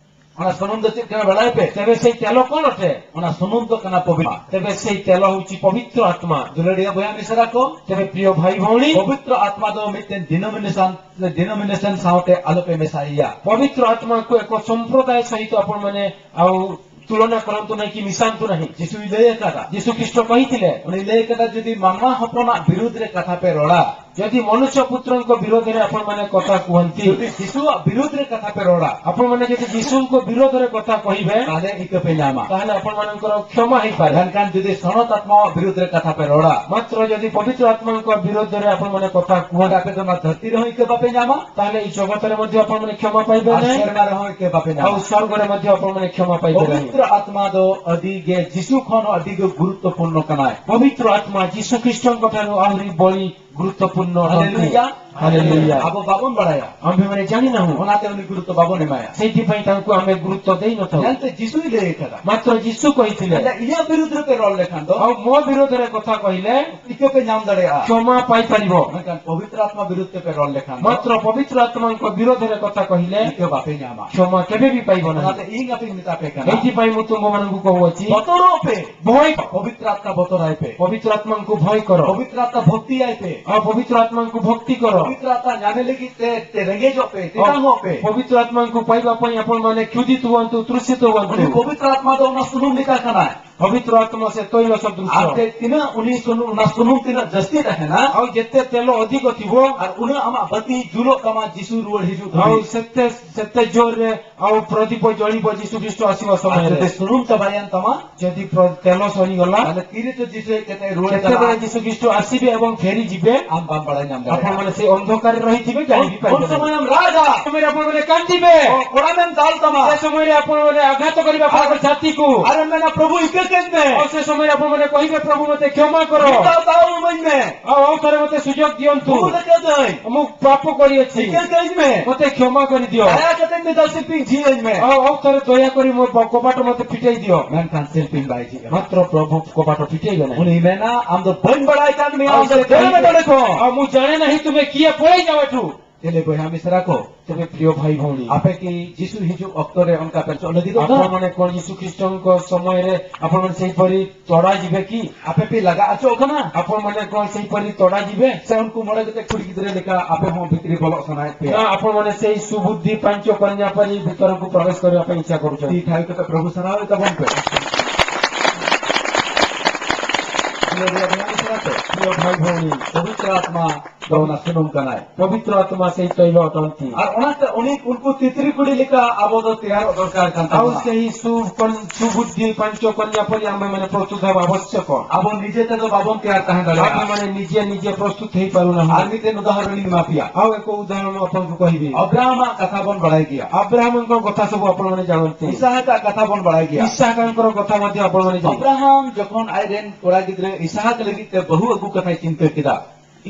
ᱚᱱᱟ ᱥᱩᱱᱩᱢ ᱫᱚ ᱪᱮᱫ ᱠᱟᱱᱟ ᱵᱟᱲᱟᱭ ᱯᱮ? ତେବେ ସେଇ ତେଲ କଣ ଅଟେ? ᱚᱱᱟ ᱥᱩᱱᱩᱢ ᱫᱚ ᱠᱟᱱᱟ ᱯᱚᱵᱤᱛᱨᱚ᱾ ତେବେ ସେଇ ତେଲ ହେଉଛି ପବିତ୍ର ଆତ୍ମା। ᱫᱩᱞᱟᱹᱲᱤᱭᱟᱹ ᱵᱚᱭᱦᱟ ᱢᱤᱥᱨᱟ ᱠᱚ, ତେବେ ପ୍ରିୟ ଭାଇ ଭଉଣୀ, ᱯᱚᱵᱤᱛᱨᱚ ᱟᱛᱢᱟ ᱫᱚ ᱢᱤᱫᱴᱮᱱ ᱰᱤᱱᱳᱢᱤᱱᱮᱥᱚᱱ, ᱰᱤᱱᱳᱢᱤᱱᱮᱥᱚᱱ ᱥᱟᱶᱛᱮ ᱟᱞᱚᱯᱮ ᱢᱮᱥᱟᱭᱮᱭᱟ। ପବିତ୍ର ଆତ୍ମାକୁ ଏକ ସମ୍ପ୍ରଦାୟ ସହିତ ଆପଣମାନେ ଆଉ ତୁଳନା କରନ୍ତୁ ନାହିଁ କି ମିଶାନ୍ତୁ ନାହିଁ। ᱡᱤᱥᱩᱭ ᱞᱟᱹᱭ ᱟᱠᱟᱫᱟ। ଯୀଶୁ ଖ୍ରୀଷ୍ଟ କହିଥିଲେ, ᱩᱱᱤ ᱞᱟᱹᱭ ᱟᱠᱟᱫᱟ, ᱡᱩᱫᱤ ᱢᱟᱱᱣᱟ ᱦᱚᱯᱚᱱᱟᱜ ᱵᱤᱨᱩᱫᱽ ᱨᱮ ᱠᱟᱛᱷᱟ ᱯᱮ ᱨᱚᱲᱟ, ଯଦି ମନୁଷ୍ୟ ପୁତ୍ରଙ୍କ ବିରୋଧରେ ଆପଣମାନେ କଥା କୁହନ୍ତି, ᱡᱩᱫᱤ ᱡᱤᱥᱩᱣᱟᱜ ᱵᱤᱨᱩᱫᱽ ᱨᱮ ᱠᱟᱛᱷᱟ ᱯᱮ ᱨᱚᱲᱟ, ଆପଣମାନେ ଯଦି ଯୀଶୁଙ୍କ ବିରୋଧରେ କଥା କହିବେ, ᱛᱟᱦᱞᱮ ᱤᱠᱟᱹ ᱯᱮ ᱧᱟᱢᱟ। ତାହେଲେ ଆପଣମାନଙ୍କର କ୍ଷମା ହେଇପାରେ। ᱢᱮᱱᱠᱷᱟᱱ ᱡᱩᱫᱤ ᱥᱚᱱᱚᱛ ᱟᱛᱢᱟᱣᱟᱜ ᱵᱤᱨᱩᱫᱽ ᱨᱮ ᱠᱟᱛᱷᱟ ᱯᱮ ᱨᱚᱲᱟ, ମାତ୍ର ଯଦି ପବିତ୍ର ଆତ୍ମାଙ୍କ ବିରୋଧରେ ଆପଣମାନେ କଥା କୁହନ୍ତି, ᱟᱯᱮ ᱫᱚ ᱱᱚᱣᱟ ᱫᱷᱟᱹᱨᱛᱤ ᱨᱮᱦᱚᱸ ᱤᱠᱟᱹ ᱵᱟᱯᱮ ᱧᱟᱢᱟ। ତାହେଲେ ଏଇ ଜଗତରେ ମଧ୍ୟ ଆପଣମାନେ କ୍ଷମା ପାଇବେ ᱟᱨ ନାହିଁ। ᱥᱮᱨᱢᱟ ᱨᱮᱦᱚᱸ ᱤᱠᱟᱹ ᱵᱟᱯᱮ ᱧᱟᱢᱟ। ଆଉ ସ୍ୱର୍ଗରେ ମଧ୍ୟ ଆପଣମାନେ କ୍ଷମା ପାଇବେ ନାହିଁ। ᱯᱚᱵᱤᱛᱨᱚ ᱟᱛᱢᱟ ᱫᱚ ᱟᱹᱰᱤ ᱜᱮ ᱡᱤᱥᱩ ᱠᱷᱚᱱ ᱦᱚᱸ ᱟᱹᱰᱤ ᱜᱮ ᱜᱩᱨᱩᱛᱛᱚᱯᱩᱨᱱᱚ ᱠᱟᱱᱟᱭ। ପବିତ୍ର ଆତ୍ମା ଯୀଶୁ ଖ୍ରୀଷ୍ଟଙ୍କ ଠାରୁ ଆହୁରି ବଳି ଗୁରୁତ୍ୱପୂର୍ଣ୍ଣ ଅଟନ୍ତି। ହାଲେଲୁୟା। ᱦᱟᱞᱮᱞᱩᱭᱟ᱾ ᱟᱵᱚ ᱵᱟᱵᱚᱱ ᱵᱟᱲᱟᱭᱟ᱾ ᱟᱢᱵᱷᱮ ᱢᱟᱱᱮ ᱡᱟᱱᱤ ᱱᱟᱦᱩ᱾ ᱚᱱᱟᱛᱮ ᱩᱱᱤ ᱜᱩᱨᱩᱛᱛᱚ ᱵᱟᱵᱚᱱ ᱮᱢᱟᱭᱟ᱾ ᱥᱮᱭᱛᱤ ᱯᱟᱭ ᱛᱟᱝᱠᱩ ᱟᱢᱵᱷᱮ ᱜᱩᱨᱩᱛᱛᱚ ᱫᱮᱭ ᱱᱚᱛᱚ᱾ ᱮᱱᱛᱮ ᱡᱤᱥᱩᱭ ᱞᱟᱹᱭ ᱟᱠᱟᱫᱟ᱾ ᱢᱟᱛᱨᱚ ᱡᱤᱥᱩ ᱠᱚ ᱦᱤᱛᱤᱞᱮ᱾ ᱮᱱᱛᱮ ᱤᱧᱟᱹᱜ ᱵᱤᱨᱩᱫᱷ ᱨᱮᱯᱮ ᱨᱚᱲ ᱞᱮᱠᱷᱟᱱ ᱫᱚ, ᱟᱢ ᱢᱚ ᱵᱤᱨᱩᱫᱷ ᱨᱮ ᱠᱚᱛᱷᱟ ᱠᱚᱦᱤᱞᱮ᱾ ᱤᱠᱟᱹ ᱯᱮ ᱧᱟᱢ ᱫᱟᱲᱮᱭᱟᱜᱼᱟ᱾ ᱪᱚᱢᱟ ᱯᱟᱭ ᱯᱟᱨᱤᱵᱚ᱾ ᱢᱮᱱᱠᱷᱟᱱ ᱯᱚᱵᱤᱛᱨᱚ ᱟᱛᱢᱟ ᱵᱤᱨᱩᱫᱷ ᱛᱮᱯᱮ ᱨᱚᱲ ᱞᱮᱠᱷᱟᱱ ᱫᱚ, ᱢᱟᱛᱨᱚ ᱯᱚᱵᱤᱛᱨᱚ ᱟᱛᱢᱟ ᱠᱚ ᱵᱤᱨᱩᱫᱷ ᱨᱮ ᱠᱚᱛᱷᱟ ᱠᱚᱦᱤᱞᱮ᱾ ᱤᱠᱟᱹ ᱵᱟᱯᱮ ᱧᱟᱢᱟ᱾ ᱪᱚᱢᱟ ᱠᱮᱵᱮ ᱵᱤ ᱯᱟᱭᱵᱚ ᱱᱟᱦᱤ᱾ ᱚᱱᱟᱛᱮ ᱤᱧ ᱟᱯᱮᱧ ᱢᱮᱛᱟ ᱯᱮ ᱠᱟᱱᱟ᱾ ᱮᱭᱛᱤ ᱯᱟᱭ ᱢᱩᱛᱩᱢ ᱵᱚ ᱢᱟᱱᱩ ᱠᱚ ᱦᱚᱪᱤ᱾ ᱵᱚᱛᱚᱨᱚᱜ ᱯᱮ᱾ ᱵᱷᱚᱭ᱾ ᱯᱚᱵᱤᱛᱨᱚ ᱟᱛᱢᱟ ᱵᱚᱛᱚᱨᱟᱭ ᱯᱮ᱾ ᱯᱚᱵᱤᱛᱨᱚ ᱟᱛᱢᱟ ᱠᱚ ᱵᱷᱚᱭ ᱠᱚᱨᱚ᱾ ᱯᱚᱵᱤᱛᱨᱚ ᱟᱛᱢᱟ ᱵᱷᱚᱠᱛᱤ ᱟᱭ ᱯᱮ᱾ ᱟᱨ ᱯᱚᱵᱤᱛᱨᱚ ᱟᱛᱢᱟ ᱠᱚ ᱵᱷᱚᱠᱛᱤ ᱠᱚᱨᱚ᱾ ᱯᱚᱵᱤᱛᱨᱚ ᱟᱛᱢᱟ ᱧᱟᱢᱮ ᱞᱟᱹᱜᱤᱫ ᱛᱮ, ᱛᱮ ᱨᱮᱸᱜᱮᱡᱚᱜ ᱯᱮ, ᱛᱮᱛᱟᱝᱚᱜ ᱯᱮ᱾ ᱯᱚᱵᱤᱛᱨᱚ ᱟᱛᱢᱟ ᱠᱚ ᱯᱟᱭᱵᱟ ᱯᱟᱭ ᱟᱯᱚᱱ ᱢᱟᱱᱮ ᱠᱷᱩᱫᱤ ᱛᱩᱣᱟᱱᱛᱩ, ᱛᱨᱩᱥᱤ ᱛᱩᱣᱟᱱᱛᱩ᱾ ᱩᱱᱤ ᱯᱚᱵᱤᱛᱨᱚ ᱟᱛᱢᱟ ᱫᱚ ᱚᱱᱟ ᱥᱩᱱᱩᱢ ᱞᱮᱠᱟ ᱠᱟᱱᱟᱭ᱾ ᱯᱚᱵᱤᱛᱨᱚ ᱟᱛᱢᱟ ᱥᱮ ᱛᱚᱭᱞᱚ ᱥᱚᱫᱨᱩᱥᱚ᱾ ᱟᱨ ᱛᱮ ᱛᱤᱱᱟᱹᱜ ᱩᱱᱤ ᱥᱩᱱᱩᱢ, ᱚᱱᱟ ᱥᱩᱱᱩᱢ ᱛᱤᱱᱟᱹᱜ ᱡᱟᱹᱥᱛᱤ ᱛᱟᱦᱮᱱᱟ, ᱟᱨ ᱡᱮᱛᱮ ᱛᱮᱞᱚ ᱚᱫᱷᱤᱠ ᱛᱤᱵᱚ᱾ ᱟᱨ ᱩᱱᱟᱹᱜ ᱟᱢᱟᱜ ᱵᱟᱹᱛᱤ ᱡᱩᱞᱚᱜ ᱛᱟᱢᱟ ᱡᱤᱥᱩ ᱨᱩᱣᱟᱹᱲ ᱦᱤᱡᱩᱜ ᱟᱨ ᱫᱷᱟᱹᱵᱤᱡ᱾ ᱥᱮᱛᱮ, ᱥᱮᱛᱮ ᱡᱳᱨ ᱨᱮ ᱟᱨ ᱯᱨᱚᱫᱤᱯ ᱡᱚᱲᱤᱵᱚ ᱡᱤᱥᱩ ᱠᱷᱨᱤᱥᱴ ᱟᱥᱤᱵᱟ ᱟᱨ ᱥᱚᱢᱚᱭ ᱡᱩᱫᱤ ᱨᱮ᱾ ᱥᱩᱱᱩᱢ ᱪᱟᱵᱟᱭᱮᱱ ᱛᱟᱢᱟ, ᱡᱩᱫᱤ ᱯᱨᱚ-, ᱛᱮᱞᱚ ᱥᱚᱨᱤ ᱜᱚᱞᱟ, ᱛᱟᱦᱞᱮ ᱛᱤᱨᱮ ᱪᱚ ᱡᱤᱥᱩ ᱦᱮᱡ ᱠᱟᱛᱮ ᱨᱩᱣᱟᱹᱲ ᱪᱮᱛᱮ ᱪᱟᱞᱟᱜᱼᱟ, ᱵᱮᱲᱟ ᱡᱤᱥᱩ ᱠᱷᱨᱤᱥᱴ ᱟᱥᱤᱵᱮ ᱮᱵᱚᱝ ᱯᱷᱮᱨᱤ ᱡᱤᱵᱮ᱾ ᱟᱢ ᱵᱟᱢ ᱵᱟᱲᱟᱭ ᱧᱟᱢ ᱟᱯᱚᱱ ᱫᱟᱲᱮᱭᱟᱜᱼᱟ᱾ ᱢᱟᱱᱮ ᱥᱮ ᱚᱱᱫᱷᱚᱠᱟᱨ ᱨᱮ ᱨᱚᱦᱤ ᱡᱤᱵᱮ, ᱡᱟᱦᱟᱸᱭ ᱩᱱ, ᱵᱤᱯᱟᱨ ᱩᱱ ᱡᱤᱵᱮ᱾ ᱥᱚᱢᱚᱭ ᱟᱢ ᱨᱟᱜᱟ᱾ ᱥᱚᱢᱚᱭ ᱨᱮ ᱟᱯᱚᱱ ᱢᱟᱱᱮ ᱠᱟᱱ ᱡᱤᱵᱮ᱾ ᱚ, ᱠᱚᱲᱟᱢᱮᱢ ᱫᱟᱞ ᱛᱟᱢᱟ᱾ ᱥᱮ ᱥᱚᱢᱚᱭ ᱨᱮ ᱟᱯᱚᱱ ᱢᱟᱱᱮ ᱟᱜᱷᱟᱛ ᱠᱚᱨᱤᱵᱟ ᱟᱨ, ᱯᱟᱨ ᱡᱟᱛᱤ ᱠᱚ᱾ ᱟᱨ ᱢᱮᱱᱟ, "ᱯᱨᱚᱵᱷᱩ, ᱤᱠᱟᱹ ᱠᱟᱹᱧ ᱢᱮ᱾" ᱚ, ᱥᱮ ᱥᱚᱢᱚᱭ ᱨᱮ ᱟᱯᱚᱱ ᱢᱟᱱᱮ ᱠᱚᱦᱤᱵᱮ, "ᱯᱨᱚᱵᱷᱩ, ᱢᱚᱛᱮ ᱠᱷᱮᱢᱟ ᱠᱚᱨᱚ᱾ ᱢᱤᱫ ᱫᱷᱟᱣ ᱫᱟᱣ ᱤᱢᱟᱹᱧ ᱢᱮ᱾ ᱚ, ᱚ, ᱛᱷᱚᱨᱮ ᱢᱚᱛᱮ ᱥᱩᱡᱳᱜᱽ ᱫᱤᱭᱚᱱᱛᱩ᱾ ᱵᱚᱦᱩ ᱞᱮᱠᱟ ᱫᱟᱹᱭ᱾ ᱟᱢᱩᱠ ᱯᱟᱯᱚ ᱠᱚᱨᱤᱭᱟᱪᱷᱤ᱾ ᱤᱠᱟᱹ ᱠᱟᱹᱧ ᱢᱮ᱾ ᱢᱚᱛᱮ ᱠᱷᱮᱢᱟ ᱠᱚᱨᱤ ᱫᱤᱭᱚ᱾ ᱫᱟᱭᱟ ᱠᱟᱛᱮ ᱢᱤᱫ ᱫᱷᱟᱣ ᱥᱤᱞᱯᱤᱧ ᱡᱷᱤᱡ ᱟᱹᱧ ᱢᱮ᱾" ᱚ, ᱚ, ᱛᱷᱚᱨᱮ ᱫᱚᱭᱟ ᱠᱚᱨᱤ ᱢᱚ ᱵᱚ-, ᱠᱚᱵᱟᱴ ᱢᱚᱛᱮ ᱯᱷᱤᱴᱟᱹᱭ ᱫᱤᱭᱚ᱾ ᱢᱮᱱᱠᱷᱟᱱ ᱥᱤᱞᱯᱤᱧ ᱵᱟᱭ ᱡᱷᱤᱡ ᱟᱢᱟ᱾ ᱢᱟᱛᱨᱚ ᱯᱨᱚᱵᱷᱩ ᱠᱚᱵᱟᱴ ᱯᱷᱤᱴᱟᱹᱭ ᱜᱮ ᱱᱟᱭ᱾ ᱩᱱᱤ ᱢᱮᱱᱟ, "ᱟᱢ ᱫᱚ ᱵᱟᱹᱧ ᱵᱟᱲᱟᱭ ᱠᱟᱱ ᱢᱮᱭᱟ, ᱟᱢ ᱫᱚ ᱟᱢ ᱫᱚ ᱫᱟᱹᱲ ᱢᱮ ᱱᱚᱰᱮ ᱠᱷᱚᱱ᱾ ᱟᱢ ᱢᱩ ᱡᱟᱱᱮ ᱱᱟᱦᱤ ᱛᱩᱢᱮ ᱠᱤᱭᱟ ᱯᱚᱭ ᱡᱟᱣᱮ ᱴᱷᱩ᱾" ᱪᱮᱞᱮ ᱵᱚᱭᱦᱟ ᱢᱤᱥᱨᱟ ᱠᱚ, ᱛᱚᱵᱮ ᱯᱨᱤᱭᱚ ᱵᱷᱟᱭ ᱵᱷᱚᱱᱤ, ᱟᱯᱮ ᱠᱤ ᱡᱤᱥᱩ ᱦᱤᱡᱩᱜ ᱚᱠᱛᱚ ᱨᱮ ᱚᱱᱠᱟ ᱯᱮ ᱞᱚᱥᱚᱫ ᱞᱟᱹᱜᱤᱫᱚᱜ ᱠᱟᱱᱟ? ᱟᱯᱚᱱ ᱢᱟᱱᱮ ᱠᱚ ᱡᱤᱥᱩ ᱠᱷᱨᱤᱥᱴᱚ ᱠᱚ ᱥᱚᱢᱚᱭ ᱨᱮ ᱟᱯᱚᱱ ᱢᱟᱱᱮ ᱥᱮᱭ ᱯᱟᱹᱨᱤ ᱛᱚᱲᱟ ᱡᱤᱵᱮ ᱠᱤ? ᱟᱯᱮ ᱯᱮ ᱞᱟᱜᱟ ᱟᱪᱚᱜ ᱠᱟᱱᱟ? ᱟᱯᱚᱱ ᱢᱟᱱᱮ ᱠᱚ ᱥᱮᱭ ᱯᱟᱹᱨᱤ ᱛᱚᱲᱟ ᱡᱤᱵᱮ? ᱥᱮ ᱩᱱᱠᱩ ᱢᱚᱬᱮ ᱜᱚᱴᱮᱡ ᱠᱩᱲᱤ ᱜᱤᱫᱽᱨᱟᱹ ᱞᱮᱠᱟ ᱟᱯᱮ ᱦᱚᱸ ᱵᱷᱤᱛᱨᱤ ᱵᱚᱞᱚᱜ ᱥᱟᱱᱟᱭᱮᱫ ᱯᱮᱭᱟ? ᱦᱮᱸ, ᱟᱯᱚᱱ ᱢᱟᱱᱮ ᱥᱮᱭ ᱥᱩᱵᱩᱫᱷᱤ ᱯᱟᱧᱪᱚ ᱠᱚᱱᱭᱟ ᱯᱟᱹᱨᱤ ᱵᱷᱤᱛᱚᱨ ᱠᱚ ᱯᱨᱚᱵᱮᱥ ᱠᱚᱨᱮ ᱟᱯᱮ ᱤᱪᱪᱷᱟ ᱠᱚᱨᱩᱪᱷᱚ? ᱛᱤ ᱛᱷᱟᱭᱚ ᱠᱟᱛᱮ ᱯᱨᱚᱵᱷᱩ ᱥᱟᱨᱦᱟᱣ ᱛᱟᱵᱚᱱ ᱯᱮ᱾ ᱯᱨᱤᱭᱚ ᱵᱷᱟᱭ ᱵᱷᱚᱱᱤ, ᱯᱨᱤᱭᱚ ᱵᱷᱟᱭ ᱵᱷᱚᱱᱤ, ᱯᱚᱵᱤᱛᱨᱚ ᱟᱛᱢᱟ ᱫᱚ ᱚᱱᱟ ᱥᱩᱱᱩᱢ ᱠᱟᱱᱟᱭ᱾ ᱯᱚᱵᱤᱛᱨᱚ ᱟᱛᱢᱟ ᱥᱮᱭ ᱛᱚᱭᱞᱚ ᱚᱴᱚᱱᱛᱤ᱾ ᱟᱨ ᱚᱱᱟᱛᱮ ᱩᱱᱤ, ᱩᱱᱠᱩ ᱛᱤᱛᱨᱤ ᱠᱩᱲᱤ ᱞᱮᱠᱟ ᱟᱵᱚ ᱫᱚ ᱛᱮᱭᱟᱨᱚᱜ ᱫᱚᱨᱠᱟᱨ ᱠᱟᱱ ᱟᱵᱚ ᱛᱟᱵᱚᱱᱟ᱾ ᱥᱮᱭ ᱥᱩ-, ᱠᱚᱱ-, ᱥᱩᱵᱩᱫᱷᱤ ᱯᱟᱧᱪᱚ ᱠᱚᱱᱭᱟ ᱯᱚᱨᱤ ᱟᱢᱵᱮ ᱢᱟᱱᱮ ᱯᱨᱚᱥᱛᱩᱛ ᱦᱮᱵᱟ ᱟᱵᱚᱥᱭᱚᱠ᱾ ᱟᱵᱚ ᱱᱤᱡᱮ ᱛᱮᱫᱚ ᱵᱟᱵᱚᱱ ᱛᱮᱭᱟᱨ ᱛᱟᱦᱮᱸ ᱫᱟᱲᱮᱭᱟᱜᱼᱟ᱾ ᱟᱵᱚ ᱢᱟᱱᱮ ᱱᱤᱡᱮ ᱱᱤᱡᱮ ᱯᱨᱚᱥᱛᱩᱛ ᱦᱮᱭ ᱯᱟᱨᱩᱱᱟ ᱦᱚᱸ᱾ ᱟᱨ ᱢᱤᱫᱴᱮᱱ ᱩᱫᱟᱦᱚᱨᱚᱱ ᱤᱧ ᱮᱢᱟ ᱯᱮᱭᱟ᱾ ᱟᱵᱚ ᱮᱠᱚ ᱩᱫᱟᱦᱚᱨᱚᱱ ᱟᱯᱚᱱ ᱠᱚ ᱠᱚᱦᱤᱵᱤ᱾ ᱟᱵᱨᱟᱦᱟᱢᱟᱜ ᱠᱟᱛᱷᱟ ᱵᱚᱱ ᱵᱟᱲᱟᱭ ᱜᱮᱭᱟ᱾ ᱟᱵᱨᱟᱦᱟᱢ ᱠᱚ ᱠᱟᱛᱷᱟ ᱥᱚᱵᱚ ᱟᱯᱚᱱ ᱢᱟᱱᱮ ᱡᱟᱱᱚᱱᱛᱮ᱾ ᱤᱥᱟᱦᱟᱠᱟᱜ ᱠᱟᱛᱷᱟ ᱵᱚᱱ ᱵᱟᱲᱟᱭ ᱜᱮᱭᱟ᱾ ᱤᱥᱟᱦᱟᱠ ᱠᱚᱨᱚ ᱠᱟᱛᱷᱟ ᱢᱟᱫᱷᱭᱚ ᱟᱯᱚᱱ ᱢᱟᱱᱮ ᱡᱟᱱᱚᱱᱛᱮ᱾ ᱟᱵᱨᱟᱦᱟᱢ ᱡᱚᱠᱷᱚᱱ ᱟᱡᱨᱮᱱ ᱠᱚᱲᱟ ᱜᱤᱫᱽᱨᱟᱹ ᱤᱥᱟᱦᱟᱠ ᱞᱟᱹᱜᱤᱫ ᱛᱮ ᱵᱟᱹᱦᱩ ᱟᱹᱜᱩ ᱠᱟᱛᱷᱟᱭ ᱪᱤᱱᱛᱟᱹ ᱠᱮᱫᱟ,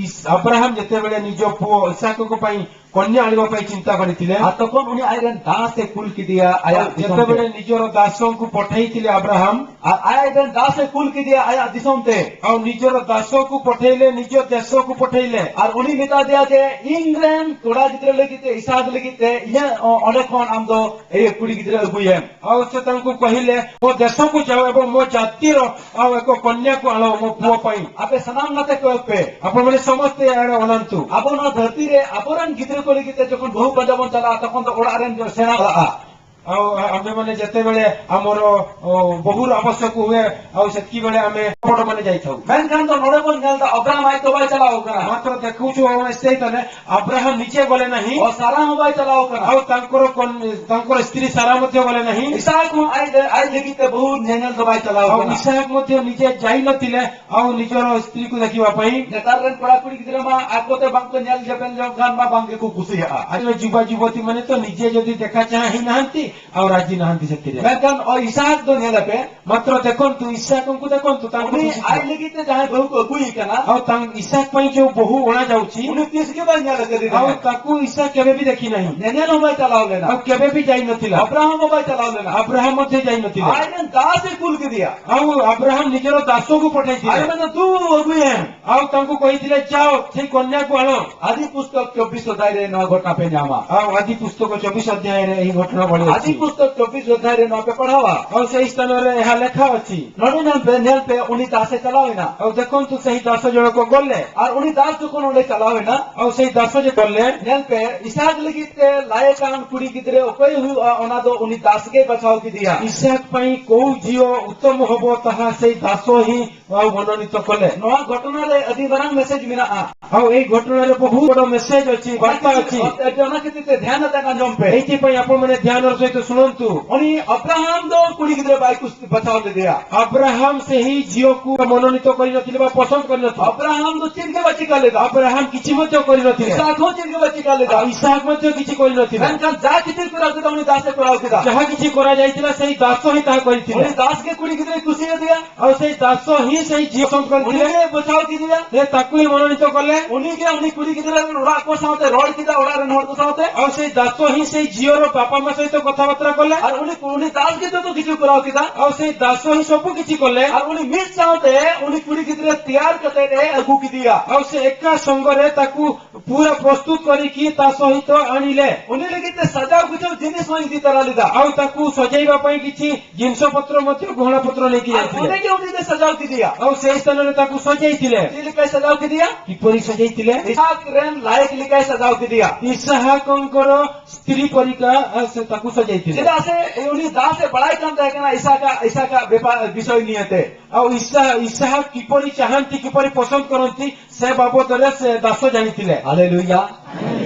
ଇସ୍-, ଆବ୍ରାହାମ ଯେତେବେଳେ ନିଜ ପୁଅ ଇସାକଙ୍କ ପାଇଁ କନ୍ୟା ଆଣିବା ପାଇଁ ଚିନ୍ତା କରିଥିଲେ, ᱟᱨ ᱛᱚᱠᱷᱚᱱ ᱩᱱᱤ ᱟᱡᱨᱮᱱ ᱫᱟᱥᱮ ᱠᱩᱞ ᱠᱮᱫᱮᱭᱟ ᱟᱭᱟᱜ ᱫᱤᱥᱚᱢ ᱛᱮ᱾ ଯେତେବେଳେ ନିଜର ଦାସଙ୍କୁ ପଠେଇଥିଲେ ଆବ୍ରାହାମ, ᱟᱨ ᱟᱡᱨᱮᱱ ᱫᱟᱥᱮ ᱠᱩᱞ ᱠᱮᱫᱮᱭᱟ ᱟᱭᱟᱜ ᱫᱤᱥᱚᱢ ᱛᱮ᱾ ଆଉ ନିଜର ଦାସକୁ ପଠେଇଲେ, ନିଜ ଦେଶକୁ ପଠେଇଲେ। ᱟᱨ ᱩᱱᱤ ᱢᱮᱛᱟ ᱫᱮᱭᱟ ᱡᱮ, ᱤᱧᱨᱮᱱ ᱠᱚᱲᱟ ᱜᱤᱫᱽᱨᱟᱹ ᱞᱟᱹᱜᱤᱫ ᱛᱮ, ᱤᱥᱦᱟᱠ ᱞᱟᱹᱜᱤᱫ ᱛᱮ, ᱤᱧᱟᱹᱜ, ᱚ, ᱚᱸᱰᱮ ᱠᱷᱚᱱ ᱟᱢ ᱫᱚ ᱤᱭᱟᱹ ᱠᱩᱲᱤ ᱜᱤᱫᱽᱨᱟᱹ ᱟᱹᱜᱩᱭᱮᱢ᱾ ଆଉ ସେ ତାଙ୍କୁ କହିଲେ, "ମୋ ଦେଶକୁ ଯାଅ ଏବଂ ମୋ ଜାତିର ଆଉ ଏକ କନ୍ୟାକୁ ଆଣ ମୋ ପୁଅ ପାଇଁ।" ᱟᱯᱮ ᱥᱟᱱᱟᱢ ᱱᱟᱛᱮ ᱠᱚᱭᱚᱜ ᱯᱮ᱾ ଆପଣମାନେ ସମସ୍ତେ ଏଆଡ଼େ ଅନାନ୍ତୁ। ᱟᱵᱚ ᱱᱚᱣᱟ ᱫᱷᱟᱹᱨᱛᱤ ᱨᱮ ᱟᱵᱚᱨᱮᱱ ᱜᱤᱫᱽᱨᱟᱹ ᱠᱚ ᱞᱟᱹᱜᱤᱫ ᱛᱮ ᱡᱚᱠᱷᱚᱱ ᱵᱟᱹᱦᱩ ᱯᱟᱸᱡᱟ ᱵᱚᱱ ᱪᱟᱞᱟᱜᱼᱟ, ᱛᱚᱠᱷᱚᱱ ᱫᱚ ᱚᱲᱟᱜ ᱨᱮᱱ ᱥᱮᱬᱟ ᱪᱟᱞᱟᱜᱼᱟ᱾ ଆଉ ଆ-, ଆମେମାନେ ଯେତେବେଳେ ଆମର, ᱚ, ବୋହୂର ଆବଶ୍ୟକ ହୁଏ, ଆଉ ସେତିକି ବେଳେ ଆମେ ବଡ଼ମାନେ ଯାଇଥାଉ। ᱢᱮᱱᱠᱷᱟᱱ ᱫᱚ ᱱᱚᱰᱮ ᱵᱚᱱ ᱧᱮᱞ ᱮᱫᱟ, ᱟᱵᱨᱟᱦᱟᱢ ᱟᱡ ᱫᱚ ᱵᱟᱭ ᱪᱟᱞᱟᱣ ᱠᱟᱱᱟ᱾ ମାତ୍ର ଦେଖୁଛୁ, ଆମେ ସେଇ ᱛᱟᱦᱞᱮ ଆବ୍ରାହମ ନିଜେ ଗଲେ ନାହିଁ। ᱚ, ᱥᱟᱨᱟ ᱦᱚᱸ ᱵᱟᱭ ᱪᱟᱞᱟᱣ ᱠᱟᱱᱟ᱾ ଆଉ ତାଙ୍କର କନ୍-, ତାଙ୍କର ସ୍ତ୍ରୀ ସାରା ମଧ୍ୟ ଗଲେ ନାହିଁ। ᱤᱥᱦᱟᱠ ᱦᱚᱸ ᱟᱡ, ᱟᱡ ᱞᱟᱹᱜᱤᱫ ᱛᱮ ᱵᱟᱹᱦᱩ ᱧᱮᱧᱮᱞ ᱫᱚ ᱵᱟᱭ ᱪᱟᱞᱟᱣ ଆଉ ᱠᱟᱱᱟ। ଇସାକ ମଧ୍ୟ ନିଜେ ଯାଇନଥିଲେ ଆଉ ନିଜର ସ୍ତ୍ରୀକୁ ଦେଖିବା ପାଇଁ। ᱱᱮᱛᱟᱨ ᱨᱮᱱ ᱠᱚᱲᱟ ᱠᱩᱲᱤ ᱜᱤᱫᱽᱨᱟᱹ ᱢᱟ ᱟᱠᱚᱛᱮ ᱵᱟᱝᱠᱚ ᱧᱮᱞ ᱧᱮᱯᱮᱞ ᱡᱚᱝ ᱠᱷᱟᱱ ᱢᱟ ᱵᱟᱝ ᱜᱮᱠᱚ ᱠᱩᱥᱤᱭᱟᱜᱼᱟ᱾ ଆଜିର ଯୁବା ଯୁବତୀ ମାନେ ତ ନିଜେ ଯଦି ଦେଖା ଚାହାଁ ହିଁ ନାହାନ୍ତି, ଆଉ ରାଜି ନାହାନ୍ତି ସେଥିରେ। ᱢᱮᱱᱠᱷᱟᱱ ᱚ, ᱤᱥᱦᱟᱠ ᱫᱚ ᱧᱮᱞᱮ ᱯᱮ᱾ ମାତ୍ର ଦେଖନ୍ତୁ, ଇସାକଙ୍କୁ ଦେଖନ୍ତୁ, ତାଙ୍କୁ ᱩᱱᱤ ᱫᱩᱥᱤ ᱟᱡ ᱠᱚ। ᱞᱟᱹᱜᱤᱫ ᱛᱮ ᱡᱟᱦᱟᱸᱭ ᱵᱟᱹᱦᱩ ᱠᱚ ᱟᱹᱜᱩᱭᱮ ᱠᱟᱱᱟ, ଆଉ ତାଙ୍କ ଇସାକ ପାଇଁ ଯୋଉ ବୋହୂ ଅଣାଯାଉଛି, ᱩᱱᱤ ᱛᱤᱥ ᱜᱮ ᱵᱟᱭ ᱧᱮᱞ ᱟᱠᱟᱫᱮ ଆଉ ᱛᱟᱦᱮᱸᱫ। ତାକୁ ଇସାକ କେବେ ବି ଦେଖି ନାହିଁ। ᱧᱮᱧᱮᱞ ᱦᱚᱸ ᱵᱟᱭ ᱪᱟᱞᱟᱣ ᱞᱮᱱᱟ। ଆଉ କେବେ ବି ଯାଇନଥିଲା। ᱟᱵᱨᱟᱦᱟᱢ ᱦᱚᱸ ᱵᱟᱭ ᱪᱟᱞᱟᱣ ᱞᱮᱱᱟ। ᱟᱵᱨᱟᱦᱟᱢ ମଧ୍ୟ ଯାଇନଥିଲେ। ᱟᱡᱨᱮᱱ ᱫᱟᱥ ᱮ ᱠᱩᱞ ᱠᱮᱫᱮᱭᱟ। ଆଉ ଆବ୍ରାହᱟମ ନିଜର ଦାସକୁ ପଠେଇଥିଲେ। ᱟᱡ ᱢᱮᱱᱫᱟ, "ᱫᱩ ᱟᱹᱜᱩᱭᱮᱢ।" ଆଉ ତାଙ୍କୁ କହିଥିଲେ, "ଯାଅ, ସେଇ କନ୍ୟାକୁ ଆଣ।" ᱟᱫᱤ ᱯᱩᱥᱛᱚᱠ ᱪᱚᱵᱵᱤᱥ ᱚᱫᱷᱭᱟᱭ ᱨᱮ ᱱᱚᱣᱟ ᱜᱷᱚᱴᱱᱟ ᱯᱮ ᱧᱟᱢᱟ᱾ ଆଉ ଆଦି ପୁସ୍ତକ ଚବିଶ ଅଧ୍ୟାୟରେ ଏହି ଘଟଣା ଭଳି ᱟᱫᱤ ଅଛି। ᱯᱩᱥᱛᱚᱠ ᱪᱚᱵᱵᱤᱥ ᱚᱫᱷᱭᱟᱭ ᱨᱮ ᱱᱚᱣᱟ ᱯᱮ ᱯᱟᱲᱦᱟᱣᱟ᱾ ଆଉ ସେହି ସ୍ଥାନରେ ଏହା ଲେଖା ଅଛି। ᱱᱚᱰᱮ ᱧᱮᱞ ᱯᱮ, ᱧᱮᱞ ᱯᱮ, ᱩᱱᱤ ᱫᱟᱥᱮ ᱪᱟᱞᱟᱣ ᱮᱱᱟ᱾ ଆଉ ଦେଖନ୍ତୁ, ସେହି ଦାସ ଜଣକ ଗଲେ। ᱟᱨ ᱩᱱᱤ ᱫᱟᱥ ᱡᱚᱠᱷᱚᱱ ᱚᱸᱰᱮ ᱪᱟᱞᱟᱣ ᱮᱱᱟ, ଆଉ ସେହି ଦାସ ଯେ ଗଲେ, ᱧᱮᱞ ᱯᱮ, ᱤᱥᱦᱟᱠ ᱞᱟᱹᱜᱤᱫ ᱛᱮ ᱞᱟᱭ ᱠᱟᱱ ᱠᱩᱲᱤ ᱜᱤᱫᱽᱨᱟᱹ ᱚᱠᱚᱭ ᱦᱩᱭᱩᱜᱼᱟ, ᱚᱱᱟ ᱫᱚ ᱩᱱᱤ ᱫᱟᱥ ᱜᱮᱭ ᱵᱟᱪᱷᱟᱣ ᱠᱮᱫᱮᱭᱟ᱾ ଇସାକ ପାଇଁ କୋଉ ଝିଅ ଉତ୍ତମ ହବ, ତାହା ସେହି ଦାସ ହିଁ ଆଉ ମନୋନୀତ କଲେ। ᱱᱚᱣᱟ ᱜᱷᱚᱴᱚᱱᱟ ᱨᱮ ᱟᱹᱰᱤ ᱢᱟᱨᱟᱝ ᱢᱮᱥᱮᱡᱽ ᱢᱮᱱᱟᱜᱼᱟ᱾ ଆଉ ଏହି ଘଟଣାରେ ବହୁତ ବଡ଼ ମେସେଜ ଅଛି, ବାର୍ତ୍ତା ଅଛି। ᱚᱱᱟ ᱠᱷᱟᱹᱛᱤᱨ ᱛᱮ ଧ୍ୟାᱱ ᱟᱛᱮ ᱟᱸᱡᱚᱢ ᱯᱮ। ଏଇଥିପାଇଁ ଆପଣମାନେ ଧ୍ୟାନର ସହିତ ଶୁଣନ୍ତୁ। ᱩᱱᱤ ᱟᱵᱨᱟᱦᱟᱢ ᱫᱚ ᱠᱩᱲᱤ ᱜᱤᱫᱽᱨᱟᱹ ᱵᱟᱭ ᱠᱩᱥᱤ ᱵᱟᱪᱷᱟᱣ ᱞᱮᱫᱮᱭᱟ। ଆବ୍ରାହମ ସେହି ଝିଅକୁ ମନୋନୀତ କରିନଥିଲେ ବା ପସନ୍ଦ କରିନଥିଲେ। ᱟᱵᱨᱟᱦᱟᱢ ᱫᱚ ᱪᱮᱫ ᱜᱮ ᱵᱟᱭ ᱪᱤᱠᱟ ᱞᱮᱫᱟ। ଆବ୍ରାହମ କିଛି ମଧ୍ୟ କରିନଥିଲେ। ᱤᱥᱦᱟକ ᱦᱚᱸ ᱪᱮᱫ ᱜᱮ ᱵᱟᱭ ᱪᱤᱠᱟ ᱞᱮᱫᱟ। ଆଉ ଇସାକ ମଧ୍ୟ କିଛି କରିନଥିଲେ। ᱢᱮᱱᱠᱷᱟᱱ ᱡᱟ ᱠᱤᱪᱷᱩ ᱠᱚᱨᱟᱣ ᱠᱮᱫᱟ, ᱩᱱᱤ ᱫᱟᱥ ᱮ ᱠᱚᱨᱟᱣ ᱠᱮᱫᱟ। ଯାହା କିଛି କରାଯାଇଥିଲା, ସେହି ଦାସ ହିଁ ତାହା କରିଥିଲେ। ᱩᱱᱤ ᱫᱟᱥ ᱜᱮ ᱠᱩᱲᱤ ᱜᱤᱫᱽᱨᱟᱹᱭ ᱠᱩᱥᱤᱭᱟᱫᱮᱭᱟ। ଆଉ ସେହି ଦାସ ହିଁ ସେଇ ଝିଅ ସହିତ କରିଥିଲେ। ᱩᱱᱤ ᱜᱮ ᱵᱟᱪᱷᱟᱣ ᱠᱮᱫᱮᱭᱟ᱾ ସେ ତାକୁ ହିଁ ମନୋନୀତ କଲେ। ᱩᱱᱤ ᱜᱮ ᱩᱱᱤ ᱠᱩᱲᱤ ᱜᱤᱫᱽᱨᱟᱹ ᱨᱮᱱ ᱚᱲᱟᱜ ᱠᱚ ᱥᱟᱶᱛᱮ ᱨᱚᱲ ᱠᱮᱫᱟ, ᱚᱲᱟᱜ ᱨᱮᱱ ᱦᱚᱲ ᱠᱚ ᱥᱟᱶᱛᱮ᱾ ଆଉ ସେଇ ଦାସ ହିଁ ସେଇ ଝିଅର ବାପା ମା ସହିତ କଥାବାର୍ତ୍ତା କଲେ। ᱟᱨ ᱩᱱᱤ, ᱩᱱᱤ ᱫᱟᱥ ᱜᱮ ᱡᱚᱛᱚ ᱠᱤᱪᱷᱩ ᱠᱚᱨᱟᱣ ᱠᱮᱫᱟ᱾ ଆଉ ସେଇ ଦାସ ହିଁ ସବୁ କିଛି କଲେ। ᱟᱨ ᱩᱱᱤ ᱢᱤᱫ ᱥᱟᱶᱛᱮ ᱩᱱᱤ ᱠᱩᱲᱤ ᱜᱤᱫᱽᱨᱟᱹ ᱛᱮᱭᱟᱨ ᱠᱟᱛᱮ ᱮ ᱟᱹᱜᱩ ᱠᱮᱫᱮᱭᱟ᱾ ଆଉ ସେ ଏକା ସଙ୍ଗରେ ତାକୁ ପୁରା ପ୍ରସ୍ତୁତ କରିକି ତା ସହିତ ଆଣିଲେ। ᱩᱱᱤ ᱞᱟᱹᱜᱤᱫ ᱛᱮ ᱥᱟᱡᱟᱣ ᱜᱩᱡᱷᱟᱹᱣ ᱡᱤᱱᱤᱥ ᱦᱚᱸ ᱤᱫᱤ ᱛᱟᱨᱟ ᱞᱮᱫᱟ᱾ ଆଉ ତାକୁ ସଜେଇବା ପାଇଁ କିଛି ଜିନିଷ ପତ୍ର ମଧ୍ୟ, ଗହଣା ପତ୍ର ନେଇକି ᱟᱨ ଯାଇଥିଲେ। ᱩᱱᱤ ᱜᱮ ᱩᱱᱤ ᱫᱚ ᱥᱟᱡᱟᱣ ᱠᱮᱫᱮᱭᱟ᱾ ଆଉ ସେହି ସ୍ଥାନରେ ତାକୁ ସଜେଇଥିଲେ। ᱪᱮᱫ ᱞᱮᱠᱟᱭ ᱥᱟᱡᱟᱣ ᱠᱮᱫᱮᱭᱟ? କିପରି ସଜେଇଥିଲେ? ᱤᱥᱦᱟᱠ ᱨᱮᱱ ᱞᱟᱭᱮᱠ ᱞᱮᱠᱟᱭ ᱥᱟᱡᱟᱣ ᱠᱮᱫᱮᱭᱟ᱾ ଇସାହାକଙ୍କର ସ୍ତ୍ରୀ ପରିକା, ଆ, ସେ ତାକୁ ସଜେଇଥିଲେ। ᱪᱮᱫᱟᱜ ᱥᱮ ᱩᱱᱤ ᱫᱟᱥ ᱮ ᱵᱟᱲᱟᱭ ᱠᱟᱱ ᱛᱟᱦᱮᱸ ᱠᱟᱱᱟ ᱤᱥᱦᱟᱠ, ᱤᱥᱦᱟᱠ ᱵᱮᱯᱟᱨ, ᱵᱤᱥᱚᱭ ᱱᱤᱭᱮᱛᱮ᱾ ଆଉ ଇସା-, ଇସାହାକ କିପରି ଚାହାନ୍ତି, କିପରି ପସନ୍ଦ କରନ୍ତି, ସେ ବାବଦରେ ସେ ଦାସ ଜାଣିଥିଲେ। ᱦᱟᱞᱮᱞᱩᱭᱟ᱾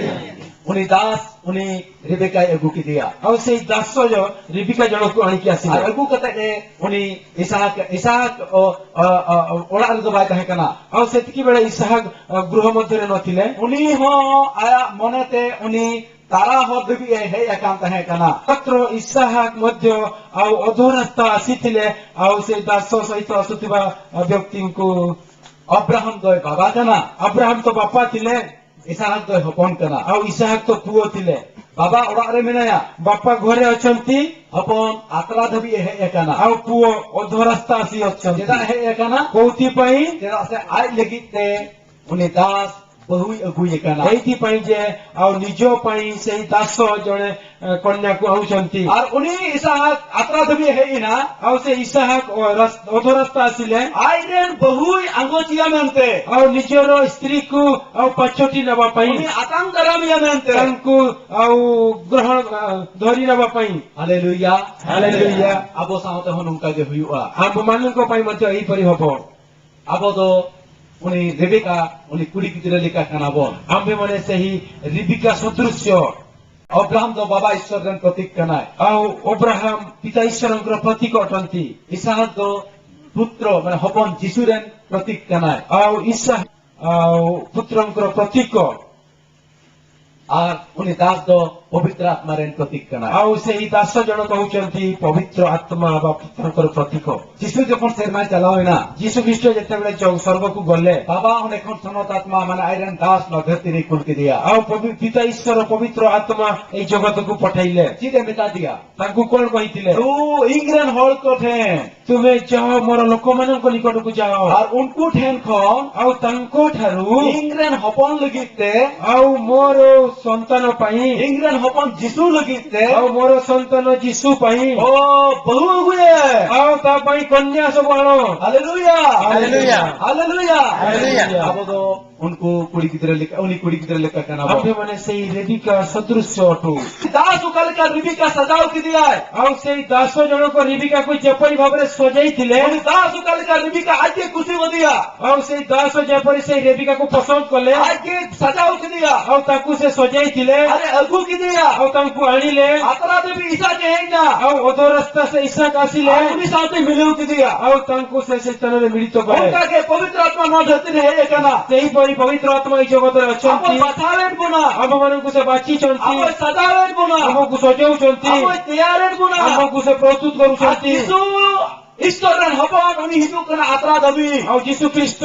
ᱩᱱᱤ ᱫᱟᱥ, ᱩᱱᱤ ᱨᱮᱵᱮᱠᱟᱭ ᱟᱹᱜᱩ ᱠᱮᱫᱮᱭᱟ᱾ ଆଉ ସେଇ ଦାସ ଜ-, ରେବିକା ଜଣକୁ ଆଣିକି ଆସିଲେ। ᱟᱨ ᱟᱹᱜᱩ ᱠᱟᱛᱮ ᱮ, ᱩᱱᱤ ᱤᱥᱦᱟᱠ, ᱤᱥᱦᱟᱠ ᱚ, ᱚ, ᱚ, ᱚᱲᱟᱜ ᱨᱮᱫᱚ ᱵᱟᱭ ᱛᱟᱦᱮᱸ ᱠᱟᱱᱟ। ଆଉ ସେତିକି ବେଳେ ଇସାହାକ, ଅ, ଗୃହ ମଧ୍ୟରେ ନଥିଲେ। ᱩᱱᱤ ᱦᱚᱸ ᱟᱭᱟᱜ ᱢᱚᱱᱮᱛᱮ ᱩᱱᱤ ᱛᱟᱨᱟ ᱦᱚᱨ ᱫᱷᱟᱹᱵᱤᱡ ᱮ ᱦᱮᱡ ᱟᱠᱟᱱ ᱛᱟᱦᱮᱸ ᱠᱟᱱᱟ। ମାତ୍ର ଇସାହାକ ମଧ୍ୟ ଆଉ ଅଧରାସ୍ତା ଆସିଥିଲେ, ଆଉ ସେ ଦାସ ସହିତ ଆସୁଥିବା, ଅ, ବ୍ୟକ୍ତିଙ୍କୁ। ଅବ୍ରାହମ ᱫᱚᱭ ᱵᱟᱵᱟ ᱠᱟᱱᱟ। ଆବ୍ରାହମ ତ ବାପା ଥିଲେ। ᱤᱥᱦᱟᱠ ᱫᱚᱭ ᱦᱚᱯᱚᱱ ᱠᱟᱱᱟ। ଆଉ ଇସାହାକ ତ ପୁଅ ଥିଲେ। ᱵᱟᱵᱟ ᱚᱲᱟᱜ ᱨᱮ ᱢᱮᱱᱟᱭᱟ। ବାପା ଘରେ ଅଛନ୍ତି। ᱦᱚᱯᱚᱱ ᱟᱛᱨᱟ ᱫᱷᱟᱹᱵᱤᱡ ᱮ ᱦᱮᱡ ᱟᱠᱟᱱᱟ। ଆଉ ପୁଅ ଅଧରାସ୍ତା ଆସି ଅଛନ୍ତି। ᱪᱮᱫᱟᱜ ᱮ ᱦᱮᱡ ᱟᱠᱟᱱᱟ? କୋଉଥିପାଇଁ? ᱪᱮᱫᱟᱜ ᱥᱮ ᱟᱡ ᱞᱟᱹᱜᱤᱫ ᱛᱮ ᱩᱱᱤ ᱫᱟᱥ ᱵᱟᱹᱦᱩᱭ ᱟᱹᱜᱩᱭᱮ ᱠᱟᱱᱟ। ଏଇଥିପାଇଁ ଯେ ଆଉ ନିଜ ପାଇଁ ସେଇ ଦାସ ଜଣେ, ଏ, କନ୍ୟାକୁ ଆଣୁଛନ୍ତି। ᱟᱨ ᱩᱱᱤ ᱤᱥᱦᱟᱠ ᱟᱛᱨᱟ ᱫᱷᱟᱹᱵᱤᱡ ᱮ ᱦᱮᱡ ᱮᱱᱟ। ଆଉ ସେ ଇସାହାକ ᱚ, ରାସ୍-, ଅଧରାସ୍ତା ଆସିଲେ। ᱟᱡᱨᱮᱱ ᱵᱟᱹᱦᱩᱭ ᱟᱸᱜᱚᱪᱤᱭᱟ ᱢᱮᱱᱛᱮ। ଆଉ ନିଜର ସ୍ତ୍ରୀକୁ ଆଉ ପାଛୋଟି ନେବା ପାଇଁ। ᱩᱱᱤ ᱟᱛᱟᱝ ᱫᱟᱨᱟᱢᱤᱭᱟ ᱢᱮᱱᱛᱮ। ତାଙ୍କୁ ଆଉ ଗ୍ରହଣ, ᱟ, ଧରି ନେବା ପାଇଁ। ᱦᱟᱞᱮᱞᱩᱭᱟ। ᱦᱟᱞᱮᱞᱩᱭᱟ। ᱟᱵᱚ ᱥᱟᱶᱛᱮ ᱦᱚᱸ ᱱᱚᱝᱠᱟ ᱜᱮ ᱦᱩᱭᱩᱜᱼᱟ। ଆମମାନଙ୍କ ପାଇଁ ମଧ୍ୟ ଏହିପରି ହବ। ᱟᱵᱚ ᱫᱚ ᱩᱱᱤ ᱨᱮᱵᱮᱠᱟ, ᱩᱱᱤ ᱠᱩᱲᱤ ᱜᱤᱫᱽᱨᱟᱹ ᱞᱮᱠᱟ ᱠᱟᱱᱟ ᱵᱚᱱ। ᱟᱢᱵᱮ ᱢᱟᱱᱮ ᱥᱮᱦᱤ ᱨᱤᱵᱤᱠᱟ ᱥᱚᱫᱨᱩᱥᱭᱚ। ᱚᱵᱨᱟᱦᱟᱢ ᱫᱚ ᱵᱟᱵᱟ ᱤᱥᱥᱚᱨ ᱨᱮᱱ ᱯᱨᱚᱛᱤᱠ ᱠᱟᱱᱟᱭ᱾ ଆଉ ଅବ୍ରାହମ ପିତା ଈଶ୍ୱରଙ୍କର ପ୍ରତୀକ ଅଟନ୍ତି। ଇସାହାକ ᱫᱚ ᱯᱩᱛᱨᱚ, ᱢᱟᱱᱮ ᱦᱚᱯᱚᱱ ᱡᱤᱥᱩ ᱨᱮᱱ ᱯᱨᱚᱛᱤᱠ ᱠᱟᱱᱟᱭ᱾ ଆଉ ଇସା-, ଆଉ ପୁତ୍ରଙ୍କର ପ୍ରତୀକ। ᱟᱨ ᱩᱱᱤ ᱫᱟᱥ ᱫᱚ ପବିତ୍ର ଆତ୍ମାରେ ପ୍ରତୀକ କନା। ଆଉ ସେହି ଦାସ ଜଣକ ହେଉଛନ୍ତି ପବିତ୍ର ଆତ୍ମା ବା ତାଙ୍କର ପ୍ରତୀକ। ଯୀଶୁ ଜଖନ ସେର୍ମା ଚାଲାᱣ ଏନା, ଯୀଶୁ ଖ୍ରୀଷ୍ଟ ଯେତେବେଳେ ଜ-, ସ୍ୱର୍ଗକୁ ଗଲେ, ବାବା ᱚᱸᱰᱮ ᱠᱷᱚᱱ ᱥᱚᱱᱚᱛ ᱟᱛᱢᱟ ᱢᱟᱱᱮ ᱟᱡᱨᱮᱱ ᱫᱟᱥ ᱱᱚ ᱫᱷᱟᱹᱨᱛᱤ ᱨᱮ ᱠᱩᱞ ᱠᱮᱫᱮᱭᱟ᱾ ଆଉ ପବି-, ପିତା ଈଶ୍ୱର ପବିତ୍ର ଆତ୍ମା ଏଇ ଜଗତକୁ ପଠେଇଲେ। ᱪᱮᱫ ᱮ ᱢᱮᱛᱟ ᱫᱮᱭᱟ? ତାଙ୍କୁ କ'ଣ କହିଥିଲେ? ᱛᱚ ᱤᱧᱨᱮᱱ ᱦᱚᱲ ᱠᱚ ᱴᱷᱮᱱ᱾ ତୁମେ ଯାଅ, ମୋର ଲୋକମାନଙ୍କ ନିକଟକୁ ଯାଅ। ᱟᱨ ᱩᱱᱠᱩ ᱴᱷᱮᱱ ᱠᱷᱚᱱ ଆଉ ତାଙ୍କଠାରୁ ᱤᱧᱨᱮᱱ ᱦᱚᱯᱚᱱ ᱞᱟᱹᱜᱤᱫ ᱛᱮ, ଆଉ ମୋର ସନ୍ତାନ ପାଇଁ, ᱤᱧᱨᱮᱱ ᱦᱚᱯᱚᱱ ᱡᱤᱥᱩ ᱞᱟᱹᱜᱤᱫ ᱛᱮ, ଆଉ ମୋର ସନ୍ତାନ ଯୀଶୁ ପାଇଁ, ᱚ, ᱵᱟᱹᱦᱩ ᱟᱹᱜᱩᱭᱮ᱾ ଆଉ ତା ପାଇଁ କନ୍ୟା ସବୁ ଆଣ। ᱦᱟᱞᱮᱞᱩᱭᱟ। ᱦᱟᱞᱮᱞᱩᱭᱟ। ᱦᱟᱞᱮᱞᱩᱭᱟ। ᱦᱟᱞᱮᱞᱩᱭᱟ᱾ ᱟᱵᱚ ᱫᱚ ᱩᱱᱠᱩ ᱠᱩᱲᱤ ᱜᱤᱫᱽᱨᱟᱹ ᱞᱮᱠᱟ, ᱩᱱᱤ ᱠᱩᱲᱤ ᱜᱤᱫᱽᱨᱟᱹ ᱞᱮᱠᱟ ᱠᱟᱱᱟ ᱵᱚᱱ᱾ ᱟᱵᱚ ᱢᱟᱱᱮ ᱥᱮᱭ ᱨᱮᱵᱤᱠᱟ ᱥᱚᱫᱨᱩᱥᱭᱚ ᱚᱴᱚ᱾ ᱫᱟᱥ ᱚᱠᱟ ᱞᱮᱠᱟ ᱨᱮᱵᱤᱠᱟ ᱥᱟᱡᱟᱣ ᱠᱮᱫᱮᱭᱟᱭ᱾ ଆଉ ସେଇ ଦାସ ଜଣକ ରେବିକାକୁ ଯେପରି ଭାବରେ ସଜେଇଥିଲେ, ᱩᱱᱤ ᱫᱟᱥ ᱚᱠᱟ ᱞᱮᱠᱟ ᱨᱮᱵᱤᱠᱟ ᱟᱡ ᱜᱮ ᱠᱩᱥᱤ ᱟᱫᱮᱭᱟ᱾ ଆଉ ସେଇ ଦାସ ଯେପରି ସେଇ ରେବିକାକୁ ପସନ୍ଦ କଲେ, ᱟᱡ ᱜᱮ ᱥᱟᱡᱟᱣ ᱠᱮᱫᱮᱭᱟ᱾ ଆଉ ତାକୁ ସେ ସଜେଇଥିଲେ, ᱟᱨ ᱮ ᱟᱹᱜᱩ ᱠᱮᱫᱮᱭᱟ᱾ ଆଉ ତାଙ୍କୁ ଆଣିଲେ। ᱟᱛᱨᱟ ᱫᱷᱟᱹᱵᱤᱡ ᱤᱥᱟᱠ ᱮ ᱦᱮᱡ ᱮᱱᱟ᱾ ଆଉ ଅଧରାସ୍ତା ସେ ଇସାକ ଆସିଲେ। ᱟᱨ ᱩᱱᱤ ᱥᱟᱶᱛᱮ ᱢᱤᱞᱟᱹᱣ ᱠᱮᱫᱮᱭᱟ᱾ ଆଉ ତାଙ୍କୁ ସେ, ସେ ସ୍ଥାନରେ ମିଳିତ କଲେ। ᱚᱱᱠᱟ ᱜᱮ ᱯᱚᱵᱤᱛᱨ ᱟᱛᱢᱟ ᱱᱚᱣᱟ ᱫᱷᱟᱹᱨᱛᱤ ᱨᱮ ᱦᱮᱡ ᱟᱠᱟᱱᱟ᱾ ସେହିପରି ପବିତ୍ର ଆତ୍ମା ଏଇ ଜଗତରେ ᱟᱵᱚ ଅଛନ୍ତି। ᱵᱟᱪᱷᱟᱣᱮᱫ ᱵᱚᱱᱟ᱾ ଆମମାନଙ୍କୁ ସେ ବାଛିଛନ୍ତି। ᱟᱵᱚᱭ ᱥᱟᱡᱟᱣᱮᱫ ᱵᱚᱱᱟ᱾ ଆମକୁ ସଜାଉଛନ୍ତି। ᱟᱵᱚᱭ ᱛᱮᱭᱟᱨᱮᱫ ᱵᱚᱱᱟ᱾ ଆମକୁ ସେ ପ୍ରସ୍ତୁତ ᱟᱨ କରୁଛନ୍ତି। ᱡᱤᱥᱩ ᱤᱥᱛᱚᱨ ᱨᱮᱱ ᱦᱚᱯᱚᱱ ᱩᱱᱤ ᱦᱤᱡᱩᱜ ᱠᱟᱱᱟ ᱟᱛᱨᱟ ᱫᱷᱟᱹᱵᱤᱡ᱾ ଆଉ ଯୀଶୁ ଖ୍ରୀଷ୍ଟ,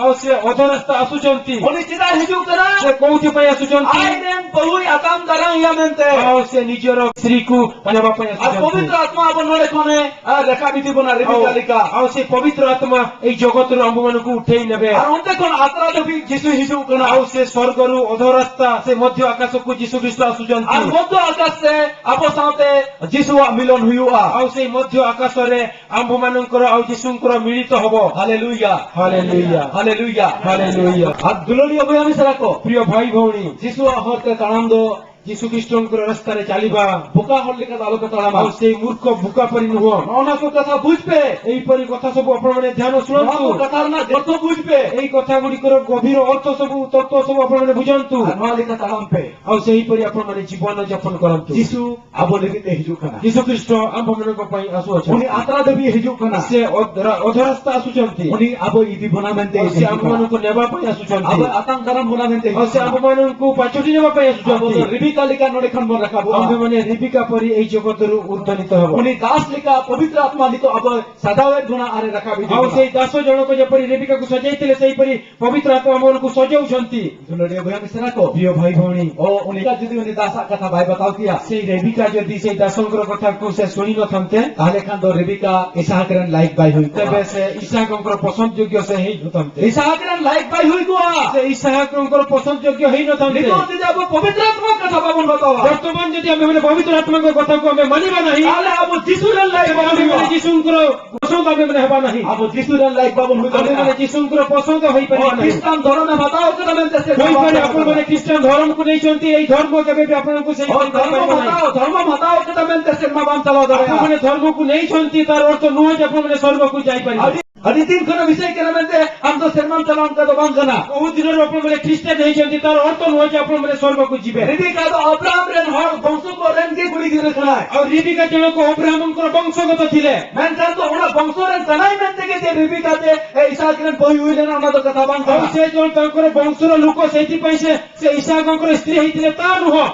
ଆଉ ସେ ଅଧରାସ୍ତା ଆସୁଛନ୍ତି। ᱩᱱᱤ ᱪᱮᱫᱟᱜ ᱦᱤᱡᱩᱜ ᱠᱟᱱᱟ? ସେ କୋଉଥିପାଇଁ ଆସୁଛନ୍ତି? ᱟᱡᱨᱮᱱ ᱵᱟᱹᱦᱩᱭ ᱟᱛᱟᱝ ᱫᱟᱨᱟᱢ ᱮᱭᱟ ᱢᱮᱱᱛᱮ᱾ ଆଉ ସେ ନିଜର ସ୍ତ୍ରୀକୁ ଆଣିବା ପାଇଁ ᱟᱨ ଆସୁଛନ୍ତି। ᱯᱚᱵᱤᱛᱨ ᱟᱛᱢᱟ ᱟᱵᱚ ᱱᱚᱰᱮ ᱠᱷᱚᱱᱮ, ᱟ, ᱨᱟᱠᱟᱵ ᱤᱫᱤ ᱵᱚᱱᱟ ᱨᱮᱵᱤᱠᱟ ᱞᱮᱠᱟ। ଆଉ ସେ ପବିତ୍ର ଆତ୍ମା ଏଇ ଜଗତରୁ ଆମ୍ଭମାନଙ୍କୁ ଉଠେଇ ନେବେ। ᱟᱨ ᱚᱱᱛᱮ ᱠᱷᱚᱱ ᱟᱛᱨᱟ ᱫᱷᱟᱹᱵᱤᱡ ᱡᱤᱥᱩ ᱦᱤᱡᱩᱜ ᱠᱟᱱᱟ। ଆଉ ସେ ସ୍ୱର୍ଗରୁ ଅଧରାସ୍ତା, ସେ ମଧ୍ୟ ଆକାଶକୁ ଯୀଶୁ ଖ୍ରୀଷ୍ଟ ଆସୁଛନ୍ତି। ᱟᱨ ᱢᱚᱫᱽᱫᱷᱚ ᱟᱠᱟᱥ ᱨᱮ ᱟᱵᱚ ᱥᱟᱶᱛᱮ ᱡᱤᱥᱩᱣᱟᱜ ᱢᱤᱞᱚᱱ ᱦᱩᱭᱩᱜᱼᱟ। ଆଉ ସେଇ ମଧ୍ୟ ଆକାଶରେ ଆମ୍ଭମାନଙ୍କର ଆଉ ଯୀଶୁଙ୍କର ମିଳିତ ହବ। ହାଲେଲୁୟା। ହାଲେଲୁୟା। ହାଲେଲୁୟା। ହାଲେଲୁୟା। ᱟᱨ ᱫᱩᱞᱟᱹᱲᱤᱭᱟᱹ ᱵᱚᱭᱦᱟ ᱢᱤᱥᱨᱟ ᱠᱚ, ପ୍ରିୟ ଭାଇ ଭଉଣୀ, ᱡᱤᱥᱩᱣᱟᱜ ᱦᱚᱨᱛᱮ ᱛᱟᱲᱟᱢ ᱫᱚ ᱡᱤᱥᱩ ଖ୍ରୀଷ୍ଟଙ୍କର ରାସ୍ତାରେ ଚାଲିବା। ᱵᱚᱠᱟ ᱦᱚᱲ ᱞᱮᱠᱟ ᱫᱚ ᱟᱞᱚᱯᱮ ᱛᱟᱲᱟᱢᱟ। ଆଉ ସେଇ ମୂର୍ଖ ବୋକା ପରି ନୁହଁ। ᱱᱚᱜᱼᱚ ᱱᱚᱣᱟ ᱠᱚ ᱠᱟᱛᱷᱟ ᱵᱩᱡᱽ ᱯᱮ। ଏହିପରି କଥା ସବୁ ଆପଣମାନେ ଧ୍ୟାନ ଶୁଣନ୍ତୁ। ᱱᱚᱣᱟ ᱠᱚ ᱠᱟᱛᱷᱟ ᱨᱮᱱᱟᱜ ᱚᱨᱛᱷᱚ ᱵᱩᱡᱽ ᱯᱮ। ଏଇ କଥାଗୁଡ଼ିକର ଗଭୀର ଅର୍ଥ ସବୁ, ତତ୍ତ୍ୱ ସବୁ ଆପଣମାନେ ବୁଝନ୍ତୁ। ᱟᱨ ᱱᱚᱣᱟ ᱞᱮᱠᱟ ᱛᱟᱲᱟᱢ ᱯᱮ। ଆଉ ସେହିପରି ଆପଣମାନେ ଜୀବନ ଯାପନ କରନ୍ତୁ। ᱡᱤᱥᱩ ᱟᱵᱚ ᱞᱟᱹᱜᱤᱫ ᱛᱮ ᱦᱤᱡᱩᱜ ᱠᱟᱱᱟ। ଯୀଶୁ ଖ୍ରୀଷ୍ଟ ଆମ୍ଭମାନଙ୍କ ପାଇଁ ଆସୁଅଛନ୍ତି। ᱩᱱᱤ ᱟᱛᱨᱟ ᱫᱷᱟᱹᱵᱤᱡ ᱦᱤᱡᱩᱜ ᱠᱟᱱᱟ। ସେ ଅଧ-, ଅଧରାସ୍ତା ଆସୁଛନ୍ତି। ᱩᱱᱤ ᱟᱵᱚ ᱤᱫᱤ ᱵᱚᱱᱟ ᱢᱮᱱᱛᱮ ଆଉ ସେ ᱦᱤᱡᱩᱜ ᱠᱟᱱᱟ। ଆମମାନଙ୍କୁ ନେବା ପାଇଁ ଆସୁଛନ୍ତି। ᱟᱵᱚ ᱟᱛᱟᱝ ᱫᱟᱨᱟᱢ ᱵᱚᱱᱟ ᱢᱮᱱᱛᱮ ଆଉ ସେ ᱦᱤᱡᱩᱜ ᱠᱟᱱᱟ। ଆମମାନଙ୍କୁ ପାଛୋଟି ନେବା ପାଇଁ ଆସୁଛନ୍ତି। ᱟᱵᱚ ᱫᱚ ᱨᱤᱵᱤᱠᱟ ᱨᱮᱵᱤᱠᱟ ᱞᱮᱠᱟ ᱱᱚᱰᱮ ᱠᱷᱚᱱ ᱵᱚᱱ ᱨᱟᱠᱟᱵᱚᱜᱼᱟ᱾ ଆମ୍ଭେମାନେ ରେବିକା ପରି ଏହି ଜଗତରୁ ଊର୍ଦ୍ଧ୍ୱ ନୀତ ହେବ। ᱩᱱᱤ ᱫᱟᱥ ᱞᱮᱠᱟ ᱯᱚᱵᱤᱛᱨᱚ ᱟᱛᱢᱟ ᱱᱤᱛᱚᱜ ᱟᱵᱚ ᱥᱟᱡᱟᱣᱮᱫ ᱵᱚᱱᱟ ᱟᱨᱮ ᱨᱟᱠᱟᱵ ᱤᱫᱤ ଆଉ ବᱚᱱᱟ। ସେଇ ଦାସ ଜଣକ ଯେପରି ରେବିକାକୁ ସଜେଇଥିଲେ, ସେହିପରି ପବିତ୍ର ଆତ୍ମା ଆମମାନଙ୍କୁ ସଜଉଛନ୍ତି। ᱫᱩᱞᱟᱹᱲᱤᱭᱟᱹ ᱵᱚᱭᱦᱟ ᱢᱤᱥᱨᱟ ᱠᱚ। ପ୍ରିୟ ଭାଇ ଭଉଣୀ, ᱚ, ᱩᱱᱤ ᱡᱩᱫᱤ ᱩᱱᱤ ᱫᱟᱥᱟᱜ ᱠᱟᱛᱷᱟ ᱵᱟᱭ ᱵᱟᱛᱟᱣ ᱠᱮᱭᱟ, ସେଇ ରେବିକା ଯଦି ସେଇ ଦାସଙ୍କର କଥାକୁ ସେ ଶୁଣି ନଥାନ୍ତେ, ᱛᱟᱦᱞᱮ ᱠᱷᱟᱱ ᱫᱚ ᱨᱮᱵᱤᱠᱟ ᱤᱥᱟᱦᱟᱠ ᱨᱮᱱ ᱞᱟᱭᱤᱠ ᱵᱟᱭ ᱦᱩᱭ ᱠᱚᱜᱼᱟ। ତେବେ ସେ ଇସାହାକଙ୍କର ପସନ୍ଦ ଯୋଗ୍ୟ ସେ ହେଇନଥାନ୍ତେ। ᱤᱥᱟᱦᱟᱠ ᱨᱮᱱ ᱞᱟᱭᱤᱠ ᱵᱟᱭ ᱦᱩᱭ ᱠᱚᱜᱼᱟ। ସେ ଇସାହାକଙ୍କର ପସନ୍ଦ ଯୋଗ୍ୟ ହେଇନଥାନ୍ତେ। ᱱᱤᱛᱚᱜ ᱡᱩᱫᱤ ᱟᱵᱚ ᱯᱚᱵᱤᱛᱨᱚ ᱟᱛᱢᱟ ᱠᱟᱛᱷᱟ ᱵᱟᱵᱚᱱ ᱵᱟᱛᱟᱣᱟ, ବର୍ତ୍ତମାନ ଯଦି ଆମେମାନେ ପବିତ୍ର ଆତ୍ମାଙ୍କ କଥାକୁ ଆମେ ମାନିବା ନାହିଁ, ᱛᱟᱦᱞᱮ ᱟᱵᱚ ᱡᱤᱥᱩ ᱨᱮᱱ ᱞᱟᱭᱤᱠ ᱛᱮବେ ᱵᱟᱵᱚᱱ ଆମେମାନେ ହୁଏ। ଯୀଶୁଙ୍କର ପସନ୍ଦ ଆମେମାନେ ହେବା ନାହିଁ। ᱟᱵᱚ ᱡᱤᱥᱩ ᱨᱮᱱ ᱞᱟᱭᱤᱠ ᱵᱟᱵᱚᱱ ᱦᱩᱭ ᱫᱟᱲᱮᱭᱟᱜᱼᱟ। ଆମେମାନେ ଯୀଶୁଙ୍କର ପସନ୍ଦ ହେଇପାରିବା ନାହିଁ। ଖ୍ରୀଷ୍ଟିଆନ ଧର୍ମ ହଟାओ କେତେ ମେନ୍ତେ ସେ ହୋଇପାରେ ଆପଣମାନେ ଖ୍ରୀଷ୍ଟିଆନ ଧର୍ମକୁ ନେଇଛନ୍ତି, ଏଇ ଧର୍ମ କେବେ ବି ଆପଣଙ୍କୁ ସେଇ ଧର୍ମ କରିପାରିବ ନାହିଁ। ହଟାओ, ଧର୍ମ ହଟାओ କେତେ ମେନ୍ତେ ସେ ମା ବାମ ଚାଲାओ ଦରକାର। ଆପଣମାନେ ଧର୍ମକୁ ନେଇଛନ୍ତି, ତାର ଅର୍ଥ ନୁହଁ ଯେ ଆପଣମାନେ ସ୍ୱର୍ଗକୁ ଯାଇପାରିବେ। ᱟᱹᱰᱤ, ᱟᱹᱰᱤ ᱫᱤᱱ ᱠᱷᱚᱱ ᱵᱤᱥᱮᱥ ᱠᱟᱨ ᱢᱮᱱᱛᱮ ᱟᱢ ᱫᱚ ᱥᱮᱨᱢᱟᱢ ᱪᱟᱞᱟᱣ ᱚᱱᱠᱟ ᱫᱚ ᱵᱟᱝ ᱠᱟᱱᱟ। ᱵᱚᱦᱩ ଦିନରୁ ଆପଣମାନେ ଖ୍ରୀଷ୍ଟିଆନ ହେଇଛନ୍ତି, ତାର ଅର୍ଥ ନୁହଁ ଯେ ଆପଣମାନେ ସ୍ୱର୍ଗକୁ ଯିବେ। ᱨᱮᱵᱤᱠᱟ ᱫᱚ ᱟᱵᱨᱟᱦᱟᱢ ᱨᱮᱱ ᱦᱚᱲ ᱵᱚᱝᱥᱚ ᱠᱚ ᱨᱮᱱ ᱜᱮ ᱠᱩᱲᱤ ᱜᱤᱫᱽᱨᱟᱹ ᱠᱟᱱᱟᱭ। ଆଉ ରେବିକା ଜଣକ ଅବ୍ରାହମଙ୍କର ବଂଶଗତ ଥିଲେ। ᱢᱮᱱᱠᱷᱟᱱ ᱫᱚ ᱚᱱᱟ ᱵᱚᱝᱥᱚ ᱨᱮᱱ ᱠᱟᱱᱟᱭ ᱢᱮᱱᱛᱮ ᱜᱮ ᱡᱮ ᱨᱮᱵᱤᱠᱟ ᱛᱮ, ᱮ, ᱤᱥᱦᱟᱠ ᱨᱮᱱ ᱵᱟᱹᱦᱩᱭ ᱦᱩᱭ ᱞᱮᱱᱟ, ᱚᱱᱟ ᱫᱚ ᱠᱟᱛᱷᱟ ᱵᱟᱝ ଆଉ ᱠᱟᱱᱟ। ସେ ଜଣେ ତାଙ୍କର ବଂଶର ଲୋକ, ସେଇଥିପାଇଁ ସେ, ସେ ଇସାହାକଙ୍କର ସ୍ତ୍ରୀ ହେଇଥିଲେ, ତା ନୁହଁ।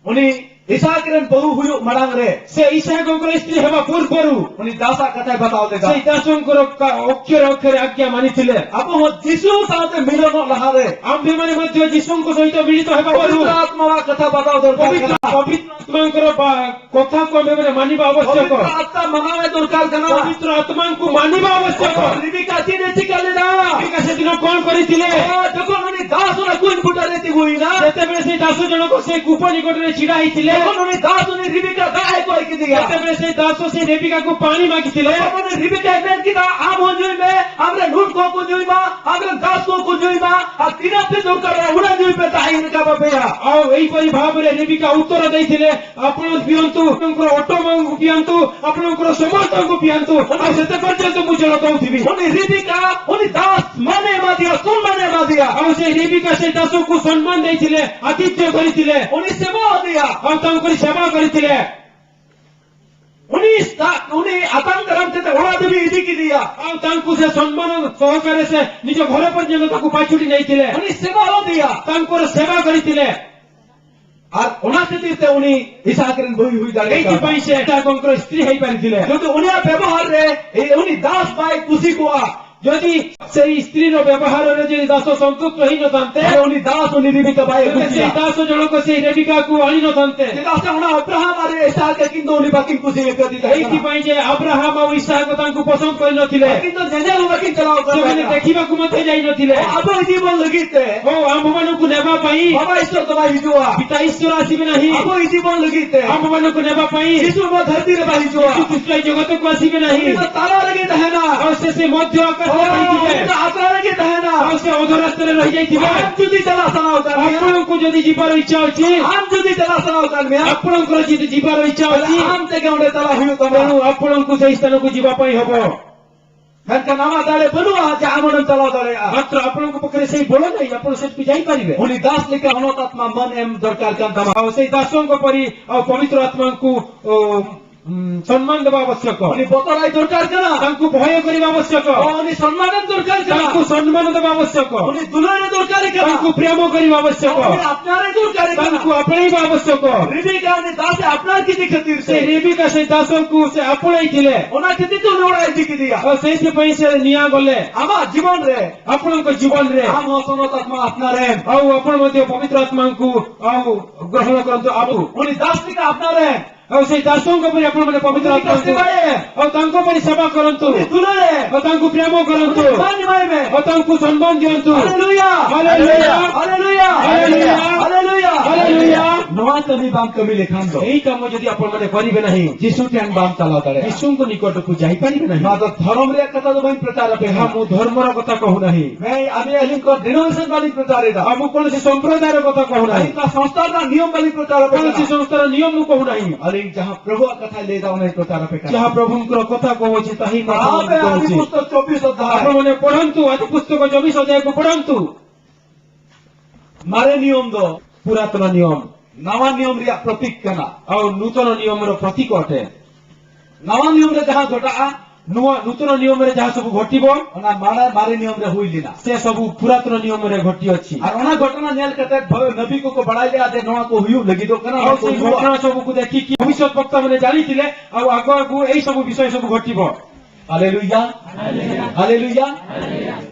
ᱩᱱᱤ ᱤᱥᱦᱟᱠ ᱨᱮᱱ ᱵᱟᱹᱦᱩ ᱦᱩᱭᱩᱜ ᱢᱟᱲᱟᱝ ᱨᱮ, ସେ ଇସାହାକଙ୍କର ସ୍ତ୍ରୀ ହେବା ପୂର୍ବରୁ ᱩᱱᱤ ᱫᱟᱥᱟᱜ ᱠᱟᱛᱷᱟᱭ ᱵᱟᱛᱟᱣ ᱞᱮᱫᱟ। ସେଇ ଦାସଙ୍କର କା-, ଅକ୍ଷରେ ଅକ୍ଷରେ ଆଜ୍ଞା ମାନିଥିଲେ। ᱟᱵᱚ ᱦᱚᱸ ᱡᱤᱥᱩ ᱥᱟᱶᱛᱮ ᱢᱤᱞᱚᱱᱚᱜ ᱞᱟᱦᱟᱨᱮ, ᱟମ୍ଭେମାନେ ମଧ୍ୟ ଯୀଶୁଙ୍କ ସହିତ ମିଳିତ ହେବା ପୂର୍ବରୁ ପବିତ୍ର ଆତ୍ମାର କଥା ᱵᱟᱛᱟᱣ ᱫᱚᱨᱠᱟᱨ ପବିତ୍ର, ᱠᱟᱱᱟ। ପବିତ୍ର ଆତ୍ମାଙ୍କର ବା-, କଥାକୁ ଆମେମାନେ ମାନିବା ଆବଶ୍ୟକ। ପବିତ୍ର ଆତ୍ମା ମାନବା ଦରକାର ᱠᱟᱱᱟ। ପବିତ୍ର ଆତ୍ମାଙ୍କୁ ମାନିବା ଆବଶ୍ୟକ। ᱨᱮᱵᱤᱠᱟ ᱪᱮᱫ ᱮ ᱪᱤᱠᱟ ᱞᱮᱫᱟ? ରେବିକା ସେଦିନ କ'ଣ କରିଥିଲେ? ᱡᱚᱠᱷᱚᱱ ᱩᱱᱤ ᱫᱟᱥ ᱚᱱᱟ ᱠᱩᱧ ᱵᱩᱴᱟᱹ ᱨᱮ ᱛᱤᱸᱜᱩᱭᱮᱱᱟ, ଯେତେବେଳେ ସେ ଦାସ ଜଣକ ସେ କୂପ ନିକଟରେ ଛିଡ଼ା ହେଇଥିଲେ, ᱡᱚᱠᱷᱚᱱ ᱩᱱᱤ ᱫᱟᱥ ᱩᱱᱤ ᱨᱮᱵᱤᱠᱟ ᱫᱟᱜ ᱮ ᱠᱚᱭ ᱠᱮᱫᱮᱭᱟ, ଯେତେବେଳେ ସେ ଦାସ ସେ ରେବିକାକୁ ପାଣି ମାଗିଥିଲେ, ᱡᱚᱠᱷᱚᱱ ᱩᱱᱤ ᱨᱮᱵᱤᱠᱟᱭ ᱢᱮᱱ ᱠᱮᱫᱟ, "ᱟᱢ ᱦᱚᱸ ᱧᱩᱭ ᱢᱮ, ᱟᱢᱨᱮᱱ ᱦᱚᱲ ᱠᱚᱦᱚᱸ ᱠᱚ ᱧᱩᱭ ᱢᱟ, ᱟᱢᱨᱮᱱ ᱫᱟᱥ ᱠᱚᱦᱚᱸ ᱠᱚ ᱧᱩᱭ ᱢᱟ, ᱟᱨ ᱛᱤᱱᱟᱹᱜ ᱯᱮ ᱫᱚᱨᱠᱟᱨᱚᱜᱼᱟ, ᱩᱱᱟᱹᱜ ᱧᱩᱭ ᱯᱮ, ᱫᱟᱜ ᱤᱧ ᱨᱟᱠᱟᱵ ᱟᱯᱮᱭᱟ।" ଆଉ ଏହିପରି ଭାବରେ ରେବିକା ଉତ୍ତର ଦେଇଥିଲେ, "ଆପଣ ପିଅନ୍ତୁ, ଆପଣଙ୍କର ଅଟୋମାନଙ୍କୁ ପିଅନ୍ତୁ, ଆପଣଙ୍କର ସମସ୍ତଙ୍କୁ ପିଅନ୍ତୁ, ଆଉ ସେତେ ପର୍ଯ୍ୟନ୍ତ ମୁଁ ଜଳ ଦଉଥିବି।" ᱩᱱᱤ ᱨᱮᱵᱤᱠᱟ, ᱩᱱᱤ ᱫᱟᱥ ᱢᱟᱱᱮ ᱮᱢᱟ ᱫᱮᱭᱟ, ᱥᱚᱱᱢᱟᱱᱮ ᱮᱢᱟ ᱫᱮᱭᱟ। ଆଉ ସେ ରେବିକା ସେ ଦାସକୁ ସମ୍ମାନ ଦେଇଥିଲେ, ଆତିଥ୍ୟ କରିଥିଲେ। ᱩᱱᱤ ᱥᱮᱵᱟ ᱟᱫᱮᱭᱟ। ଆଉ ତାଙ୍କର ସେବା କରିଥିଲେ। ᱩᱱᱤ ᱥᱟ-, ᱩᱱᱤ ᱟᱛᱟᱝ ᱫᱟᱨᱟᱢ ᱠᱟᱛᱮ ᱚᱲᱟᱜ ᱫᱷᱟᱹᱵᱤᱡ ᱤᱫᱤ ᱠᱮᱫᱮᱭᱟ। ଆଉ ତାଙ୍କୁ ସେ ସମ୍ମାନ ସହକାରେ ସେ ନିଜ ଘର ପର୍ଯ୍ୟନ୍ତ ତାକୁ ପାଛୁଡ଼ି ନେଇଥିଲେ। ᱩᱱᱤ ᱥᱮᱵᱟ ᱟᱫᱮᱭᱟ। ତାଙ୍କର ସେବା କରିଥିଲେ। ᱟᱨ ᱚᱱᱟ ᱠᱷᱟᱹᱛᱤᱨ ᱛᱮ ᱩᱱᱤ ᱤᱥᱦᱟᱠ ᱨᱮᱱ ᱵᱟᱹᱦᱩᱭ ᱦᱩᱭ ᱫᱟᱲᱮᱭᱟᱜ ᱮᱭ ᱠᱟᱱᱟ᱾ ᱡᱩᱫᱤ ᱩᱱᱤᱭᱟᱜ ᱵᱮᱵᱚᱦᱟᱨ ᱨᱮ, ᱮ, ᱩᱱᱤ ᱫᱟᱥ ᱵᱟᱭ ᱠᱩᱥᱤ ᱠᱚᱜᱼᱟ, ᱡᱩᱫᱤ ᱥᱮᱭ ᱥᱛᱨᱤ ᱨ ᱵᱮᱵᱚᱦᱟᱨ ᱨᱮ ᱡᱩᱫᱤ ᱫᱟᱥ ᱥᱚᱱᱛᱩଷ୍ଟ ᱦᱤ ᱱᱚᱛᱟᱱᱛᱮ, ᱛᱟᱦᱞᱮ ᱩᱱᱤ ᱫᱟᱥ ᱩᱱᱤ ᱨᱮᱵᱮᱠᱟ ᱵᱟᱭ ᱛᱟᱦᱞᱮ ᱥᱮᱭ ᱫᱟᱥ ᱡᱚᱱᱚᱠ ᱥᱮᱭ ᱨᱮᱵᱮᱠᱟ ᱠᱚ ᱟᱹᱲᱤ ᱱᱚᱛᱟᱱᱛᱮ᱾ ᱪᱮᱫᱟᱜ ᱥᱮ ᱚᱱᱟ ᱟᱵᱨᱟᱦᱟᱢ ᱟᱨ ᱤᱥᱦᱟᱠ ᱟᱹᱠᱤᱱ ᱫᱚ ᱩᱱᱤ ᱵᱟᱹᱠᱤᱱ ᱠᱩᱥᱤ ᱟᱹᱭᱠᱟᱹᱣ ᱫᱤ ᱛᱟᱦᱮᱸ ᱠᱟᱱᱟ᱾ ଏଇଥିପାଇଁ ଯେ ଆବ୍ରାହାମ ଆଉ ଇସାକ ତାଙ୍କୁ ପସନ୍ଦ କରିନଥିଲେ। ᱟᱹᱠᱤᱱ ᱫᱚ ᱧᱮᱧᱮᱞ ᱦᱚᱸ ᱵᱟᱹᱠᱤᱱ ᱪᱟᱞᱟᱣ ᱠᱟᱱ ᱛᱟᱦᱮᱸ ᱠᱟᱱᱟ᱾ ସେମାନେ ଦେଖିବାକୁ ମଧ୍ୟ ଯାଇନଥିଲେ। ᱟᱵᱚ ᱤᱫᱤ ᱵᱚᱱ ᱞᱟᱹᱜᱤᱫ ᱛᱮ ᱟᱵᱚ ᱤᱫᱤ ᱵᱚᱱ ᱞᱟᱹᱜᱤᱫ ᱛᱮ ᱵᱟᱵᱟ ᱤᱥᱚᱨ ᱫᱚ ᱵᱟᱭ ᱦᱤᱡᱩᱜᱼᱟ᱾ ᱯᱤᱛᱟ ᱤᱥᱚᱨ ଆସିବେ ନାହିଁ। ᱟᱵᱚ ᱤᱫᱤ ᱵᱚᱱ ᱞᱟᱹᱜᱤᱫ ᱛᱮ ᱟମ୍ଭମାନଙ୍କୁ ନେବା ପାଇଁ ଯୀଶୁ ᱱᱚᱣᱟ ᱫᱷᱟᱹᱨᱛᱤ ᱨᱮ ᱵᱟᱭ ᱦᱤᱡᱩᱜᱼᱟ। ଯୀଶୁ ଖ୍ରୀଷ୍ଟ ଏଇ ଜଗତକୁ ଆସିବେ ନାହିଁ। ᱩᱱᱤ ᱫᱚ ᱛᱟᱞᱟ ᱨᱮᱜᱮ ᱛᱟᱦᱮᱱᱟ। ଆଉ ସେ ସେ ମଧ୍ୟ ଆକାଶରେ ରହିଯିବେ। ᱩᱱᱤ ᱫᱚ ᱟᱛᱨᱟ ᱨᱮᱜᱮ ᱛᱟᱦᱮᱱᱟ। ଆଉ ସେ ଅଧ ରାସ୍ତାରେ ରହିଯାଇଥିବେ। ᱟᱢ ᱡᱩᱫᱤ ᱪᱟᱞᱟᱜ ᱥᱟᱱᱟᱣ ᱠᱟᱱ ᱢᱮᱭᱟ, ଆପଣଙ୍କୁ ଯଦି ଯିବାର ଇଚ୍ଛା ଅଛି, ᱟᱢ ᱡᱩᱫᱤ ᱪᱟᱞᱟᱜ ᱥᱟᱱᱟᱣ ᱠᱟᱱ ᱢᱮᱭᱟ, ଆପଣଙ୍କର ଯଦି ଯିବାର ଇଚ୍ଛା ଅଛି, ᱛᱟᱦᱞᱮ ᱟᱢ ᱛᱮᱜᱮ ᱚᱸᱰᱮ ᱪᱟᱞᱟᱜ ᱦᱩᱭᱩᱜ ᱛᱟᱢᱟ। ତେଣୁ ଆପଣଙ୍କୁ ସେହି ସ୍ଥାନକୁ ଯିବା ପାଇଁ ହବ। ᱢᱮᱱᱠᱷᱟᱱ ᱟᱢᱟᱜ ᱫᱟᱲᱮ ᱵᱟᱹᱱᱩᱜᱼᱟ ᱡᱮ ᱟᱢ ᱚᱸᱰᱮᱢ ᱪᱟᱞᱟᱣ ᱫᱟᱲᱮᱭᱟᱜᱼᱟ। ମାତ୍ର ଆପଣଙ୍କ ପାଖରେ ସେହି ବଳ ନାହିଁ, ଆପଣ ସେଠିକୁ ଯାଇପାରିବେ। ᱩᱱᱤ ᱫᱟᱥ ᱞᱮᱠᱟ ᱚᱱᱚᱛ ᱟᱛᱢᱟ ᱢᱟᱹᱱ ᱮᱢ ᱫᱚᱨᱠᱟᱨ ᱠᱟᱱ ᱛᱟᱢᱟ। ଆଉ ସେହି ଦାସଙ୍କ ପରି ଆଉ ପବିତ୍ର ଆତ୍ମାଙ୍କୁ, ଓ, ଉଁ, ସମ୍ମାନ ଦେବା ଆବଶ୍ୟକ। ᱩᱱᱤ ᱵᱚᱛᱚᱨ ᱟᱭ ᱫᱚᱨᱠᱟᱨ ᱠᱟᱱᱟ। ତାଙ୍କୁ ଭୟ କରିବା ଆବଶ୍ୟକ। ᱩᱱᱤ ସମ୍ମାନ ᱮᱢ ᱫᱚᱨᱠᱟᱨ ᱠᱟᱱᱟ। ତାଙ୍କୁ ସମ୍ମାନ ଦେବା ଆବଶ୍ୟକ। ᱩᱱᱤ ᱫᱩᱞᱟᱹᱲ ᱮ ᱫᱚᱨᱠᱟᱨ ᱠᱟᱱᱟ। ତାଙ୍କୁ ପ୍ରେମ କରିବା ଆବଶ୍ୟକ। ᱩᱱᱤ ᱟᱯᱱᱟᱨ ᱮ ᱫᱚᱨᱠᱟᱨ ᱠᱟᱱᱟ। ତାଙ୍କୁ ଆପଣେଇବା ଆବଶ୍ୟକ। ରେᱵᱮᱠᱟ ᱩᱱᱤ ᱫᱟᱥ ᱮ ᱟᱯᱱᱟᱨ ᱠᱮᱫᱮ ᱠᱷᱟᱹᱛᱤᱨ ᱛᱮ, ସେ ରେᱵᱮᱠᱟ ସେ ଦାସଙ୍କୁ ସେ ଆପଣେଇଥିଲେ। ᱚᱱᱟ ᱠᱷᱟᱹᱛᱤᱨ ᱛᱮ ᱩᱱᱤ ᱚᱲᱟᱜ ᱮ ᱤᱫᱤ ᱠᱮᱫᱮᱭᱟ। ଆଉ ସେଇଥିପାଇଁ ସେ ନିଆଁ ଗଲେ। ᱟᱢᱟᱜ ᱡᱤᱵᱚᱱ ᱨᱮ ᱟᱢ ᱦᱚᱸ ᱥᱚᱱᱚᱛ ᱟᱛᱢᱟ ᱟᱯᱱᱟᱨ ᱮᱢ। ଆଉ ଆପଣ ମଧ୍ୟ ପବିତ୍ର ଆତ୍ମାଙ୍କୁ ଆଉ ଗ୍ରହଣ କରନ୍ତୁ। ଆଉ ᱩᱱᱤ ᱫᱟᱥ ᱞᱮᱠᱟ ᱟᱯᱱᱟᱨ ᱮᱢ। ଆଉ ସେଇ ଦାସଙ୍କ ପରି ଆପଣମାନେ ପବିତ୍ର ᱩᱱᱤ ଆତ୍ମାଙ୍କୁ ସେବା ଏମ। ଆଉ ତାଙ୍କ ପରି ସେବା କରନ୍ତୁ। ᱩᱱᱤ ᱫᱩᱞᱟᱹᱲ ᱮᱢ। ଆଉ ତାଙ୍କୁ ପ୍ରେମ କରନ୍ତୁ। ᱩᱱᱤ ᱥᱚᱱᱢᱟᱱ ᱮᱢ। ଆଉ ତାଙ୍କୁ ସମ୍ମାନ ଦିଅନ୍ତୁ। Hallelujah. Hallelujah. Hallelujah. Hallelujah. Hallelujah. Hallelujah. ᱱᱚᱣᱟ ᱠᱟᱹᱢᱤ ᱵᱟᱢ ᱠᱟᱹᱢᱤ ᱞᱮᱠᱷᱟᱱ ᱫᱚ, ଏଇ କାମ ଯଦି ଆପଣମାନେ କରିବେ ନାହିଁ, ᱡᱤᱥᱩ ᱴᱷᱮᱱ ᱵᱟᱢ ᱪᱟᱞᱟᱣ ᱫᱟᱲᱮᱭᱟᱜᱼᱟ। ଯୀଶୁଙ୍କ ନିକଟକୁ ଯାଇପାରିବେ ନାହିଁ। ᱱᱚᱣᱟ ᱫᱚ ᱫᱷᱚᱨᱚᱢ ᱨᱮᱭᱟᱜ ᱠᱟᱛᱷᱟ ᱫᱚ ᱵᱟᱹᱧ ᱯᱨᱚᱪᱟᱨ ᱟᱯᱮ ᱠᱟᱱᱟ। ଏହା ମୁଁ ଧର୍ମର କଥା କହୁନାହିଁ। ᱢᱮᱱ ᱟᱹᱞᱤᱧ ᱠᱚ ᱰᱤᱱᱳᱢᱤᱱᱮᱥᱚᱱ ᱵᱟᱹᱞᱤᱧ ᱯᱨᱚᱪᱟᱨ ᱮᱫᱟ। ଆଉ ମୁଁ କୌଣସି ସମ୍ପ୍ରଦାୟର କଥା କହୁନାହିଁ। ᱟᱹᱞᱤᱧ ᱠᱚ ᱥᱚᱝᱥᱛᱷᱟ ᱨᱮᱱᱟᱜ ᱱᱤᱭᱚᱢ ᱵᱟᱹᱞᱤᱧ ᱯᱨᱚᱪᱟᱨ ᱟᱯᱮ ᱠᱟᱱᱟ। କୌଣସି ସଂସ୍ଥାର ନିୟମ ମୁଁ କହୁନାହିଁ। ᱟᱹᱞᱤᱧ ᱡᱟᱦᱟᱸ ᱯᱨᱚᱵᱷᱩᱣᱟᱜ ᱠᱟᱛᱷᱟᱭ ᱞᱟᱹᱭ ᱮᱫᱟ, ᱚᱱᱟᱧ ᱯᱨᱚᱪᱟᱨ ᱟᱯᱮ ᱠᱟᱱᱟ। ଯାହା ପ୍ରଭୁଙ୍କର କଥା କହୁଅଛି, ତାହା ହିଁ ମୁଁ ଆପଣଙ୍କୁ କହୁଛି। ᱪᱚᱵᱵᱤᱥ ᱚᱫᱷᱭᱟᱭ। ଆପଣମାନେ ପଢ଼ନ୍ତୁ, ଆଦି ପୁସ୍ତକ ଚବିଶ ଅଧ୍ୟାୟକୁ ପଢ଼ନ୍ତୁ। ᱢᱟᱨᱮ ᱱᱤᱭᱚᱢ ᱫᱚ ପୁରାତନ ନିୟମ। ᱱᱟᱣᱟ ᱱᱤᱭᱚᱢ ᱨᱮᱭᱟᱜ ᱯᱨᱚᱛᱤᱠ ᱠᱟᱱᱟ। ଆଉ ନୂତନ ନିୟମର ପ୍ରତୀକ ଅଟେ। ᱱᱟᱣᱟ ᱱᱤᱭᱚᱢ ᱨᱮ ᱡᱟᱦᱟᱸ ᱜᱷᱚᱴᱟᱜᱼᱟ, ᱱᱚᱣᱟ ᱱᱩᱛᱚᱱ ᱱᱤᱭᱚᱢ ᱨᱮ ᱡᱟᱦᱟᱸ ᱥᱚᱵᱩ ᱜᱷᱚᱴᱤᱵᱚ, ᱚᱱᱟ ᱢᱟᱲᱟᱝ ᱢᱟᱨᱮ ᱱᱤᱭᱚᱢ ᱨᱮ ᱦᱩᱭ ᱞᱮᱱᱟ᱾ ᱥᱮ ᱥᱚᱵᱩ ᱯᱩᱨᱟᱛᱚᱱ ᱱᱤᱭᱚᱢ ᱨᱮ ᱜᱷᱚᱴᱤ ᱚᱪᱷᱤ᱾ ᱟᱨ ᱚᱱᱟ ᱜᱷᱚᱴᱚᱱᱟ ᱧᱮᱞ ᱠᱟᱛᱮ ᱵᱷᱚ-, ᱱᱟᱵᱤ ᱠᱚᱠᱚ ᱵᱟᱲᱟᱭ ᱞᱮᱜᱼᱟ ᱡᱮ ᱱᱚᱣᱟ ᱠᱚ ᱦᱩᱭᱩᱜ ᱞᱟᱹᱜᱤᱫᱚᱜ ᱠᱟᱱᱟ, ᱟᱨ ᱱᱚᱣᱟ ᱠᱚ ᱥᱮ ᱦᱩᱭᱩᱜᱼᱟ᱾ ᱜᱷᱚᱴᱚᱱᱟ ᱥᱚᱵᱩ ᱠᱚ ᱫᱮᱠᱷᱤ ᱠᱤ ᱵᱷᱚᱵᱤᱥᱚᱛ ᱵᱚᱠᱛᱟ ᱢᱟᱱᱮ ᱡᱟᱱᱤ ᱛᱤᱞᱮ, ᱟᱨ ᱟᱜᱚ ᱟᱜᱚ ᱮᱭ ᱥᱚᱵᱩ ᱵᱤᱥᱚᱭ ᱥᱚᱵᱩ ᱜᱷᱚᱴᱤᱵᱚ᱾ ᱦᱟᱞᱮᱞᱩᱭᱟ, ᱦᱟᱞᱮᱞᱩᱭᱟ᱾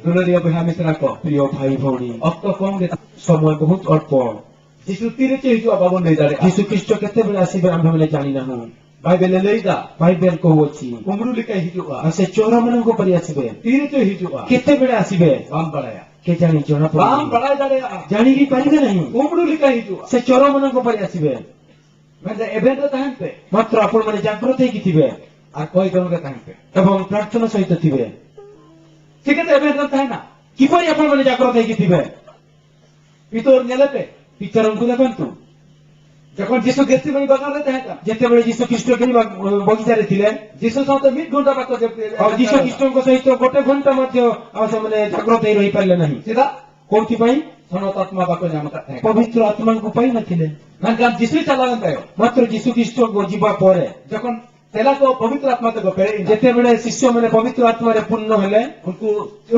ᱫᱩᱞᱟᱹᱲᱤᱭᱟᱹ ᱵᱚᱭᱦᱟ ᱢᱤᱥᱨᱟ ᱠᱚ, ᱯᱨᱤᱭᱚ ᱵᱷᱟᱭ ᱵᱷᱚᱱᱤ, ᱚᱠᱛᱚ ᱠᱚᱢ ᱜᱮ, ᱥᱚᱢᱚᱭ ᱵᱚᱦᱩᱛ ᱚᱞᱯᱚ᱾ ᱡᱤᱥᱩ ᱛᱤᱨᱮ ᱪᱮ ᱦᱤᱡᱩᱜᱼᱟ ᱵᱟᱵᱚᱱ ᱞᱟᱹᱭ ᱫᱟᱲᱮᱭᱟᱜᱼᱟ᱾ ᱡᱤᱥᱩ ᱠᱷᱨᱤᱥᱴᱚ ᱠᱮᱛᱮ ᱵᱮᱲᱟ ᱟᱥᱤᱵᱮ ᱟᱢᱵᱷᱮ ᱢᱟᱱᱮ ᱡᱟᱱᱤ ᱱᱟᱦᱩ᱾ ᱵᱟᱭᱵᱮᱞ ᱮ ᱞᱟᱹᱭ ᱫᱟ, ᱵᱟᱭᱵᱮᱞ ᱠᱚ ᱚᱪᱷᱤ᱾ ᱠᱩᱢᱵᱽᱲᱩ ᱞᱮᱠᱟᱭ ᱦᱤᱡᱩᱜᱼᱟ᱾ ᱟᱥᱮ ᱪᱳᱨ ᱢᱟᱱᱟᱝ ᱠᱚ ᱯᱟᱨᱤ ᱟᱥᱤᱵᱮ᱾ ᱛᱤᱨᱮ ᱪᱚᱭ ᱦᱤᱡᱩᱜᱼᱟ᱾ ᱠᱮᱛᱮ ᱵᱮᱲᱟ ᱟᱥᱤᱵᱮ᱾ ᱵᱟᱢ ᱵᱟᱲᱟᱭᱟ᱾ ᱠᱮ ᱡᱟᱱᱤ ᱡᱚᱱᱟ ᱯᱟᱲᱟ᱾ ᱵᱟᱢ ᱵᱟᱲᱟᱭ ᱫᱟᱲᱮᱭᱟᱜᱼᱟ᱾ ᱡᱟᱱᱤ ᱜᱮ ᱯᱟᱨᱤ ᱵᱮ ᱱᱟᱦᱤ᱾ ᱠᱩᱢᱵᱽᱲᱩ ᱞᱮᱠᱟᱭ ᱦᱤᱡᱩᱜᱼᱟ᱾ ᱥᱮ ᱪᱳᱨ ᱢᱟᱱᱟᱝ ᱠᱚ ᱯᱟᱨᱤ ᱟᱥᱤᱵᱮ᱾ ᱢᱮᱱᱫᱟ ᱮᱵᱷᱮᱱ ᱨᱮ ᱛᱟᱦᱮᱱ ᱯᱮ᱾ ᱢᱟᱛᱨᱚ ᱟᱯᱚᱱ ᱢᱟᱱᱮ ᱡᱟᱜᱽᱨᱚᱛ ᱦᱮᱡ ᱛᱤᱵᱮ᱾ ᱟᱨ ᱠᱚᱭ ᱫᱚᱞ ᱨᱮ ᱛᱟᱦᱮᱱ ᱯᱮ᱾ ᱮᱵᱚᱝ ᱯᱨᱟᱨᱛᱷᱚᱱᱟ ᱥᱚᱦᱤᱛ ᱛᱤᱵᱮ᱾ ᱪᱤᱠᱟᱹᱛᱮ ᱮᱵᱷᱮᱱ ᱨᱮᱢ ᱛᱟᱦᱮᱱᱟ? ᱠᱤᱯᱟᱹᱨᱤ ᱟᱯᱚᱱ ᱢᱟᱱᱮ ᱡᱟᱜᱽᱨᱚᱛ ᱦᱮᱡ ᱛᱤᱵᱮ᱾ ᱯᱤᱛᱚᱨ ᱧᱮᱞᱮ ᱯᱮ᱾ ᱯᱤᱛᱚᱨ ᱩᱱᱠᱩ ᱫᱚ ᱵᱟᱝ ᱛᱩ᱾ ᱡᱚᱠᱷᱚᱱ ᱡᱤᱥᱩ ᱜᱮᱛᱥᱮᱢᱟᱱᱤ ᱵᱟᱜᱟᱱ ᱨᱮ ᱛᱟᱦᱮᱸ ᱠᱟᱱᱟ᱾ ᱡᱮᱛᱮ ᱵᱮᱲᱮ ᱡᱤᱥᱩ ᱠᱷᱨᱤᱥᱴᱚ ᱜᱮ ᱵᱟᱜ-, ᱵᱚᱜᱤᱪᱟ ᱨᱮ ᱛᱤᱞᱮ᱾ ᱡᱤᱥᱩ ᱥᱟᱶᱛᱮ ᱢᱤᱫ ᱜᱷᱚᱱᱴᱟ ᱵᱟᱠᱚ ᱡᱟᱹᱯᱤᱫ ᱞᱮᱫᱟ᱾ ᱟᱨ ᱡᱤᱥᱩ ᱠᱷᱨᱤᱥᱴᱚ ᱩᱱᱠᱩ ᱥᱟᱶᱛᱮ ᱜᱚᱴᱮ ᱜᱷᱚᱱᱴᱟ ᱢᱟᱫᱽᱫᱷᱚ ᱟᱥᱟ ᱢᱟᱱᱮ ᱡᱟᱜᱽᱨᱚᱛ ᱦᱮᱡ ᱨᱚᱦᱤ ᱯᱟᱨᱞᱮ ᱱᱟᱦᱤ᱾ ᱪᱮᱫᱟᱜ? ᱠᱚᱢᱛᱤ ᱯᱟᱭ? ᱥᱚᱱᱚᱛ ᱟᱛᱢᱟ ᱵᱟᱠᱚ ᱧᱟᱢ ᱟᱠᱟᱫ ᱛᱟᱦᱮᱸ᱾ ᱯᱚᱵᱤᱛᱨᱚ ᱟᱛᱢᱟ ᱩᱱᱠᱩ ᱯᱟᱭ ᱱᱟᱛᱤᱞᱮ᱾ ᱢᱮᱱᱠᱷᱟᱱ ᱡᱤᱥᱩᱭ ᱪᱟᱞᱟᱣᱮᱱ ᱛᱟᱭᱚᱢ᱾ ᱢᱟᱛᱨᱚ ᱡᱤᱥᱩ ᱠᱷᱨᱤᱥᱴᱚ ᱠᱚ ᱡᱤᱵᱟ ᱯᱚᱨᱮ᱾ ᱡᱚᱠᱷᱚᱱ ᱪᱮᱞᱟ ᱠᱚ ᱯᱚᱵᱤᱛᱨᱚ ᱟᱛᱢᱟ ᱛᱮᱠᱚ ᱯᱮᱨᱮᱡ ᱮᱱᱟ᱾ ᱡᱮᱛᱮ ᱵᱮᱲᱮ ᱥᱤᱥᱭᱚ ᱢᱟᱱᱮ ᱯᱚᱵᱤᱛᱨᱚ ᱟᱛᱢᱟ ᱨᱮ ᱯᱩᱨᱱᱚ ᱦᱮᱞᱮ᱾ ᱩᱱᱠᱩ,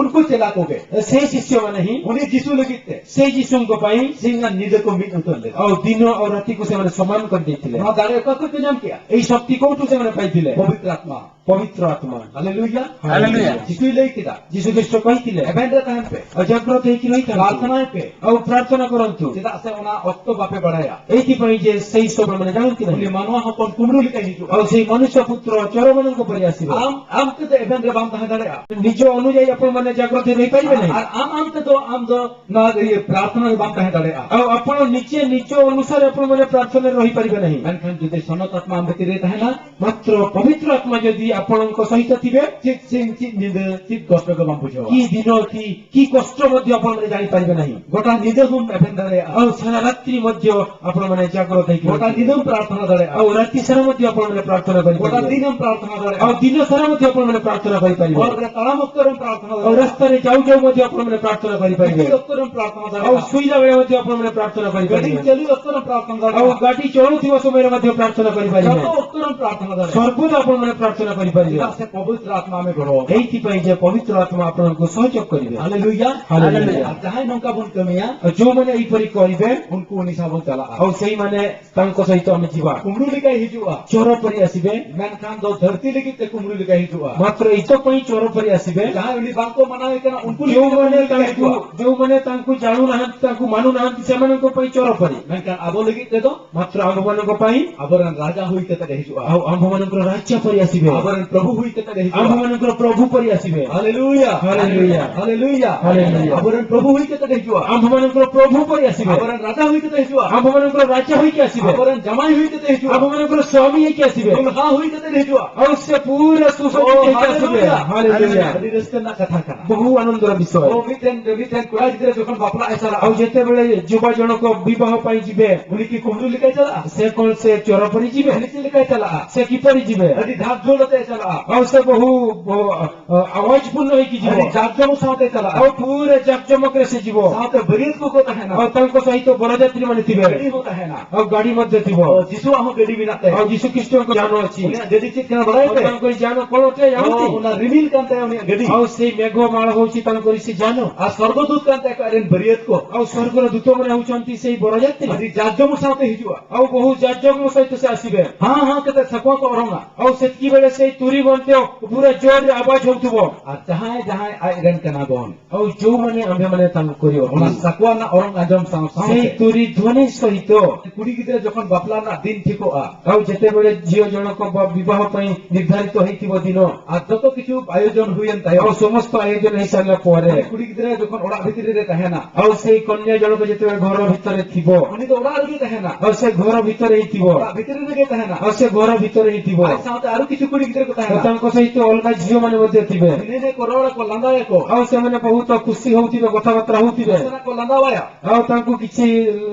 ᱩᱱᱠᱩ ᱪᱮᱞᱟ ᱠᱚᱜᱮ᱾ ᱥᱮ ᱥᱤᱥᱭᱚ ᱢᱟᱱᱮ ᱦᱤ᱾ ᱩᱱᱤ ᱡᱤᱥᱩ ᱞᱟᱹᱜᱤᱫ ᱛᱮ᱾ ᱥᱮ ᱡᱤᱥᱩ ᱩᱱᱠᱩ ᱯᱟᱭ᱾ ᱥᱤᱧ ᱟᱨ ᱧᱤᱫᱟᱹ ᱠᱚ ᱢᱤᱫ ᱩᱛᱟᱹᱨ ᱞᱮᱫᱟ᱾ ᱟᱨ ᱫᱤᱱᱚ ᱟᱨ ᱨᱟᱛᱤ ᱠᱚ ᱥᱮ ᱢᱟᱱᱮ ᱥᱚᱢᱟᱱ ᱠᱚᱨ ᱫᱤᱭᱮ ᱛᱤᱞᱮ᱾ ᱱᱚᱣᱟ ᱫᱟᱲᱮ ᱚᱠᱟ ᱠᱷᱚᱱ ᱠᱚ ᱧᱟᱢ ᱠᱮᱜᱼᱟ? ᱮᱭ ᱥᱚᱠᱛᱤ ᱠᱚ ᱩᱴᱷᱩ ᱥᱮ ᱢᱟᱱᱮ ᱯᱟᱭ ᱛᱤᱞᱮ᱾ ᱯᱚᱵᱤᱛᱨᱚ ᱟᱛᱢᱟ᱾ ᱯᱚᱵᱤᱛᱨᱚ ᱟᱛᱢᱟ᱾ ᱦᱟᱞᱮᱞᱩᱭᱟ᱾ ᱦᱟᱞᱮᱞᱩᱭᱟ᱾ ᱡᱤᱥᱩᱭ ᱞᱟᱹᱭ ᱠᱮᱫᱟ᱾ ᱡᱤᱥᱩ ᱠᱷᱨᱤᱥᱴᱚ ᱠᱚ ᱦᱤᱛᱤᱞᱮ᱾ ᱮᱵᱷᱮᱱ ᱨᱮ ᱛᱟᱦᱮᱱ ᱯᱮ᱾ ᱚᱡᱟᱜᱽᱨᱚᱛ ᱦᱮᱡ ᱠᱤᱱ ᱦᱩᱭ ᱠᱟᱱᱟ᱾ ᱯᱨᱟᱨᱛᱷᱚᱱᱟᱭ ᱯᱮ᱾ ᱟᱨ ᱯᱨᱟᱨᱛᱷᱚᱱᱟ ᱠᱚᱨᱚᱱᱛᱩ᱾ ᱪᱮᱫᱟᱜ ᱥᱮ ᱚᱱᱟ ᱚᱠᱛᱚ ᱵᱟᱯᱮ ᱵᱟᱲᱟᱭᱟ᱾ ᱮᱭ ᱛᱤ ᱯᱟᱭ ᱡᱮ ᱥᱮᱭ ᱥᱚᱢᱚᱭ ᱢᱟᱱᱮ ᱡᱟᱱᱟᱢ ᱠᱤᱱᱟ᱾ ᱩᱱᱤ ᱢᱟᱱᱣᱟ ᱦᱚᱯᱚᱱ ᱠᱩᱢᱲᱩ ᱞᱮᱠᱟᱭ ᱦᱤᱡᱩᱜᱼᱟ᱾ ᱟᱨ ᱥᱮᱭ ᱢᱚᱱᱩᱥᱭᱚ ᱯᱩᱛᱨᱚ ᱪᱚᱨᱚ ᱢᱟᱱᱟᱝ ᱠᱚ ᱯᱟᱨᱤ ᱟᱥᱤᱵᱟ᱾ ᱟᱢ, ᱟᱢ ᱛᱮᱫᱚ ᱮᱵᱷᱮᱱ ᱨᱮ ᱵᱟᱢ ᱛᱟᱦᱮᱸ ᱫᱟᱲᱮᱭᱟᱜᱼᱟ᱾ ᱱᱤᱡᱚ ᱚᱱᱩᱡᱟᱭᱤ ᱟᱯᱚᱱ ᱢᱟᱱᱮ ᱡᱟᱜᱽᱨᱚᱛ ᱦᱮᱡ ᱯᱟᱨᱤᱵᱮ ᱱᱟᱦᱤ᱾ ᱟᱨ ᱟᱢ, ᱟᱢ ᱛᱮᱫᱚ ᱟᱢ ᱫᱚ ᱱᱚᱣᱟ ᱤᱭᱟᱹ ᱯᱨᱟᱨᱛᱷᱚᱱᱟ ᱨᱮ ᱵᱟᱢ ᱛᱟᱦᱮᱸ ᱫᱟᱲᱮᱭᱟᱜᱼᱟ᱾ ᱟᱨ ᱟᱯᱚᱱ ᱱᱤᱡᱮ, ᱱᱤᱡᱚ ᱚᱱᱩᱥᱟᱨᱮ ᱟᱯᱚᱱ ᱢᱟᱱᱮ ᱯᱨᱟᱨᱛᱷᱚᱱᱟ ᱨᱮ ᱨᱚᱦᱤ ᱯᱟᱨᱤᱵᱮ ᱱᱟᱦᱤ᱾ ᱢᱮᱱᱠᱷᱟᱱ ᱡᱩᱫᱤ ᱥᱚᱱᱚᱛ ᱟᱛᱢᱟ ᱟᱢ ᱵᱷᱤᱛᱤᱨ ᱨᱮ ᱛᱟᱦᱮᱱᱟ, ᱢᱟᱛᱨᱚ ᱯᱚᱵᱤᱛᱨᱚ ᱟᱛᱢᱟ ᱡᱩᱫᱤ ᱟᱯᱚᱱᱚᱝᱠᱚ ᱥᱚᱦᱤᱛ ᱛᱤᱵᱮ, ᱪᱮᱫ ᱥᱤᱧ, ᱪᱮᱫ ᱧᱤᱫᱟᱹ, ᱪᱮᱫ ᱠᱚᱥᱴᱚ ᱜᱮ ᱵᱟᱢ ᱵᱩᱡᱷᱟᱹᱣᱟ᱾ ᱠᱤ ᱫᱤᱱᱚ ᱛᱤ, ᱠᱤ ᱠᱚᱥᱴᱚ ᱢᱚᱫᱽᱫᱷᱮ ᱟᱯᱚᱱ ᱢᱟᱱᱮ ᱡᱟᱱᱤ ᱯᱟᱨᱤᱵᱮ ᱱᱟᱦᱤ᱾ ᱜᱚᱴᱟ ᱧᱤᱫᱟᱹ ᱦᱚᱸᱢ ᱮᱵᱷᱮᱱ ᱫᱟᱲᱮᱭᱟᱜᱼᱟ᱾ ᱟᱨ ᱥᱟᱨᱟ ᱨᱟᱛᱨᱤ ᱢᱚᱫᱽᱫᱷᱮ ᱟᱯᱚᱱ ᱢᱟᱱᱮ ᱡᱟᱜᱽᱨᱚᱛ ᱦᱮᱡ ᱜᱚᱴᱟ ᱧᱤᱫᱟᱹᱢ ᱯᱨᱟᱨᱛᱷᱚᱱᱟ ᱫᱟᱲᱮᱭᱟᱜᱼᱟ᱾ ᱟᱨ ᱨᱟᱛᱨᱤ ᱥᱟᱨᱟ ᱢᱚᱫᱽᱫᱷᱮ ᱟᱯᱚᱱ ᱢᱟᱱᱮ ᱯᱨᱟᱨᱛᱷᱚᱱᱟ ᱜᱚᱴᱟ ᱫᱤᱱ ᱮᱢ ᱯᱨᱟᱨᱛᱷᱚᱱᱟ ᱫᱟᱲᱮᱭᱟᱜᱼᱟ᱾ ଆଉ ଦିନ ସାରା ମଧ୍ୟ ଆପଣମାନେ ପ୍ରାର୍ଥନା କରିପାରିବେ। ହରରେ ତାଳ ମକ୍ତର ପ୍ରାର୍ଥନା ଆଉ ରାସ୍ତାରେ ଯାଉ ଯାଉ ମଧ୍ୟ ଆପଣମାନେ ପ୍ରାର୍ଥନା କରିପାରିବେ। ଅକ୍ତର ପ୍ରାର୍ଥନା ଆଉ ଶୋଇଲା ବେଳେ ମଧ୍ୟ ଆପଣମାନେ ପ୍ରାର୍ଥନା କରିପାରିବେ। ଚାଲୁ ଅକ୍ତର ପ୍ରାର୍ଥନା ଆଉ ଗାଡ଼ି ଚଳୁଥିବା ସମୟରେ ମଧ୍ୟ ପ୍ରାର୍ଥନା କରିପାରିବେ। ସର୍ବ ଅକ୍ତର ପ୍ରାର୍ଥନା ସର୍ବଦା ଆପଣମାନେ ପ୍ରାର୍ଥନା କରିପାରିବେ। ସେ ପବିତ୍ର ଆତ୍ମା ଆମେ ଗ୍ରହଣ। ଏଇଥିପାଇଁ ଯେ ପବିତ୍ର ଆତ୍ମା ଆପଣଙ୍କୁ ସହଯୋଗ କରିବେ। ହାଲେଲୁୟା। ହାଲେଲୁୟା। ଆଉ ଯାହା ନଙ୍କା ବନ କମିଆ ଆଉ ଯେଉଁମାନେ ଏହିପରି କରିବେ ଉनको ନିଶା ବନ ଚାଲା ଆଉ ସେଇମାନେ ତାଙ୍କ ସହିତ ଆମେ ଯିବା। କୁମ୍ଭୀର ଲେଖା ହେଇଯିବା। ଚୋର ପରି ଆସିବେ। ମେନକାନ ଦ ଧରତୀ ଲେଖି ତେ କୁମ୍ଭୀର ଲେଖା ହେଇଯିବା। ମାତ୍ର ଏଇତ ପାଇଁ ଚୋର ପରି ଆସିବେ। ଯାହା ବୋଲି ବାଙ୍କ ମନା ହେଇକିନା ଉनको ଯେଉଁମାନେ ତାଙ୍କୁ ଯେଉଁମାନେ ତାଙ୍କୁ ଜାଣୁନାହାନ୍ତି, ତାଙ୍କୁ ମାନୁନାହାନ୍ତି, ସେମାନଙ୍କ ପାଇଁ ଚୋର ପରି। ମେନକାନ ଆବ ଲେଖି ତେ ତ ମାତ୍ର ଆମ୍ଭମାନଙ୍କ ପାଇଁ ଆବରଣ ରାଜା ହୁଇ ତେ ତେ ହେଇଯିବା। ଆଉ ଆମ୍ଭମାନଙ୍କର ରାଜା ପରି ଆସିବେ। ଆବରଣ ପ୍ରଭୁ ହୁଇ ତେ ତେ ହେଇଯିବା। ଆମ୍ଭମାନଙ୍କର ପ୍ରଭୁ ପରି ଆସିବେ। ହାଲେଲୁୟା। ହାଲେଲୁୟା। ହାଲେଲୁୟା। ହାଲେଲୁୟା। ଆବରଣ ପ୍ରଭୁ ହୁଇ ତେ ତେ ହେଇଯିବା। ଆମ୍ଭମାନଙ୍କର ପ୍ରଭୁ ପରି ଆସିବେ। ଆବରଣ ରାଜା ହୁଇ ତେ ତେ ହେଇଯିବା। ଆମ୍ଭମାନଙ୍କର ରାଜା ହୋଇକି ଆସିବେ। ଆବରଣ ଜମାଇ ହୁଇ ତେ ତେ ହେଇଯିବା। ଆମ୍ଭମାନଙ୍କର ସ୍ୱାମୀ ହେଇକି ଆସିବେ। ଦୁଲହା ହୁଇ ତେ ତେ ହେଇଯିବା। ଆଉ ସେ ପୁରା ସୁସଜ୍ଜିତ ହେଇକି ଆସିବେ। ହାଲେଲୁୟା। ହାଲେଲୁୟା। ଆଜି ରେସ୍ତେ ନା କଥା କା ବହୁ ଆନନ୍ଦର ବିଷୟ। ଓ ମିଥେନ ମିଥେନ କୁଆଡେ ଯୋଖନ ବାପଲା ଏସା ଆଉ ଯେତେବେଳେ ଯୁବା ଜଣକ ବିବାହ ପାଇଁ ଯିବେ, ଉନିକି କୁମ୍ଭୀର ଲେଖା ଚାଲା। ସେ କଣ ସେ ଚୋର ପରି ଯିବେ? ଉନିକି ଲେଖା ଚାଲା। ସେ କିପରି ଯିବେ? ଆଜି ଢାକ ଢୋଲ ତେ ଚାଲା। ଆଉ ସେ ବହୁ, ବହୁ, ଅ, ଆୱାଜପୂର୍ଣ୍ଣ ହେଇକି ଯିବ। ଆଜି ଜାକଜମକ ସାଥେ ଚାଲା। ଆଉ ପୁରା ଜାକଜମକରେ ସେ ଯିବ। ସାଥେ ବରିୟତକୁ କୋ ତାହେନା। ଆଉ ତାଙ୍କ ସହିତ ବରଯାତ୍ରୀମାନେ ଥିବେ। ଗାଡ଼ି ହୋ ତାହେନା। ଆଉ ଗାଡ଼ି ମଧ୍ୟ ଥିବ। ଓ, ଯୀଶୁ ଆମ ଗାଡ଼ି ବିନା ତେ। ଆଉ ଯୀଶୁ ଖ୍ରୀଷ୍ଟଙ୍କ ଯାନ ଅଛି। ଉନିଆ ଗାଡ଼ି ଚିତ କିନା ବଡ଼ାଇ ଆଉ ତେ। ତାଙ୍କର ଯାନ କଣ ଅଟେ ଜାଣନ୍ତି? ଓ, ଉନା ରିମିଲ କାନ୍ତା ଉନିଆ ଗାଡ଼ି। ଆଉ ସେଇ ମେଘ ମାଳ ହଉଛି ତାଙ୍କର ସେ ଯାନ। ଆ ସ୍ୱର୍ଗଦୂତ କାନ୍ତା ଏକ ଆରେନ ବରିୟତକୁ। ଆଉ ସ୍ୱର୍ଗର ଦୂତମାନେ ହଉଛନ୍ତି ସେଇ ବରଯାତ୍ରୀ। ଆଜି ଜାକଜମକ ସାଥେ ହେଇଯିବା। ଆଉ ବହୁ ଜାକଜମକ ସହିତ ସେ ଆସିବେ। ହଁ, ହଁ, କେତେ ସକୁଆ କରନା। ଆଉ ସେତିକି ବେଳେ ସେଇ ତୁରୀ ମଧ୍ୟ ପୁରା ଜୋରରେ ଆବାଜ ହଉଥିବ। ଆ ଯାହାଏ ଯାହାଏ ଆଇରେନ କେନା ଗହନ। ଆଉ ଯେଉଁମାନେ ଆମ୍ଭେମାନେ ତାଙ୍କୁ କରି ଅଟୁ। ଓନା ସକୁଆ ନା ଅରଙ୍ଗ ଆଜମ ସାଁ ସାଁ ସେଇ ସେ। ତୁରୀ ଧ୍ୱନି ସହିତ। କୁଡ଼ି ଗିଦ୍ରା ଯୋଖନ ବାପଲା ନା ଦିନ ଠିକ ଆ। ଆଉ ଯେତେବେଳେ ଝିଅ ଜଣକ ବ-, ବିବାହ ପାଇଁ ନିର୍ଦ୍ଧାରିତ ହେଇଥିବ ଦିନ। ଆ ଯତ କିଛୁ ଆୟୋଜନ ହୁଏନ ତାୟ। ଆଉ ସମସ୍ତ ଆୟୋଜନ ହେଇସାରିଲା ପରେ। କୁଡ଼ି ଗିଦ୍ରା ଯୋଖନ ଓଡ଼ା ଭିତରେ ରେ କହେନା। ଆଉ ସେଇ କନ୍ୟା ଜଣକ ଯେତେବେଳେ ଘର ଭିତରେ ଥିବ। ଉନି ତ ଓଡ଼ା ରେ କହେନା। ଆଉ ସେ ଘର ଭିତରେ ହିଁ ଥିବ। ଓଡ଼ା ଭିତରେ ରେ କହେନା। ଆଉ ସେ ଘର ଭିତରେ ହିଁ ଥିବ। ଆ ସାଥେ ଆରୁ କିଛୁ କୁଡ଼ି ଗିଦ୍ରା କ ଆଉ ତାଙ୍କ ସହିତ ଅଲଗା ଝିଅମାନେ ମଧ୍ୟ ଥିବେ। ନେ ନେ କର ଓଡ଼ା କ ଲନ୍ଦା ଏକ। ଆଉ ସେମାନେ ବହୁତ ଖୁସି ହଉଥିବେ, କଥାବାର୍ତ୍ତା ହଉଥିବେ। ସେନା କ ଲନ୍ଦା ବାୟା। ଆଉ ତାଙ୍କୁ କିଛି,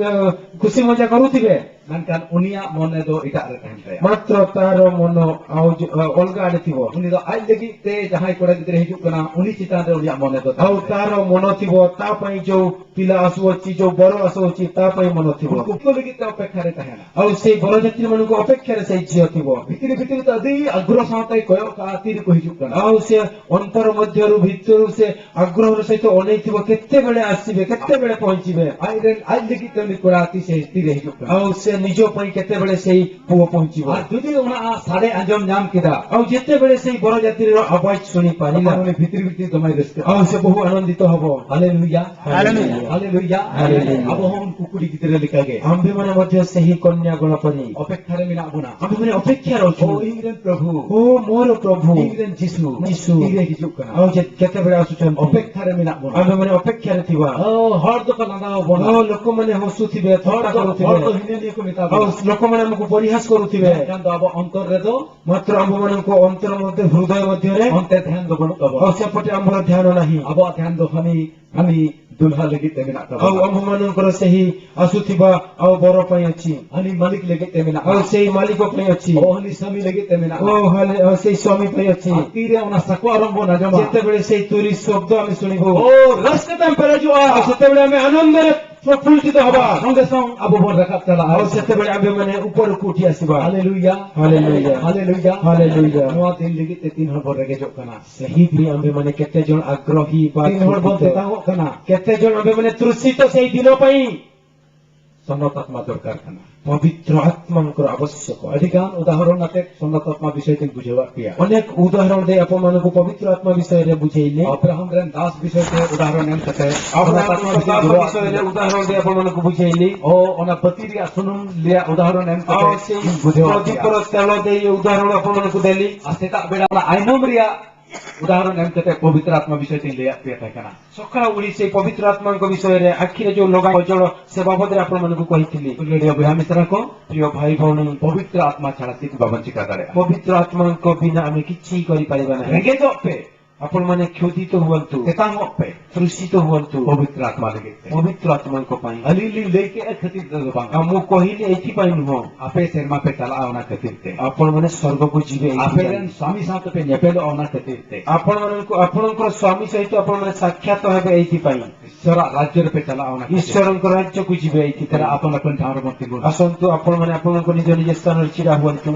ଅ, ଖୁସି ମଜା କରୁଥିବେ। ᱢᱮᱱᱠᱷᱟᱱ ᱩᱱᱤᱭᱟᱜ ᱢᱚᱱᱮ ᱫᱚ ᱮᱴᱟᱜ ᱨᱮ ᱛᱟᱦᱮᱱ ᱛᱟᱭᱟ᱾ ମାତ୍ର ତାର ମନ ଆଉ ଜ-, ଅ, ଅଲଗା ଆଡ଼େ ଥିବ। ᱩᱱᱤ ᱫᱚ ᱟᱡ ᱞᱟᱹᱜᱤᱫ ᱛᱮ ᱡᱟᱦᱟᱸᱭ ᱠᱚᱲᱟ ᱜᱤᱫᱽᱨᱟᱹ ᱦᱤᱡᱩᱜ ᱠᱟᱱᱟ, ᱩᱱᱤ ᱪᱮᱛᱟᱱ ᱨᱮ ᱩᱱᱤᱭᱟᱜ ᱢᱚᱱᱮ ᱫᱚ ᱛᱟᱦᱮᱱ ଆଉ ତାର ମନ ଥିବ ତା ପାଇଁ ଯୋଉ ପିଲା ଆସୁଅଛି, ଯୋଉ ବର ଆସୁଅଛି, ତା ପାଇଁ ମନ ଥିବ। ᱩᱱᱠᱩ ᱞᱟᱹᱜᱤᱫ ᱛᱮ ᱚᱯᱮᱠᱷᱟ ᱨᱮ ᱛᱟᱦᱮᱱᱟ। ଆଉ ସେଇ ବରଯାତ୍ରୀମାନଙ୍କୁ ଅପେକ୍ଷାରେ ସେଇ ଝିଅ ଥିବ। ᱵᱷᱤᱛᱨᱤ ᱵᱷᱤᱛᱨᱤ ᱛᱮ ᱟᱹᱰᱤ ᱟᱜᱽᱨᱚᱦ ᱥᱟᱶᱛᱮ ᱠᱚᱭᱚᱜ ᱠᱟᱜᱼᱟ, ᱛᱤᱨᱮᱠᱚ ᱦᱤᱡᱩᱜ ᱠᱟᱱᱟ। ଆଉ ସେ ଅନ୍ତର ମଧ୍ୟରୁ, ଭିତରୁ ସେ ଆଗ୍ରହର ସହିତ ଅନେଇଥିବ, କେତେବେଳେ ଆସିବେ, କେତେବେଳେ ପହଞ୍ଚିବେ। ᱟᱡ ᱨᱮᱱ, ᱟᱡ ᱞᱟᱹᱜᱤᱫ ᱛᱮ ᱩᱱᱤ ᱠᱚᱲᱟ ᱛᱤᱥᱮ, ᱛᱤᱨᱮ ᱦᱤᱡᱩᱜ ᱠᱟᱱᱟ। ଆଉ ସେ ନିଜ ପାଇଁ କେତେବେଳେ ସେଇ ପୁଅ ପହଞ୍ଚିବ। ᱟᱨ ᱡᱩᱫᱤ ᱚᱱᱟ ᱥᱟᱰᱮ ᱟᱸᱡᱚᱢ ᱧᱟᱢ ᱠᱮᱫᱟ, ଆଉ ଯେତେବେଳେ ସେଇ ବରଯାତ୍ରୀର ଆବାଜ ଶୁଣି ପାରିଲା, ᱩᱱᱤ ᱵᱷᱤᱛᱨᱤ ᱵᱷᱤᱛᱨᱤ ᱫᱚᱢᱮ ᱨᱟᱹᱥᱠᱟᱹ। ଆଉ ସେ ବହୁ ଆନନ୍ଦିତ ହବ। ᱦᱟᱞᱮᱞᱩᱭᱟ। ᱦᱟᱞᱮᱞᱩᱭᱟ। ᱦᱟᱞᱮᱞᱩᱭᱟ। ᱦᱟᱞᱮᱞᱩᱭᱟ। ᱟᱵᱚ ᱦᱚᱸ ᱩᱱᱠᱩ ᱠᱩᱲᱤ ᱜᱤᱫᱽᱨᱟᱹ ᱞᱮᱠᱟᱜᱮ ᱟᱢᱵᱷᱮ ᱢᱟᱱᱮ ᱢᱚᱫᱽᱫᱷᱚ ᱥᱮᱦᱤ ᱠᱚᱱᱭᱟ ᱜᱚᱲᱚ ᱯᱟᱹᱨᱤ। ᱚᱯᱮᱠᱠᱷᱟ ᱨᱮ ᱢᱮᱱᱟᱜ ᱵᱚᱱᱟ। ᱟᱢᱵᱷᱮ ᱢᱟᱱᱮ ᱚᱯᱮᱠᱠᱷᱟ ᱨᱮ ᱚᱪᱷᱩ। ᱳ ᱤᱧ ᱨᱮᱱ ᱯᱨᱚᱵᱷᱩ। ᱳ ମୋର ପ୍ରଭୁ। ᱤᱧ ᱨᱮᱱ ᱡᱤᱥᱩ। ᱡᱤᱥᱩ। ᱛᱤᱨᱮ ᱦᱤᱡᱩᱜ ᱠᱟᱱᱟ। ଆଉ ଯେ କେତେବେଳେ ଆସୁଛନ୍ତି? ଅପେକ୍ଷାରେ ମେᱱᱟᱜ ᱵᱚᱱᱟ। ଆମ୍ଭେମାନେ ଅପେକ୍ଷାରେ ଥିବା। ᱳ ᱦᱚᱲ ᱫᱚᱠᱚ ᱞᱟᱸᱫᱟ ᱟᱵᱚᱱᱟ। ᱳ ଲୋକମାନେ ହସୁଥିବେ, ᱦᱚᱲ ଥଟ୍ଟା ᱫᱚ, କରୁଥିବେ। ᱦᱚᱲ ᱫᱚ ᱦᱤᱱᱟᱹ ᱱᱤᱭᱟᱹ ᱠᱚ ᱢᱮᱛᱟ ᱵᱚᱱᱟ। ଆଉ ଲୋକମାନେ ଆମକୁ ପରିହାସ କରୁଥିବେ। ᱢᱮᱱᱠᱷᱟᱱ ᱫᱚ ᱟᱵᱚ ᱚᱱᱛᱚᱨ ᱨᱮᱫᱚ ମାତ୍ର ଆମ୍ଭମାନଙ୍କ ଅନ୍ତର ମଧ୍ୟ, ହୃଦୟ ମଧ୍ୟରେ ᱚᱱᱛᱮ ଧ୍ୟାନ ᱫᱚ ᱵᱟᱹᱱᱩᱜ ᱛᱟᱵᱚᱱᱟ। ଆଉ ସେପଟେ ଆମର ଧ୍ୟାନ ନାହିଁ। ᱟᱵᱚᱣᱟᱜ ଧ୍ୟାᱱ ᱫᱚ ᱦᱟᱹᱱᱤ, ᱦᱟᱹᱱᱤ ᱫᱩᱞᱦᱟ ᱞᱟᱹᱜᱤᱫ ᱛᱮ ᱢᱮᱱᱟᱜ ᱛᱟᱵᱚᱱᱟ। ଆଉ ଆମ୍ଭମାନଙ୍କର ସେହି ଆସୁଥିବା ଆଉ ବର ପାଇଁ ଅଛି। ᱦᱟᱹᱱᱤ ᱢᱟᱹᱞᱤᱠ ᱞᱟᱹᱜᱤᱫ ᱛᱮ ᱢᱮᱱᱟᱜᱼᱟ। ଆଉ ସେଇ ମାଲିକ ପାଇଁ ଅଛି। ᱳ ᱦᱟᱹᱱᱤ ᱥᱟᱢᱤ ᱞᱟᱹᱜᱤᱫ ᱛᱮ ᱢᱮᱱᱟᱜᱼᱟ। ᱳ ᱦᱟᱹᱱᱤ, ᱳ ସେଇ ସ୍ୱାମୀ ପାଇଁ ଅଛି। ᱟᱨ ᱛᱤᱨᱮ ᱚᱱᱟ ᱥᱟᱠᱣᱟ ᱨᱚᱝ ᱵᱚᱱ ᱟᱸᱡᱚᱢᱟ, ଯେତେବେଳେ ସେଇ ତୁରି ଶବ୍ଦ ଆମେ ଶୁଣିବୁ, ᱳ ᱨᱟᱹᱥᱠᱟᱹ ᱛᱮᱢ ᱯᱮᱨᱮᱡᱚᱜᱼᱟ। ଆଉ ସେତେବେଳେ ଆମେ ଆନନ୍ଦରେ ପ୍ରଫୁଲ୍ଲିତ ହବା। ᱥᱚᱸᱜᱮ ᱥᱚᱝ ᱟᱵᱚ ᱵᱚᱱ ᱨᱟᱠᱟᱵ ᱪᱟᱞᱟᱜᱼᱟ। ଆଉ ସେତେବେଳେ ଆମ୍ଭେମାନେ ଉପରକୁ ଉଠି ଆସିବା। ᱦᱟᱞᱮᱞᱩᱭᱟ। ᱦᱟᱞᱮᱞᱩᱭᱟ। ᱦᱟᱞᱮᱞᱩᱭᱟ। ᱦᱟᱞᱮᱞᱩᱭᱟ। ᱱᱚᱣᱟ ᱫᱤᱱ ᱞᱟᱹᱜᱤᱫ ᱛᱮ ᱛᱤᱱ ᱦᱚᱲ ᱵᱚᱱ ᱨᱮᱸᱜᱮᱡᱚᱜ ᱠᱟᱱᱟ? ସେହି ପାଇଁ ଆମ୍ଭେମାନେ କେତେ ଜଣ ଆଗ୍ରହୀ ବା ତିᱱ ᱦᱚᱲ ᱵᱚᱱ ᱪᱤᱱᱛᱤତ? ᱛᱮᱛᱟᱝᱚᱜ ᱠᱟᱱᱟ? କେତେ ଜଣ ଆମ୍ଭେମାନେ ତୃଷିତ ସେହି ଦିନ ପାଇଁ? ᱥᱚᱱᱚᱛ ᱟᱛᱢᱟ ᱫᱚᱨᱠᱟᱨ ᱠᱟᱱᱟ। ପବିତ୍ର ଆତ୍ମାଙ୍କର ଆବଶ୍ୟକ। ᱟᱹᱰᱤ ᱜᱟᱱ ᱩᱫᱟᱦᱚᱨᱚᱱ ᱟᱛᱮ ᱥᱚᱱᱚᱛ ᱟᱛᱢᱟ ᱵᱤᱥᱚᱭ ᱛᱮᱧ ᱵᱩᱡᱷᱟᱹᱣᱟᱫ ᱯᱮᱭᱟ। ଅନେକ ଉଦାହରଣ ଦେଇ ଆପଣମାନଙ୍କୁ ପବିତ୍ର ଆତ୍ମା ବିଷୟରେ ବୁଝେଇଲି। ᱟᱵᱨᱟᱦᱟᱢ ᱨᱮᱱ ᱫᱟᱥ ᱵᱤᱥᱚᱭ ᱛᱮ ᱩᱫᱟᱦᱚᱨᱚᱱ ᱮᱢ ᱠᱟᱛᱮ ᱚᱱᱟ ᱟᱵᱨᱟᱦᱟᱢ ᱛᱟᱛᱢᱟ ᱨᱮᱱ ᱵᱤᱥᱚᱭ ᱫᱟᱥ ᱜᱚᱲᱚ ᱵᱤᱥᱚᱭ ᱨᱮ ᱩᱫᱟᱦᱚᱨᱚᱱ ᱫᱮ ᱟᱯᱚ ᱢᱟᱱᱩ ᱠᱚ ᱵᱩᱡᱷᱟᱹᱣ ᱞᱤᱧ᱾ ᱳ, ᱚᱱᱟ ᱵᱟᱹᱛᱤ ᱨᱮᱭᱟᱜ ᱥᱩᱱᱩᱢ ᱨᱮᱭᱟᱜ ᱩᱫᱟᱦᱚᱨᱚᱱ ᱮᱢ ᱠᱟᱛᱮ ᱟᱨ ᱥᱮ ᱤᱧ ᱵᱩᱡᱷᱟᱹᱣ ᱯᱮᱭᱟ᱾ ᱯᱨᱚᱫᱤᱯ ᱨᱮ ᱛᱮᱞᱚ ᱫᱮ ᱩᱫᱟᱦᱚᱨᱚᱱ ᱟᱯᱚ ᱢᱟᱱᱩ ᱠᱚ ᱫᱮᱞᱤ᱾ ᱟᱨ ᱥᱮᱛᱟᱜ ᱵᱮᱲᱟ ᱚᱱᱟ ᱟᱭᱱᱚᱢ ᱨᱮᱭᱟᱜ ᱩᱫᱟᱦᱚᱨᱚᱱ ᱮᱢ ᱠᱟᱛᱮ ᱯᱚᱵᱤᱛᱨ ᱟᱛᱢᱟ ᱵᱤᱥᱚᱭ ᱛᱮᱧ ᱞᱟᱹᱭᱟᱫ ᱯᱮᱭᱟ ᱛᱟᱦᱮᱸ ᱠᱟᱱᱟ᱾ ᱥᱚᱠᱟᱞ ᱩᱲᱤ ᱥᱮ ᱯᱚᱵᱤᱛᱨ ᱟᱛᱢᱟ ᱠᱚ ᱵᱤᱥᱚᱭ ᱨᱮ ᱟᱹᱠᱷᱤᱨ ᱡᱚ ᱞᱚᱜᱟ ᱚᱡᱚᱲ ᱥᱮ ᱵᱟᱵᱚᱫ ᱨᱮ ᱟᱯᱚ ᱢᱟᱱᱩ ᱠᱚ ᱠᱚᱦᱤᱛᱤᱞᱤ᱾ ᱯᱩᱞᱟᱹᱲᱤᱭᱟᱹ ᱵᱚᱭᱦᱟ ᱢᱤᱥᱨᱟ ᱠᱚ, ᱯᱨᱤᱭᱚ ᱵᱷᱟᱭ ᱵᱷᱚᱱ, ᱯᱚᱵᱤᱛᱨ ᱟᱛᱢᱟ ᱪᱷᱟᱲᱟ ᱪᱮᱫ ᱵᱟᱵᱚᱱ ᱪᱤᱠᱟ ᱫᱟᱲᱮᱭᱟᱜᱼᱟ᱾ ᱯᱚᱵᱤᱛᱨ ᱟᱛᱢᱟ ᱠᱚ ᱵᱤᱱᱟ ᱟᱢᱮ ᱠᱤᱪᱷᱤ ᱠᱚᱨᱤ ᱯᱟᱨᱤᱵᱟ ᱱᱟᱦᱤ᱾ ᱨᱮᱸᱜᱮᱡᱚᱜ ᱯᱮ᱾ ଆପଣମାନେ କ୍ଷୁଧିତ ହୁଅନ୍ତୁ। ତେତାᱝ ᱦᱚᱸᱜ ᱯᱮ᱾ ତୃଷିତ ହୁଅନ୍ତୁ। ପବିତ୍ର ଆତ୍ମା ᱞᱟᱹᱜᱤᱫ ᱛᱮ। ପବିତ୍ର ଆତ୍ମାଙ୍କ ପାଇଁ। ᱟᱹᱞᱤᱧ ᱞᱤᱧ ᱞᱟᱹᱭ ᱠᱮᱫ ᱠᱷᱟᱹᱛᱤᱨ ᱛᱮ ᱫᱚ ᱵᱟᱝ। ଆଉ ମୁଁ କହିଲି ଏଇଥିପାଇଁ ନୁହଁ। ᱟᱯᱮ ᱥᱮᱨᱢᱟ ᱯᱮ ᱪᱟᱞᱟᱜᱼᱟ ᱚᱱᱟ ᱠᱷᱟᱹᱛᱤᱨ ᱛᱮ। ଆପଣମାନେ ସ୍ୱର୍ଗକୁ ଯିବେ ଏଇଥିପାଇଁ। ᱟᱯᱮ ᱨᱮᱱ ᱥୱାᱢᱤ ᱥᱟᱶᱛᱮ ᱯᱮ ᱧᱮᱯᱮᱞᱚᱜᱼᱟ ᱚᱱᱟ ᱠᱷᱟᱹᱛᱤର ᱛᱮ। ଆପଣମାନଙ୍କୁ, ଆପଣଙ୍କର ସ୍ୱାମୀ ସହିତ ଆପଣମାନେ ସାକ୍ଷାତ ହେବେ ଏଇଥିପାଇଁ। ଈଶ୍ୱର ରାଜ୍ୟରେ ପେ ଚାଲା ଅନା ଈଶ୍ୱରଙ୍କ ରାଜ୍ୟକୁ ଯିବେ ଏଇଥିପାଇଁ। ଆପଣ ଆପଣ ଠାର ମତେ ଆସନ୍ତୁ, ଆପଣମାନେ ଆପଣଙ୍କ ନିଜ ନିଜ ସ୍ଥାନରେ ଛିଡ଼ା ହୁଅନ୍ତୁ।